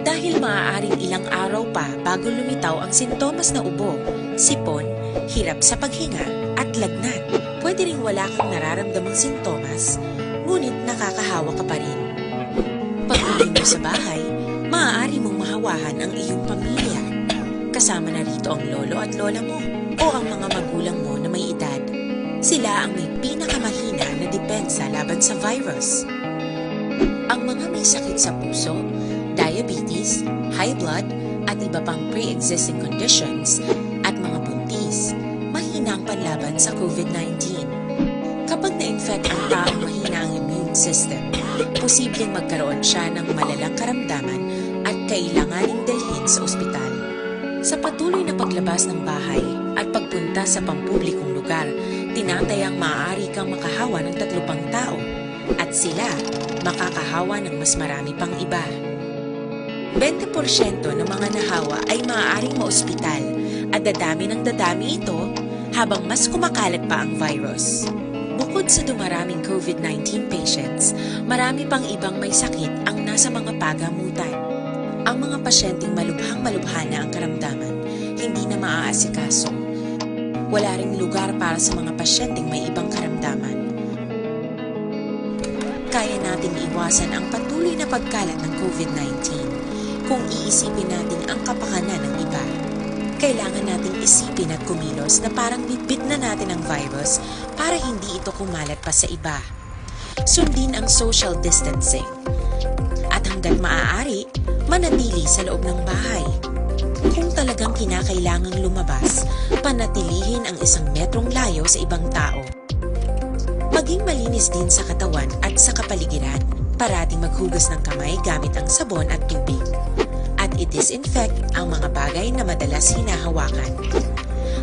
Dahil maaaring ilang araw pa bago lumitaw ang sintomas na ubo, sipon, hirap sa paghinga, at lagnat. Pwede ring wala kang nararamdamang sintomas, ngunit nakakahawa ka pa rin. Pag-uwi mo sa bahay, maaari mong mahawahan ang iyong pamilya. Kasama na rito ang lolo at lola mo o ang mga magulang mo na may edad. Sila ang may pinakamahina na depensa laban sa virus. Ang mga may sakit sa puso, diabetes, high blood, at iba pang pre-existing conditions, at mga buntis, mahina ang panlaban sa COVID nineteen. Kapag na-infect ang taong mahina ang immune system, posibleng magkaroon siya ng malalang karamdaman at kailanganing dalhin sa ospital. Sa patuloy na paglabas ng bahay at pagpunta sa pampublikong lugar, tinatayang maaari kang makahawa ng tatlo pang tao at sila makakahawa ng mas marami pang iba. Twenty porsyento ng mga nahawa ay maaaring maospital at dadami ng dadami ito habang mas kumakalat pa ang virus. Bukod sa dumaraming COVID nineteen patients, marami pang ibang may sakit ang nasa mga pagamutan. Ang mga pasyenteng malubhang-malubha na ang karamdaman, hindi na maaasikaso. Wala ring lugar para sa mga pasyenteng may ibang karamdaman. Kaya nating iwasan ang patuloy na pagkalat ng COVID nineteen kung iisipin natin ang kapakanan ng iba. Kailangan nating isipin at kumilos na parang bitbit na natin ang virus para hindi ito kumalat pa sa iba. Sundin ang social distancing. At hanggat maaari, manatili sa loob ng bahay. Kung talagang kinakailangang lumabas, panatilihin ang isang metrong layo sa ibang tao. Maging malinis din sa katawan at sa kapaligiran. Parating maghugas ng kamay gamit ang sabon at tubig. At i-disinfect ang mga bagay na madalas hinahawakan.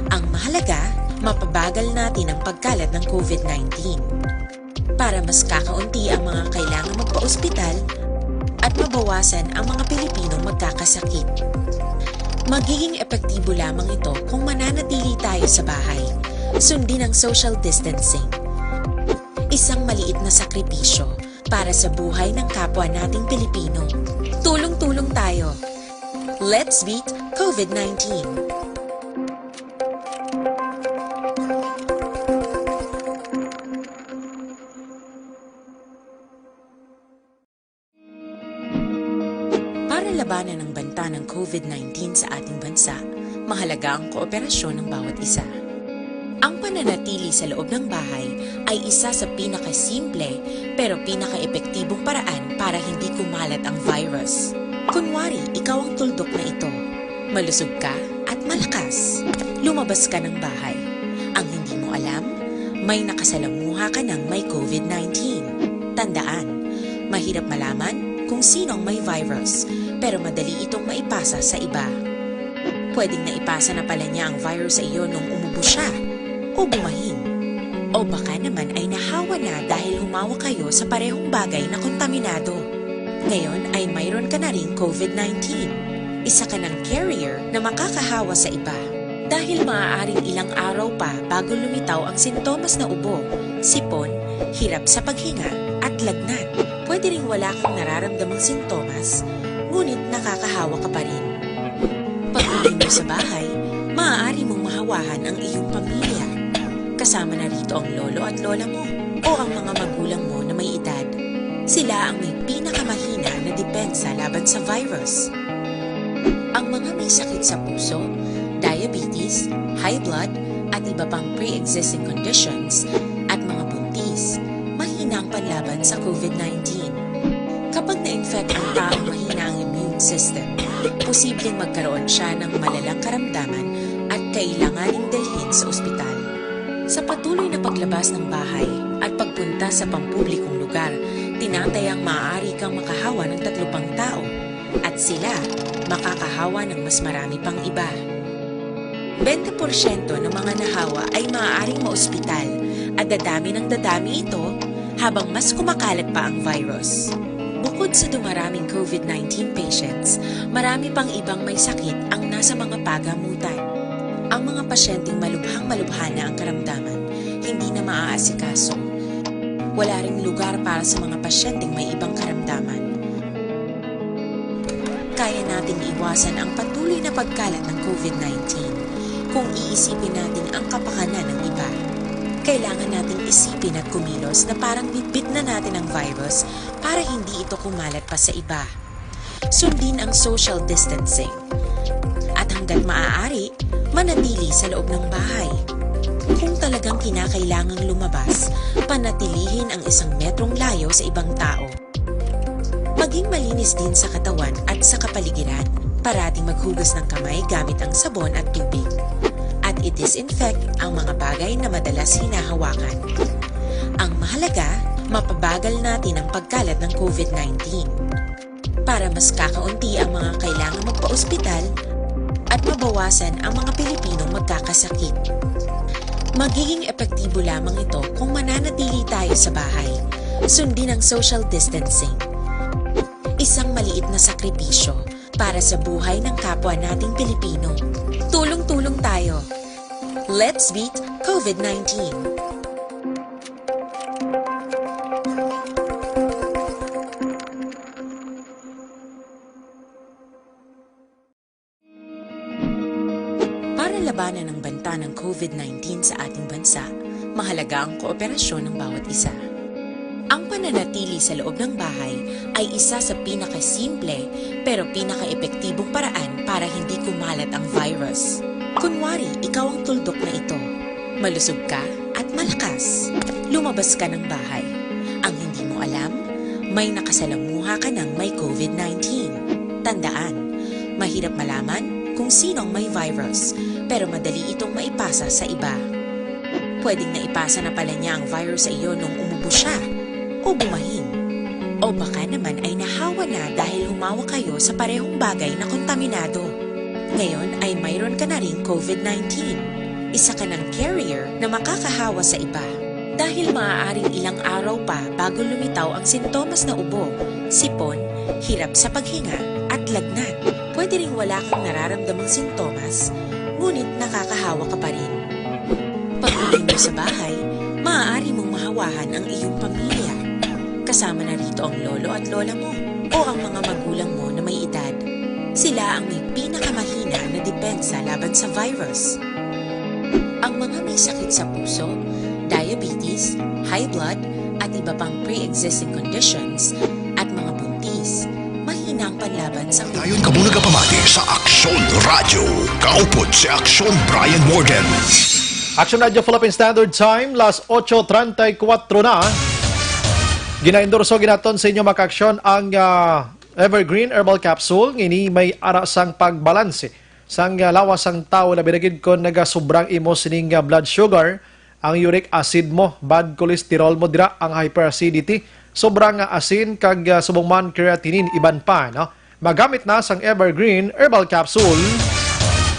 Ang mahalaga, mapabagal natin ang pagkalat ng COVID nineteen. Para mas kakaunti ang mga kailangan magpa-ospital at mabawasan ang mga Pilipinong magkakasakit. Magiging epektibo lamang ito kung mananatili tayo sa bahay. Sundin ang social distancing. Isang maliit na sakripisyo para sa buhay ng kapwa nating Pilipino. Tulong-tulong tayo. Let's beat COVID nineteen. Para labanan ang banta ng COVID nineteen sa ating bansa, mahalaga ang kooperasyon ng bawat isa. Ang pananatili sa loob ng bahay ay isa sa pinakasimple pero pinakaepektibong paraan para hindi kumalat ang virus. Kunwari, ikaw ang tuldok na ito. Malusog ka at malakas. Lumabas ka ng bahay. Ang hindi mo alam, may nakasalamuha ka ng may COVID nineteen. Tandaan, mahirap malaman kung sino ang may virus, pero madali itong maipasa sa iba. Pwedeng naipasa na pala niya ang virus sa iyo nung umubo siya o bumahin. O baka naman ay nahawa na dahil humawak kayo sa parehong bagay na kontaminado. Ngayon ay mayroon ka na ring COVID nineteen. Isa ka ng carrier na makakahawa sa iba. Dahil maaaring ilang araw pa bago lumitaw ang sintomas na ubo, sipon, hirap sa paghinga, at lagnat. Pwede ring wala kang nararamdamang sintomas, ngunit nakakahawa ka pa rin. Pag-uwi mo sa bahay, maaari mong mahawahan ang iyong pamilya. Kasama na rito ang lolo at lola mo o ang mga magulang mo na may edad. Sila ang may pinakamahina na depensa laban sa virus. Ang mga may sakit sa puso, diabetes, high blood, at iba pang pre-existing conditions, at mga buntis, mahina ang panlaban sa COVID nineteen. Kapag na-infect ang taong mahina ang immune system, posibleng magkaroon siya ng malalang karamdaman at kailanganing dalhin sa ospital. Sa patuloy na paglabas ng bahay at pagpunta sa pampublikong lugar, tinatayang maaari kang makahawa ng tatlo pang tao at sila makakahawa ng mas marami pang iba. Bente porsyento ng mga nahawa ay maaaring maospital at dadami ng dadami ito habang mas kumakalat pa ang virus. Bukod sa dumaraming COVID nineteen patients, marami pang ibang may sakit ang nasa mga pagamutan. Ang mga pasyenteng malubhang-malubha na ang karamdaman, hindi na maaasikaso. Wala ring lugar para sa mga pasyenteng may ibang karamdaman. Kaya nating iwasan ang patuloy na pagkalat ng COVID nineteen kung iisipin natin ang kapakanan ng iba. Kailangan nating isipin at kumilos na parang bitbit na natin ang virus para hindi ito kumalat pa sa iba. Sundin ang social distancing. At hanggat maaari, manatili sa loob ng bahay. Kung talagang kinakailangang lumabas, panatilihin ang isang metrong layo sa ibang tao. Maging malinis din sa katawan at sa kapaligiran. Parating maghugas ng kamay gamit ang sabon at tubig. At i-disinfect ang mga bagay na madalas hinahawakan. Ang mahalaga, mapabagal natin ang pagkalat ng COVID nineteen. Para mas kakaunti ang mga kailangang magpa-ospital at mabawasan ang mga Pilipinong magkakasakit. Magiging epektibo lamang ito kung mananatili tayo sa bahay. Sundin ang social distancing. Isang maliit na sakripisyo para sa buhay ng kapwa nating Pilipino. Tulong-tulong tayo. Let's beat COVID nineteen. Para labanan ang banta ng COVID nineteen sa ating bansa, mahalaga ang kooperasyon ng bawat isa. Ang pananatili sa loob ng bahay ay isa sa pinakasimple pero pinakaepektibong paraan para hindi kumalat ang virus. Kunwari, ikaw ang tuldok na ito. Malusog ka at malakas. Lumabas ka ng bahay. Ang hindi mo alam, may nakasalamuha ka ng may COVID nineteen. Tandaan, mahirap malaman kung sino ang may virus, pero madali itong maipasa sa iba. Pwedeng naipasa na pala niya ang virus sa iyo nung umubo siya o bumahin. O baka naman ay nahawa na dahil humawak kayo sa parehong bagay na kontaminado. Ngayon ay mayroon ka na ring COVID nineteen. Isa ka ng carrier na makakahawa sa iba. Dahil maaaring ilang araw pa bago lumitaw ang sintomas na ubo, sipon, hirap sa paghinga, at lagnat. Pwede ring wala kang nararamdamang sintomas, ngunit nakakahawa ka pa rin. Pag-uwi mo sa bahay, maaari mong mahawahan ang iyong pamilya. Kasama na rito ang lolo at lola mo o ang mga magulang mo na may edad. Sila ang may pinakamahina na depensa laban sa virus. Ang mga may sakit sa puso, diabetes, high blood, at iba pang pre-existing conditions, at mga buntis, mahina ang panlaban sa Dayon kamo nagapamati sa Aksyon Radyo, kaupod si Aksyon Brian Morgan. Aksyon Radyo Philippine Standard Time, las ocho treinta y cuatro na. Ginaendorso ginaton sa inyo, mga kaaksyon, ang, ah, Evergreen Herbal Capsule. Ngini may ara sang pagbalanse sang, ah, lawas sang tawo, labi na gid kon nagasobrang imo sining, ah, blood sugar, ang uric acid mo, bad cholesterol mo dira, ang hyperacidity, sobra nga asin, kag, ah, subong man creatinine, iban pa, no? Magamit na sang Evergreen Herbal Capsule.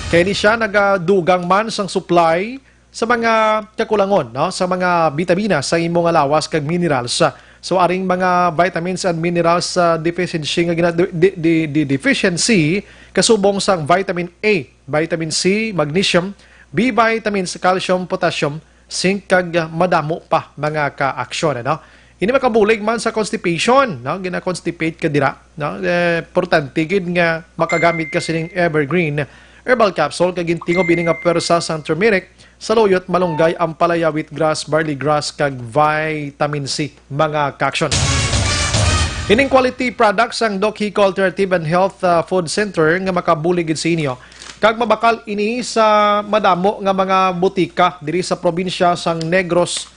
Kay ini siya nagadugang man sang supply sa mga kakulangon, no, sa mga bitamina sa imo nga lawas kag minerals. So, aring mga vitamins and minerals, ah, deficiency nga gina-, di, di, di, deficiency kasubong sang vitamin A, vitamin C, magnesium, B vitamins, calcium, potassium, zinc, kag madamo pa mga ka-aksyon, ano? Ini makabulig man sa constipation, no? Gina-constipate ka dira, no? Eh, importante gid nga makagamit ka sining Evergreen Herbal Capsule, kag gintingob ini nga pwersa sang turmeric. Sa luyot, malunggay, ampalaya, wheatgrass, barley grass, kag vitamin C, mga ka-aksyon. Ining quality products sang Doc Hico Alternative and Health, ah, Food Center nga makabulig gid sa inyo. Kag mabakal ini sa madamo nga mga butika diri sa probinsya sang Negros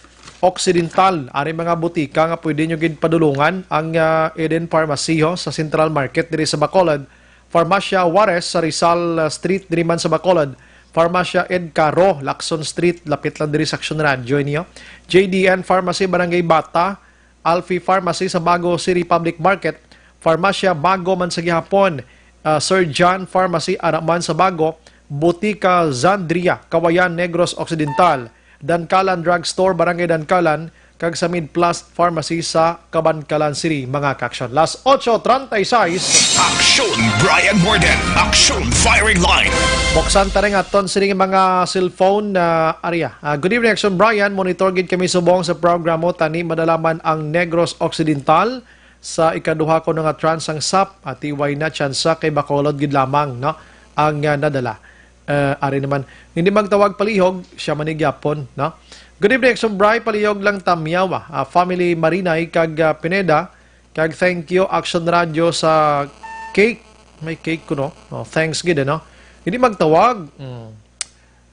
Occidental. Ari mga butika nga pwede nyo gid padulungan ang, ah, Eden Pharmacy, ho, sa Central Market diri sa Bacolod, Farmacia Juarez sa Rizal, ah, Street diri man sa Bacolod, Farmacia Ed Caro, Lacson Street, lapit lang diri sa Action Radio niyo. J D N Pharmacy, Barangay Bata, Alfie Pharmacy sa Bago City Public Market, Farmacia Bago man sa gihapon, ah, Sir John Pharmacy ara man sa Bago, Butika Zandria, Kawayan, Negros Occidental, Dankalan Drugstore, Barangay Dankalan, kag sa Mid Plus Pharmacy sa Kabankalan City, mga ka-aksyon. Las ocho treinta y seis. Action Brian Morden. Action Firing Line. Buksan ta rin aton sining mga cellphone na area. Ah, good evening, Action Brian. Monitor gid kami subong sa programa. Tani madala man ang Negros Occidental. Sa ikaduha ko nga trans ang sap, ati way na tsansa kay Bacolod gid lamang, no, ang, ah, nadala. Eh, ari naman, hindi magtawag palihog, siya man ni gyapon, no? Good evening, Action Bri. Palihog lang tamyaw, ah. Ah, family Marinay kag, ah, Pineda. Kag thank you, Action Radio, sa cake. May cake ko, no? Oh, thanks gid, ano? Hindi magtawag. Hmm.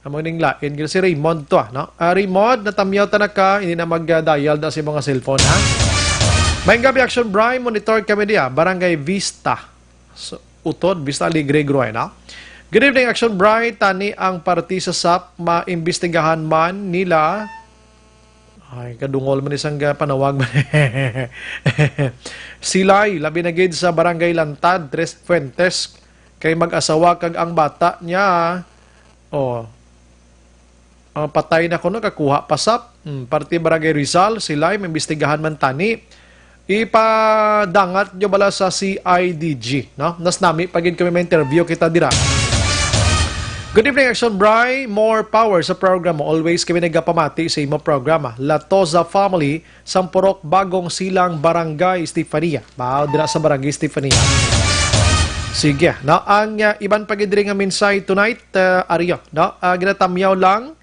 Amo ning lain gid si Raymond to, ah, no? Ah, Raymond, natamyaw ta na ka, hindi na mag-dial na sa mga cellphone, ha? Maayong gabi, Action Bri. Monitor kami diya, Barangay Vista. So, Utod, Vista Alegre, Gruay, no? Good evening, Action Bri. Tani ang parti sa sap, maimbestigahan man nila. Ay, kadungol man isang, ah, panawag. Silay, labi na gid sa Barangay Lantad, Tres Fuentes, kay mag-asawa kag ang bata niya. Oh. Ah, patay na kuno, kakuha pa sap. Hmm, parte Barangay Rizal, Silay, maimbestigahan man tani. Ipadangat nyo bala sa C I D G, no? Nas nami pa gid kami ma-interview kita dira. Good evening, Action Bri. More power sa programa. Always kami nagapamati sa imo programa. Latoza family, Sampurok, Bagong Silang, Barangay Estefania. Mao dira sa Barangay Estefania. Sige, no? Ang, ah, iban pa gid diri nga mensahe tonight, ah, Ario, no? Ah, ginatamyaw lang.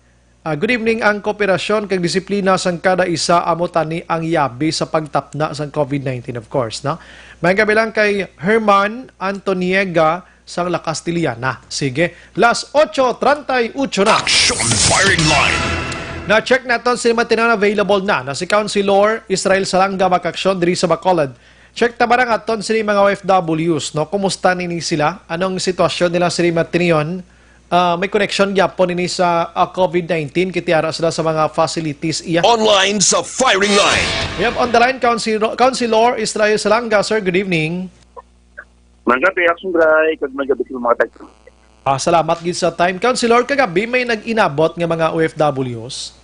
Ah, good evening. Ang kooperasyon kag disiplina sang kada isa amo tani ang yabi sa pagtapna sang covid nineteen, of course, no? Maayong gabi lang kay Herman Antoniega sang La Castellana. Sige, las ocho treinta y ocho na. Action Firing Line. Na-check naton si mga tinan available na, na si Councilor Israel Salanga, mga ka-aksyon, diri sa Bacolod. Check ta ba ang aton sini mga O F Ws, no? Kumusta nini sila? Anong sitwasyon nila sini mga tinion? Ah, may connection gyapon ini sa, ah, covid nineteen, kay ara sila sa mga facilities iya. Online sa Firing Line. Yep, on the line, Councilor, Councilor Israel Salanga. Sir, good evening. Maayong gabi, Action Bri, kag maayong gabi sa mga tag- Ah, salamat gid sa time. Councilor, kagabi may nag-inabot nga mga O F Ws?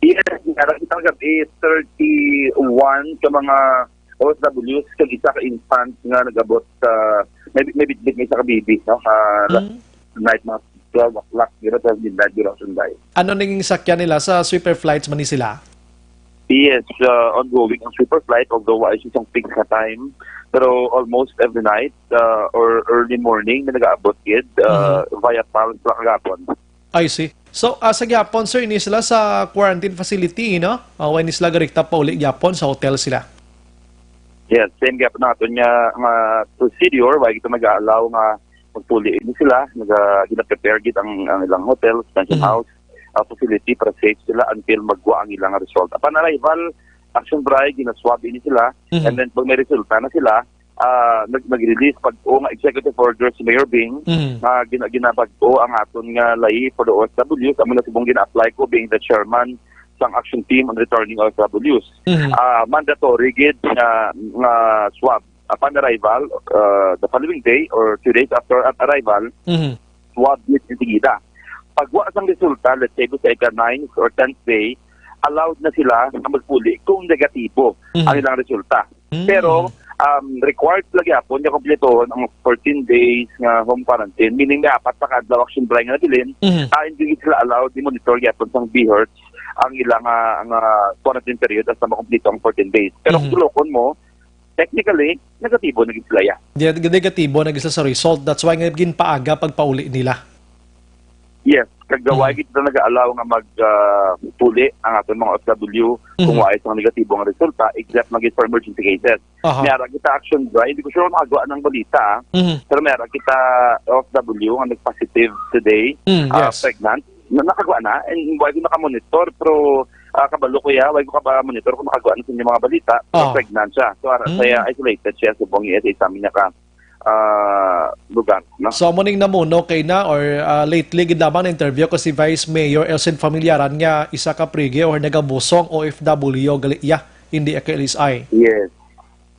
Yes, meron kita kagabi, thirty-one ka mga O F Ws, kag isa ka infant nga nag-abot sa, may, may bitbit nga isa ka baby, no? Ah, la-, Mm. night, mga twelve o'clock, gina, twelve midnight, gina, sunday. Ano naging sakyan nila? Sa sweeper flights man ni sila? Yes, uh, ongoing ang sweeper flight, although wa siya isang fixed na time, pero almost every night, uh, or early morning, may nag-aabot gid, uh, Mhm. via P A L sila kagapon. I see. So, ah, sa gihapon, sir, ini sila sa quarantine facility, no? Ah, wa ini sila garekta pauli gihapon, sa hotel sila? Yes, same gihapon ang aton nga, nga procedure, wa kita nag-allow nga magpauli ini sila, naga-, gina-prepare gid ang, ang ilang hotel, extension Mhm. house, ah, facility para safe sila until magwa ang ilang result. Upon arrival, Action Bri, gina-swab ini sila, Mhm. and then pag may resulta na sila, ah, nag-, nag-release bag-o nga executive order si Mayor Bing, Mhm. nga gina-, ginabag-o ang aton nga layi for the O F Ws, amo na subong gina-apply ko being the chairman sang action team on returning O F Ws. Mhm. Ah, mandatory gid nga, nga swab upon arrival, uh, the following day or two days after ar-, arrival, Mhm. swab test insigida. Pag wa sang resulta, let's say, sa ika ninth or tenth day, allowed na sila nga magpuli kung negatibo Mhm. ang ilang resulta. Mm. Pero, um, required sila gyapon nga kumpletohon ang fourteen days nga home quarantine, meaning may apat pa ka adlaw, Action Bri, nga nabilin, Mhm. ah, hindi sila allowed i-monitor gyapon sang BHERTs ang ilang, ah, ang, ah, quarantine period hasta makumpleto ang fourteen days. Pero kung Mhm. tulokon mo, technically, negatibo na gid sila, ya. Di-, negatibo na gid sila sa result. That's why nga ginpaaga pagpauli nila. Yes, kag wa Mhm. gid sila nag-allow nga mag, ah, puli ang aton mga O F W kung Mhm. wa sang negatibo nga resulta, except man gid for emergency cases. Aha. May ara kita, Action Bri, hindi ko sure kung nakagawa ng balita, ah. Mhm. Pero may ara kita O F W nga nag-positive today, Mm, ah, yes. pregnant. Na, nakagawa na, and why di nakamonitor, pero, ah, kabalo ko ya, why ko ka ba monitor kung nakagawa na sa inyong mga balita, pero Ah. pregnant siya. So, ara, Mm. siya isolated siya, subong iya sa isa niya ka, ah, lugar, no? So, amo ning namuno kay na, or, ah, lately gid lamang na-interview ko si Vice Mayor Elsen Familiaran nga isa ka prigi or nagabusong O F W gali iya, hindi ka L S I. Yes.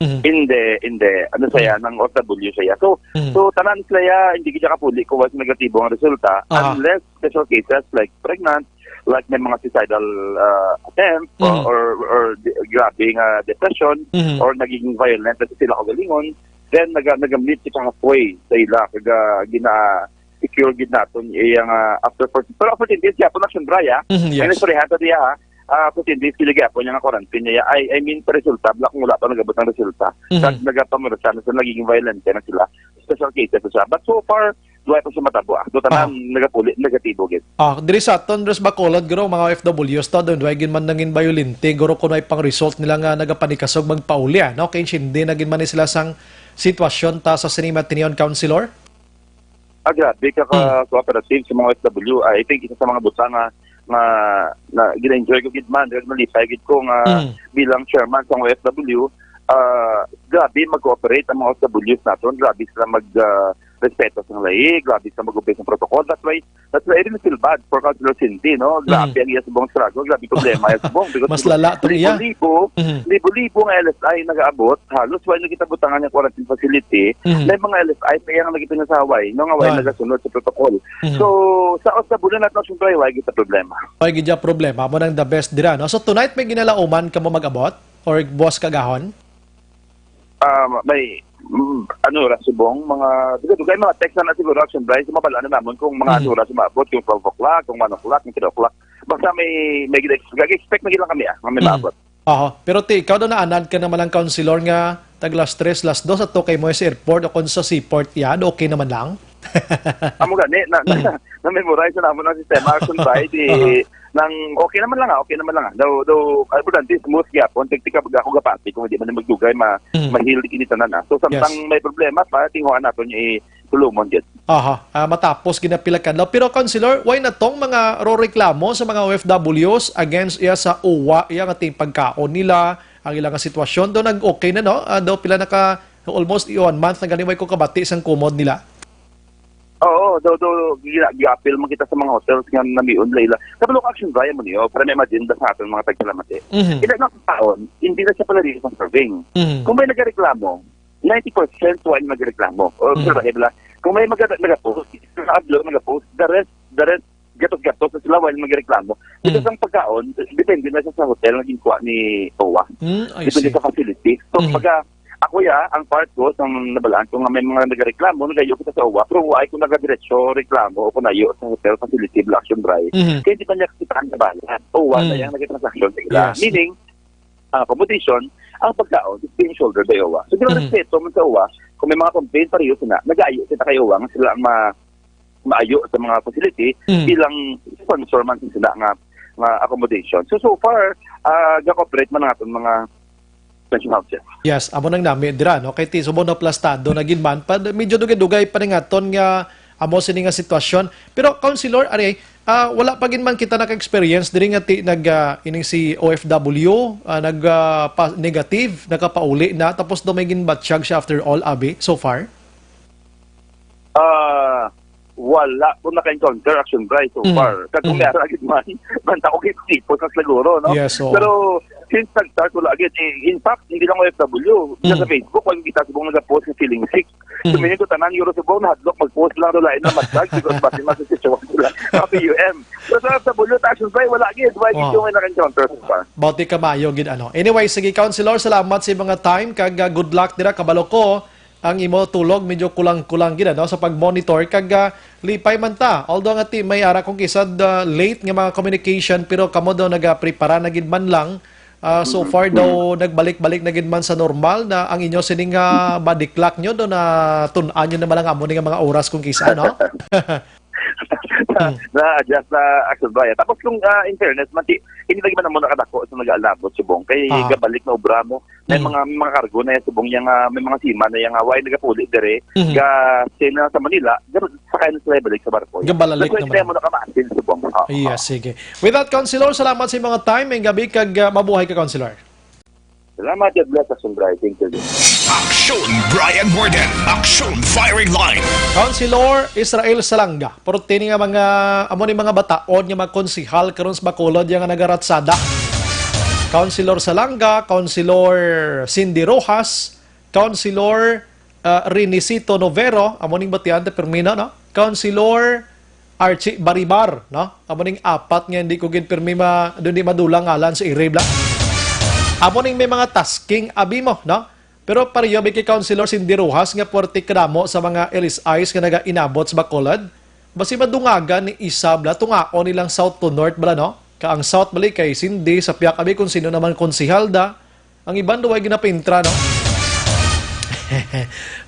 Mhm. Hindi, hindi. Ano siya, Mhm. ng O F W siya. So, Mhm. so, tanan sila ya, hindi kita kapuli kung wala negatibo ang resulta, Aha. unless special cases like pregnant, like may mga suicidal, ah, attempt, Mhm. or, or di-, grabe nga depression, Mhm. or naging violent na sila kaugalingon, then naga-, nagamit kita halfway sa ila, kaga gina-, secure gid naton iya nga after fourteen, pero after fourteen days gyapon, Action Bri, ah. Mhm, yes. Ang istoryahan ta diya, ha? Ah, fourteen days gid gyapon niya nga quarantine niya. I, I mean, pa resulta, bala kung wala pa nagabot ang resulta. Mhm. Kag nagapamursa na sila, nagiging violent na sila. Special cases na siya. But so far, wala pa siya matabo, ah. Do tanan, Ah. nagapuli, negatibo gid. Ah, diri sa aton, Dres Bacolod, guro, mga O F Ws to, doon, wala gid man nangin violente, guro, kung may pang result nila nga nagapanikasog magpauli, ah, no? Kay hindi na gid man ni sila sang sitwasyon ta sa sini matinion, Councilor? Ah, grabe ka, ka Mm. cooperative sa mga O F W. I think isa sa mga butang nga, nga, nga gina-enjoy ko gid man, kag nalipay gid ko nga Mm. bilang chairman sa mga O F W, ah, grabe mag-cooperate ang mga O F Ws naton. Grabe sila mag, ah, respeto sa lahi, grabe sila mag-obey sa protocol. That's why, that's why I really feel bad for Councilor Cindy, no? Grabe Mm. ang iya subong struggle, grabe problema iya subong. Because Mas lala tong iya. libo-libo, Mm. libo-libo nga L S I nagaabot, halos wala na kita butangan nga quarantine facility. Mhm. May mga L S I pa yang nagipinasaway, no, nga way Yan. nagasunod sa protocol. Mhm. So, sa, sa bulan natin, siyempre, way gid sa problema. Way gid ya problema. Amo nang the best dira, no? So, tonight may ginalauman kamo mag-abot? Or buwas kagahon? Ah, may, mm, ano ra, subong, mga, dugay, dugay, mga text na na siguro, Action Bri, so mabalaan na namon kung mga Mhm. ano ra, sumabot, kung twelve o'clock, kung one o'clock, kung three o'clock. Basta may, may gina-, gag-expect na gid lang kami, ah, nga may Mhm. maabot. Oho. Pero ti, ikaw daw naanad ka naman ang counselor nga tag las tres, las dos ato kay mo sa airport o kung sa seaport, yan, okay naman lang? Amo gani, na, na, Mm. na-memorize na namon ang sistema, Action Bri, di, Aha. nang okay naman lang, ah, okay naman lang, ah. Daw, daw, importante, smooth gyapon, tiktik ka, baga ako gapati, kung hindi man magdugay, ma-, Mm. mahil, di kinitanan, ah. So, samtang Yes. may problema pa, tinguhan naton yung i-, tulumon gid. Aha, ah, matapos ginapila ka adlaw. Pero, Councilor, why na tong mga roreklamo sa mga O F Ws against iya sa uwa, iya nga ting pagkaon nila, ang ilang sitwasyon? Do nag-okay na, no? Ah, do pila na ka, almost one month na gani, way ko kabati sang kumod nila. Oo, do, do, gina-, gi-appeal man kita sa mga hotels nga namion nila ila. Sa Bulok Action Bri mo niyo, para may ma-agenda sa aton mga tagpalamati. Mhm. Ila na taon, hindi na siya pala rin serving. Mhm. Kung may nagreklamo, ninety percent wala nagreklamo. O, Mm. sure ba, Ebla? Kung may mag-, nag-post, nag-upload, nag-post, the rest, the rest, gatos-gatos na sila wala nagreklamo. Because Mm. ang pagkaon, depende na siya sa hotel na ginkuha ni owa. Mm, I Depende see. sa facility. So, Mm. pagka, ako ya, ang part ko, sa nabalaan ko nga may mga nagreklamo, nagayo kita sa owa, pero wala ko nagadiretso reklamo o kunayo sa hotel facility, Black Action Bri. Mm. Kaya di pa niya kita ang nabalaan. Owa na Mm. yung nagtransaksyon sa ila. Yes. Meaning, ah, accommodation, ang pagkaon is being shouldered by owa. So, di ba, Mm. respeto man sa owa, kung may mga complaint, pareho sila, nag-aayo kita kay owa nga sila ang ma-, maayo sa mga facility Mm. bilang sponsor man sila nga, nga accommodation. So, so far, ah, ga-cooperate man ang aton mga pension houses. Yes, amo nang nami dira, no? Kay ti subong na plastado na gid man. Pad-, medyo dugay-dugay pa ning aton nga amo sini nga sitwasyon. Pero, Councilor, ari, ah, wala pa gid man kita naka-experience diri nga ti-, nag, ah, ining si O F W, ah, nag, ah, pa-, negative, nakapauli na, tapos daw may ginbatsyag siya after all, abi, so far? Ah, wala ko naka-encounter, Action Bri, so Mm. far. Kag kung Mm. meron gid man, banta ko gid tipo sa siguro, no? Yes, oo. Pero since nag-start, wala gid. Eh, in fact, hindi lang O F W. Diyan sa Mm. Facebook, kung kita subong nag-post ng feeling sick. Mhm. Tumingin ko tanan, Euro Subong, nahadlok, mag-post lang, wala na matag, because basi masisitsuhan sila. Mga P U M. Pero sa, sa Bulyo, Action Fly, wala gid. Why gid Oh. yung may naka-encounter sa pa? Bauti ka maayo gid, ano. Anyway, sige, Councilor, salamat sa mga time, kag, ah, good luck dira, kabalo ko, ang imo tulog, medyo kulang-kulang gid, ano, sa pag-monitor, kag, ah, lipay man ta. Although nga ti, may ara kung kisa, ah, late nga mga communication, pero kamo daw nagaprepara na gid man lang. Ah, so far daw, nagbalik-balik na gid man sa normal na ang inyo sining, ah, body clock nyo daw na tun-an nyo na man lang amo ni nga mga oras kung kisa, no? Na, Hmm. na-adjust na, Action Fly. Tapos kung, ah, in fairness, man, ti-, hindi lagi man amo nakadako sa nag-aalabot subong. Kay Ah. gabalik na obra mo. May Hmm. mga, may mga kargo na yan subong yang, ah, may mga seaman na yang, ah, way nagapuli dire. Mhm. Ga, sila sa Manila, ga, sakay na sila balik sa barko. Gabalik That's why na sila man. mo nakamasin subong. Oo. Iya, sige. With that, Councilor, salamat sa mga time. May gabi kag, ah, mabuhay ka, Councilor. Salamat, God bless, Action Brian. Thank you. Action Brian Morden. Action Firing Line. Councilor Israel Salanga. Pero tini nga mga, amo ni mga bataon nga mga konsihal karon sa Bacolod yang nagaratsada. Councilor Salanga, Councilor Cindy Rojas, Councilor, ah, Renicito Novero, amo ning batiante permino, no? Councilor Archie Baribar, no? Amo ning apat nga hindi ko gid pirmi ma-, hindi madulang ngalan sa iri, bla. Amo ning may mga tasking abi mo, no? Pero pareho bi kay Councilor Cindy Rojas nga puwerte kadamo sa mga L S Is nga nagainabot sa Bacolod. Basi madungagan ni isa, bla, tungaon nilang south to north, bla, no? Ka ang south bali kay Cindy, sa piyak abi kung sino naman konsihal da. Ang iban daw ay ginapintra, no?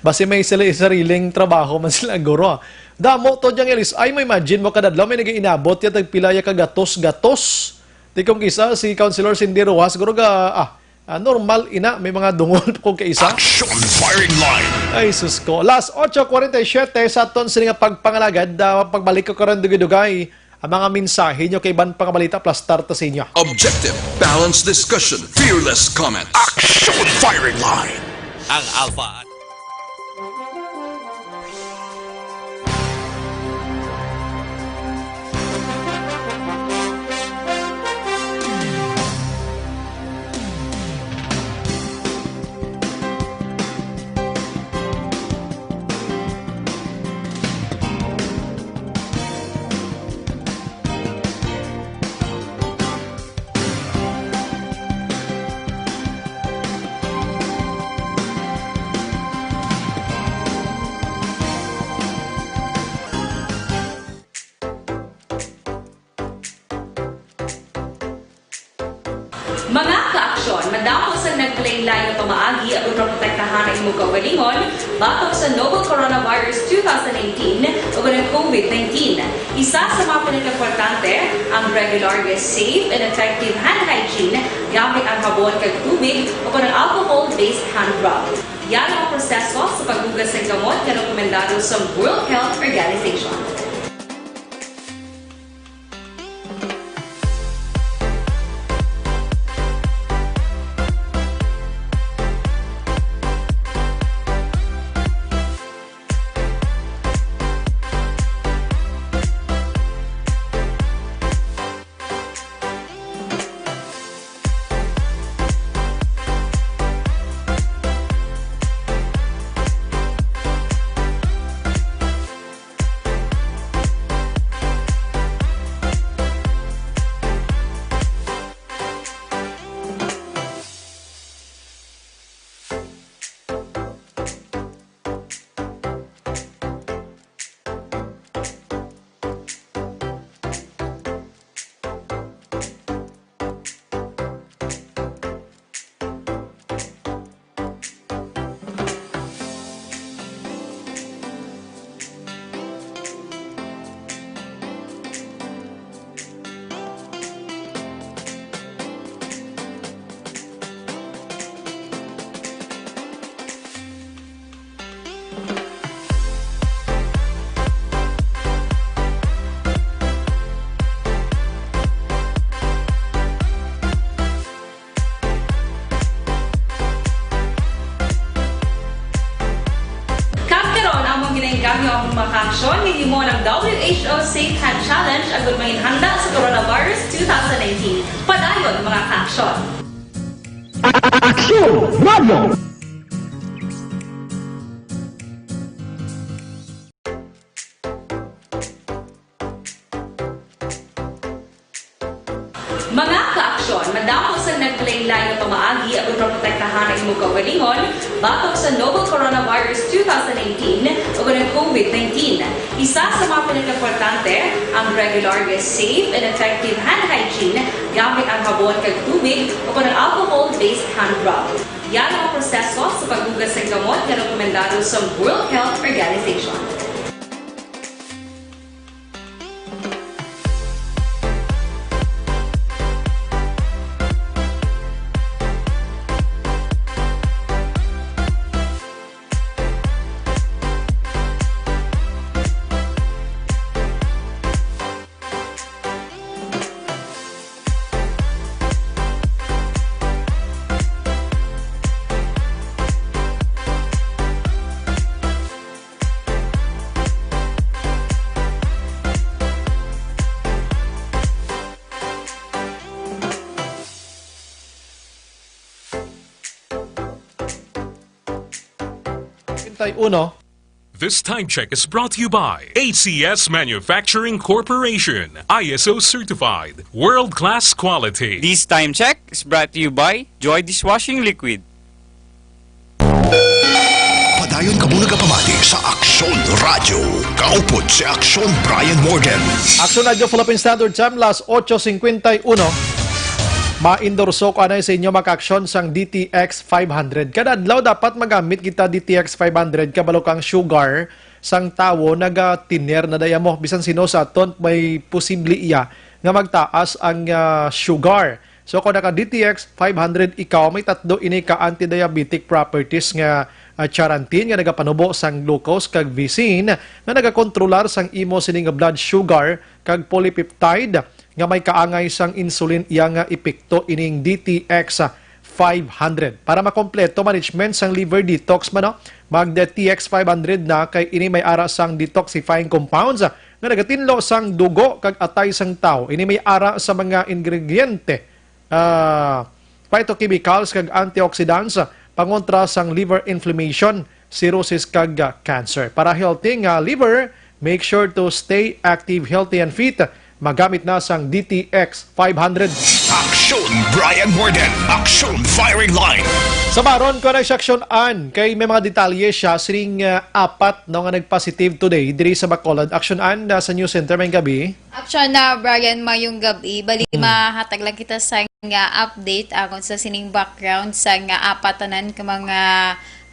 Basi may sila sariling trabaho man sila, guro. Damo to diyang L S I mo, imagine mo, kada adlaw may nag-iinabot ya, tagpila ya ka gatos-gatos. Di kung kisa, si Councilor Cindy Rojas, guro ga, ah, ah, normal ina, may mga dungol kung kaisa. Action Firing Line. Ay, sus ko. Las ocho cuarenta y siete sa aton sini nga pagpangalagad, ah, pagbalik ko karon dugay-dugay. Ang mga mensahe nyo kay iban pa nga balita, plastar ta sa inyo. Objective, balanced discussion, fearless comment. Action Firing Line. Ang Alpha. Mga ka-aksyon, madamo sang naglain-lain nga pamaagi agud maprotektahan ang imo kaugalingon batok sa novel coronavirus two thousand nineteen ug ang COVID nineteen. Isa sa mga pinakaimportante, ang regular nga safe and effective hand hygiene gamit ang habon kag tubig o kon ang alcohol-based hand rub. Yara ang proseso sa paghugas sang kamot nga rekomendado sa World Health Organization. Kag karon, among ginainggam nga among mga kaaksyon nga himo ang W H O Safe Hand Challenge agud manginhanda sa coronavirus two thousand nineteen. Padayon, mga kaaksyon! Aksyon! Radyo! Madamo sa naglain-lain nga pamaagi aron maprotektahan ang imong kaugalingon batok sa novel coronavirus two thousand nineteen o ang COVID nineteen. Isa sa mga pinakaimportante ang regular nga safe and effective hand hygiene gamit ang habon kag tubig o ang alcohol-based hand rub. Yan ang proseso sa paghugas sa gamot nga rekomendado sa World Health Organization. Singkwenta y uno. This time check is brought to you by A C S Manufacturing Corporation, I S O certified, world-class quality. This time check is brought to you by Joy Dishwashing Liquid. Padayon kamo nagapamati sa Aksyon Radyo. Kaupod si Aksyon Brian Morgan. Aksyon Radyo Philippine Standard Time, las ocho cincuenta y uno. Ma-endorso ko anay sa inyo, mga ka-aksyon, sang D T X five hundred. Kada adlaw dapat magamit kita D T X five hundred, kabalo kang sugar sang tawo nagatiner na daya mo. Bisan sino sa aton may posible iya nga magtaas ang, ah, sugar. So, kung naka D T X five hundred ikaw, may tatlo ini ka anti-diabetic properties nga, ah, charantin nga nagapanubo sang glucose kag visin nga nagakontrolar sang imo sini nga blood sugar kag polypeptide nga may kaangay sang insulin iya nga epekto ining D T X five hundred. Para makompleto management sang liver detox man, no, mag D T X five hundred na kay ini may ara sang detoxifying compounds nga nagatinlo sang dugo kag atay sang tawo. Ini may ara sa mga ingrediente, ah, phytochemicals kag antioxidants, ah, pangontra sang liver inflammation, cirrhosis kag, ah, cancer. Para healthy nga liver, make sure to stay active, healthy, and fit. Magamit na sang D T X five hundred. Aksyon Brian Morgan, Aksyon Firing Line. Sa baron ko na sa Aksyon Ann, kay may mga detalye siya sining, ah, apat, no, nga nagpositive today diri sa Bacolod. Aksyon Ann, na sa News Center, may gabi. Aksyon na, Brian, mayong gabi. Bali, Mm. mahatag lang kita sa nga update, ah, kung sa sining background sa nga apat tanan ka mga,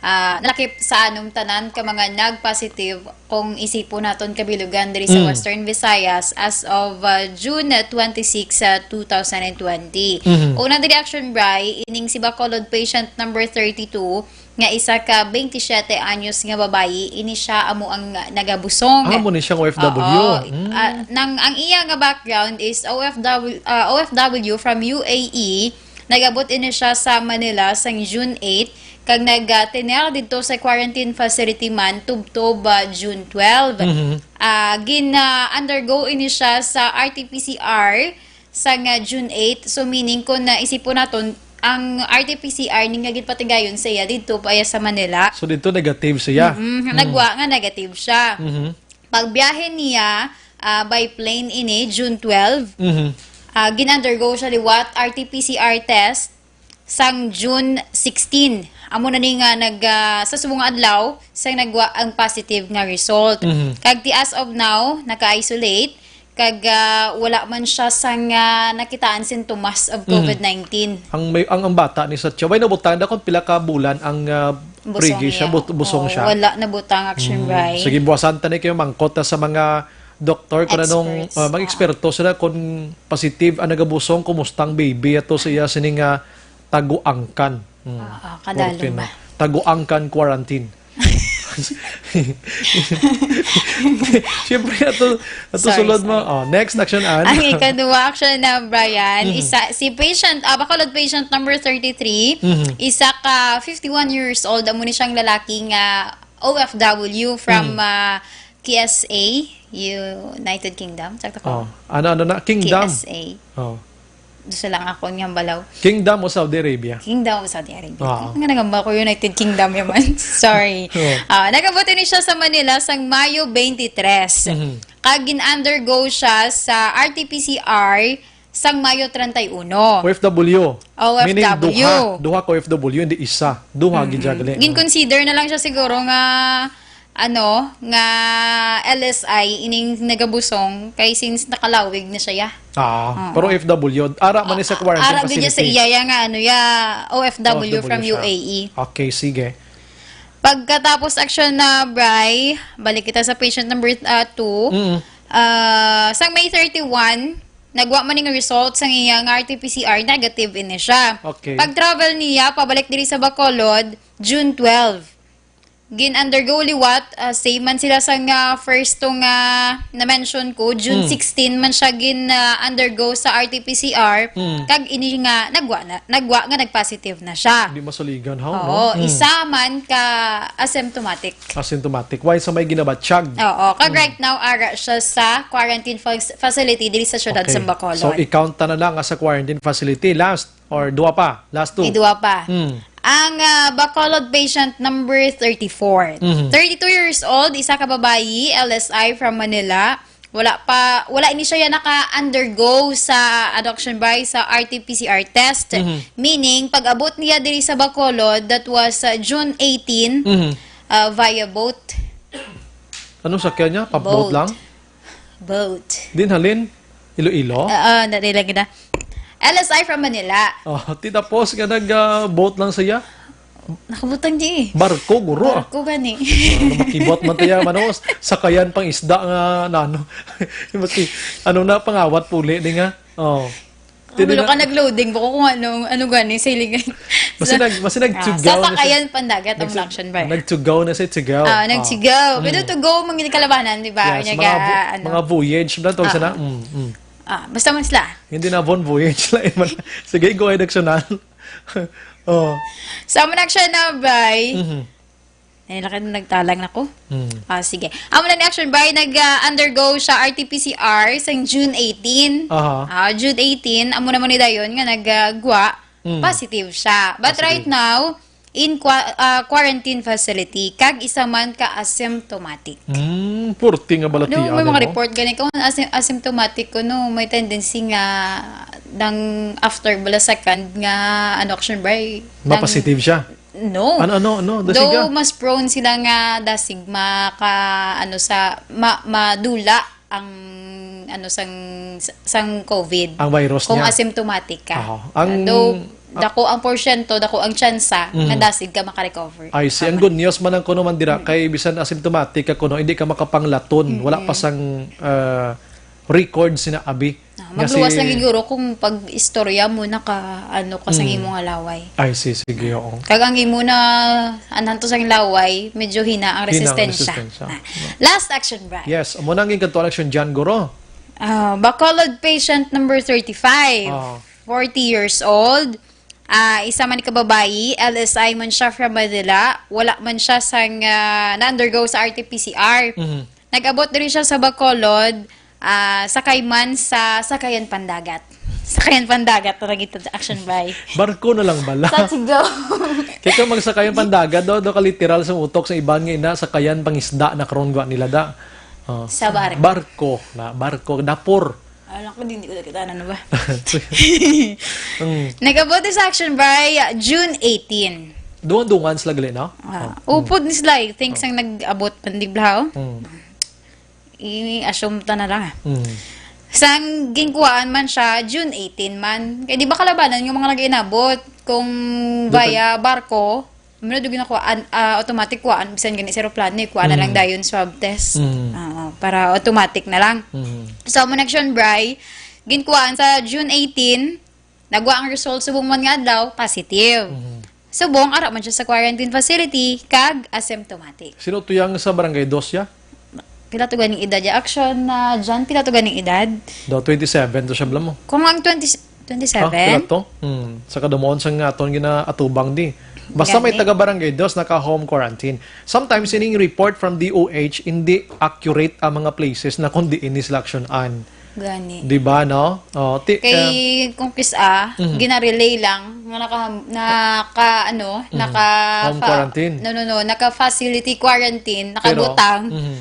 ah, nalakip sa anom tanan ka mga nag-positive kung isipon naton kabilugan diri sa Mm. Western Visayas as of, ah, June twenty-six, ah, two thousand and twenty. Mhm. Una diri, Aksyon Bri, ining si Bacolod patient number thirty-two, nga isa ka twenty-seven anyos nga babayi, ini siya amo ang nagabusong. Ah, amo ni siyang O F W. Oo, Mm. ah, nang, ang iya nga background is O F W, ah, O F W from U A E. Nag-abot ini siya sa Manila sang June eight, kag nag-tener didto sa quarantine facility man tubtob, ah, June twelve. Mhm. Ah, gin-, ah, undergo ini siya sa R T P C R sang, ah, June eight. So, meaning, kung naisipon naton, ang R T P C R ni nga ginpatigayon sa iya didto pa iya sa Manila. So, didto negative siya? Mm-mm. Hmm. Nagwa nga negative siya. Mhm. Pagbiyahe niya, ah, by plane ini, June twelve, Mhm. ah, gin-undergo siya liwat R T P C R test sang June sixteen. Amo na ni nga nag, ah, sa subong nga adlaw, sang nagwa ang positive nga result. Mhm. Kag ti as of now, naka-isolate, kag, ah, wala man siya sang, ah, nakitaan sintomas of Mhm. COVID nineteen. Ang may, ang, ang bata ni sa tiyan, way nabutang na kung pila ka bulan ang, ah, Busong prigi siya, iya. But-, busong Oo, siya. Wala nabutang, Aksyon Mm. Bri. Sige, buwasan ta ni kayo, mangkot ta sa mga doktor, kung anong, Experts. Ah, mga Oo. eksperto sila kung positive ang nagabusong, kumusta ang baby ato sa iya sining, ah, taguangkan. Mm. Ah, ah, kadalom Quarantine. ba? Taguangkan quarantine. Siyempre, ato, ato Sorry, sulod mo. sorry. Oh, next, Aksyon Ann. Ang ikaduha, Aksyon Ann, Brian, Mhm. isa, si patient, ah, Bacolod patient number thirty-three, Mhm. isa ka fifty-one years old, amo ni siyang lalaki nga O F W from, Mhm. ah, K S A, United Kingdom. Sakto ko? Oh, ano, ano na? Kingdom. K S A. Oh. Gusto lang ako niyang balaw. Kingdom o Saudi Arabia? Kingdom o Saudi Arabia. Ah. Ang nagamba ko, United Kingdom naman. Sorry. Oh. Ah, nag-abot ni siya sa Manila sang Mayo twenty-three. Mhm. Kag gin-undergo siya sa R T P C R sang Mayo treinta y uno. O F W. O F W. Meaning, duha. Duha ka O F W, hindi isa. Duha, mm-hmm, gid siya gali. Gin-consider na lang siya siguro nga, ano, nga L S I ining nagabusong kay since nakalawig na siya, ya. Ah, oo, pero O F W, ara man ni sa, ah, quarantine facility. Ara gid siya sa iya, ya nga, ano, ya, O F W, O F W from siya. U A E. Okay, sige. Pagkatapos action na, Bri, balik kita sa patient number, ah, two. Mm. Ah, sang May thirty-one, nagwa man ning result sang iya nga R T P C R, negative ini siya. Okay. Pag-travel niya pabalik diri sa Bacolod, June twelve. Gin-undergo liwat, ah, same man sila sa nga first to nga na-mention ko, June, mm, sixteen man siya gin, ah, undergo sa R T P C R, mm, kag ini nga nagwa na, nagwa nga nag-positive na siya. Di masaligan, ha? Oo, no? Mm. Isa man ka asymptomatic. Asymptomatic. Why sa may ginabatyag? Oo, kag, mm, right now, ara siya sa quarantine fa-, facility diri sa siyudad, okay, sa Bacolod. So, i-count ta na lang nga sa quarantine facility. Last or dua pa? Last two. May dua pa. Mm. Ang, ah, Bacolod patient number thirty-four. Mhm. Thirty-two years old, isa ka babayi, L S I from Manila. Wala pa, wala ini siya naka-undergo sa adduction by sa R T P C R test. Mhm. Meaning, pag-abot niya diri sa Bacolod, that was, uh, June eighteen, mhm, uh, via boat. Anong sakyan niya? Pa-boat lang? Boat. Din halin? Iloilo? Ah, ah, dali lang kita. L S I from Manila. Oh, ti tapos nga nag, ah, boat lang siya? Nakabutang di eh. Barko, guro, ah. Barko gani. Ano, makibot man tayo, manos, sakayan pang isda nga, na, ano. Mati, ano na, pangawat puli, di nga. Oh. Ang gulo ka nag-loading, bako kung ano, ano gani, sailing. Basi nag-, basi nagtugaw na sa sakayan pandagat ang action ba? Nagtugaw na sa tugaw. Ah, nagtugaw. Mm. Pero tugaw, mga kalabanan, di ba? Yes, mga vo-, ano, mga voyage, ba, tawag sana? Ah. Mm, mm. Ah, basta man sila. Hindi na bon voyage lang, eh, man. Sige, go ahead, action na. Oh. So, amo na action na, bay. Mhm. Ay, laki na nagtalang na ko. Hmm. Ah, sige. Amo na ni action by nag, ah, undergo siya R T P C R sang June eighteen. Aha. Ah, June eighteen, amo naman ni dayon nga nagagwa, hmm, positive siya. But positive. Right now, in qua-, ah, quarantine facility, kag isa man ka asymptomatic. Hmm, purti nga balatian, no, may mga, no, report gani kung asy-, asymptomatic ko, no, may tendency nga nang after bala second nga ano, action by nang ma-positive siya. No. Ano, ano, ano? Dasig ka? Though mas prone sila nga dasig maka, ano, sa, ma-, madula ang, ano, sang, sang COVID. Ang virus niya. Kung asymptomatic ka. Aha. Ang, though, ah, dako ang porsyento, dako ang tsansa nga, mm, dasig ka maka-recover. I see. Ang good news man ang kuno man dira, mm, kay bisan asymptomatic ka kuno, hindi ka makapanglaton. Mm-mm. Wala pa sang, ah, record sina abi. Ah, nga magluwas si lang siguro kung pag-istorya mo naka, ano, ka sa, mm, imo nga laway. Ay, si-, sige, oo. Kag ang imo na, anhan to sa laway, medyo hina ang, hina ang resistensya. Resistensya. Ah. No. Last action, Brian. Yes, amo na ang ginkanto action dyan, guro. Ah, Bacolod patient number thirty-five, ah, forty years old. Ah, isa man ka babayi, L S I man siya from Manila. Wala man siya sang, ah, na-undergo sa R T P C R. Mhm. Nag-abot diri siya sa Bacolod, ah, sakay man sa sakayan pandagat. Sakayan pandagat, taragit action by. Barko na lang bala. Sa Sigaw. Kaya kung magsakayan pandagat, do, do ka literal sa utok sa iban nga ina, sakayan pangisda na karon gwa nila da. Oh. Sa barko. Barko na, barko, dapor. Alam ko, di, di ko nakita na, ano ba? Mm. Nag-abot sa action by, ah, June eighteen. Dungan-dungan sila gali, no? Ah, oh, upod ni sila, eh. Thanks ang nag-abot, pandiglaw. Mm. I-assume ta na lang, ah. Mm. Sang ginkuhaan man siya, June eighteen man. Kay di ba kalabanan yung mga nag-inabot kung via barko, muna do ginakuhaan, ah, automatic kuhaan, bisan gani sa eroplano, eh, kuhaan na lang dayon swab test. Mm. Oo, para automatic na lang. Mm. So, amo na action, Bri, ginkuhaan sa June eighteen, nagwa ang result subong man nga adlaw, positive. Mhm. Subong, ara man siya sa quarantine facility, kag asymptomatic. Sino to yang sa barangay dos ya? Pila to ganing edad ya? Action na dyan, pila to ganing edad? Daw twenty-seven to siya, bala mo. Kung ang twenty, twenty-seven? Ah, pila to? Hmm. Sa kadamuon sa nga aton ginaatubang di. Basta may taga barangay dos, naka-home quarantine. Sometimes, ining report from D O H, hindi accurate ang mga places na kung diin ni sila action-an. Gani. Di ba, no? Oh, ti-, kay, um, kung kis-a, mhm, ginarelay lang nga naka, naka, ano, mhm, naka home fa-, quarantine. No, no, no, naka facility quarantine, pero, nakabutang. Mhm.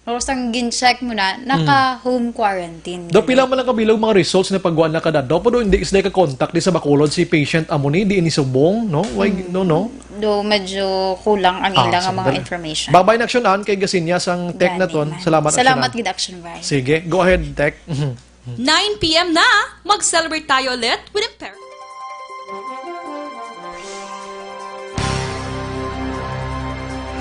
Tapos ang gin-check mo na, naka-home quarantine. Do pila man lang kabilog mga results na pagwa na kada do, pero hindi sila ka-contact di sa Bacolod si patient amo ni, di ini subong, no? Why, no, no? Do medyo kulang ang Ah, ila nga mga sandali. Information. Babay na aksyonan kay gasinya sang tech Gani naton. Man. Salamat, salamat aksyonan. Gid, Action Vine. Sige, go ahead, tech. Mhm. nine p m na, mag-celebrate tayo ulit with Imper-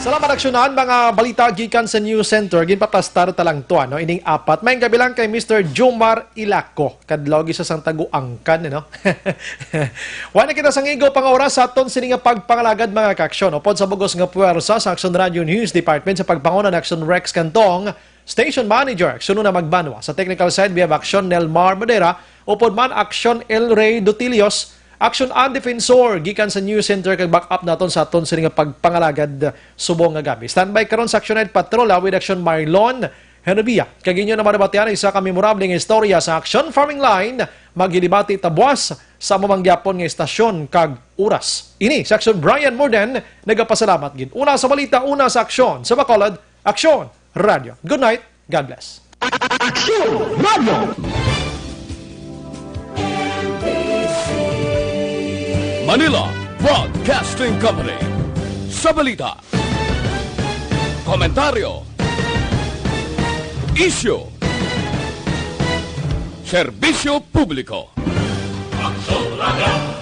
Salamat, aksyonan. Mga balita gikan sa News Center, ginpaplastar ta lang to, ano, ining apat. May gabi lang kay Mister Jomar Ilaco. Kadlaw, isa sang taguangkan, no? Wala na kita sang igo pang oras sa aton sini nga pagpangalagad, mga kaaksyon. Upod sa bugos nga puwersa sa Action Radio News Department sa pagpanguna ni Action Rex Cantong, Station Manager, Action Una Magbanwa. Sa technical side, we have Action Nelmar Madera, upod man Action El Rey Dutilios, Action An Defensor, gikan sa News Center, kag back up naton sa aton sini nga pagpangalagad subong nga gabi. Standby karon sa Action Night Patrola with Action Marlon Henobia. Kag inyo naman nabatian isa ka memorable nga istorya sa Action Farming Line, maghilibati ta buas sa amo man gyapon nga istasyon kag oras. Ini sa Action Brian Morden, nagapasalamat gid. Una sa balita, una sa aksyon, sa Bacolod, Aksyon Radio. Good night. God bless. Aksyon Radio. Manila Broadcasting Company. Sa balita, komentaryo, isyu, serbisyo publiko. Aksyon Radio.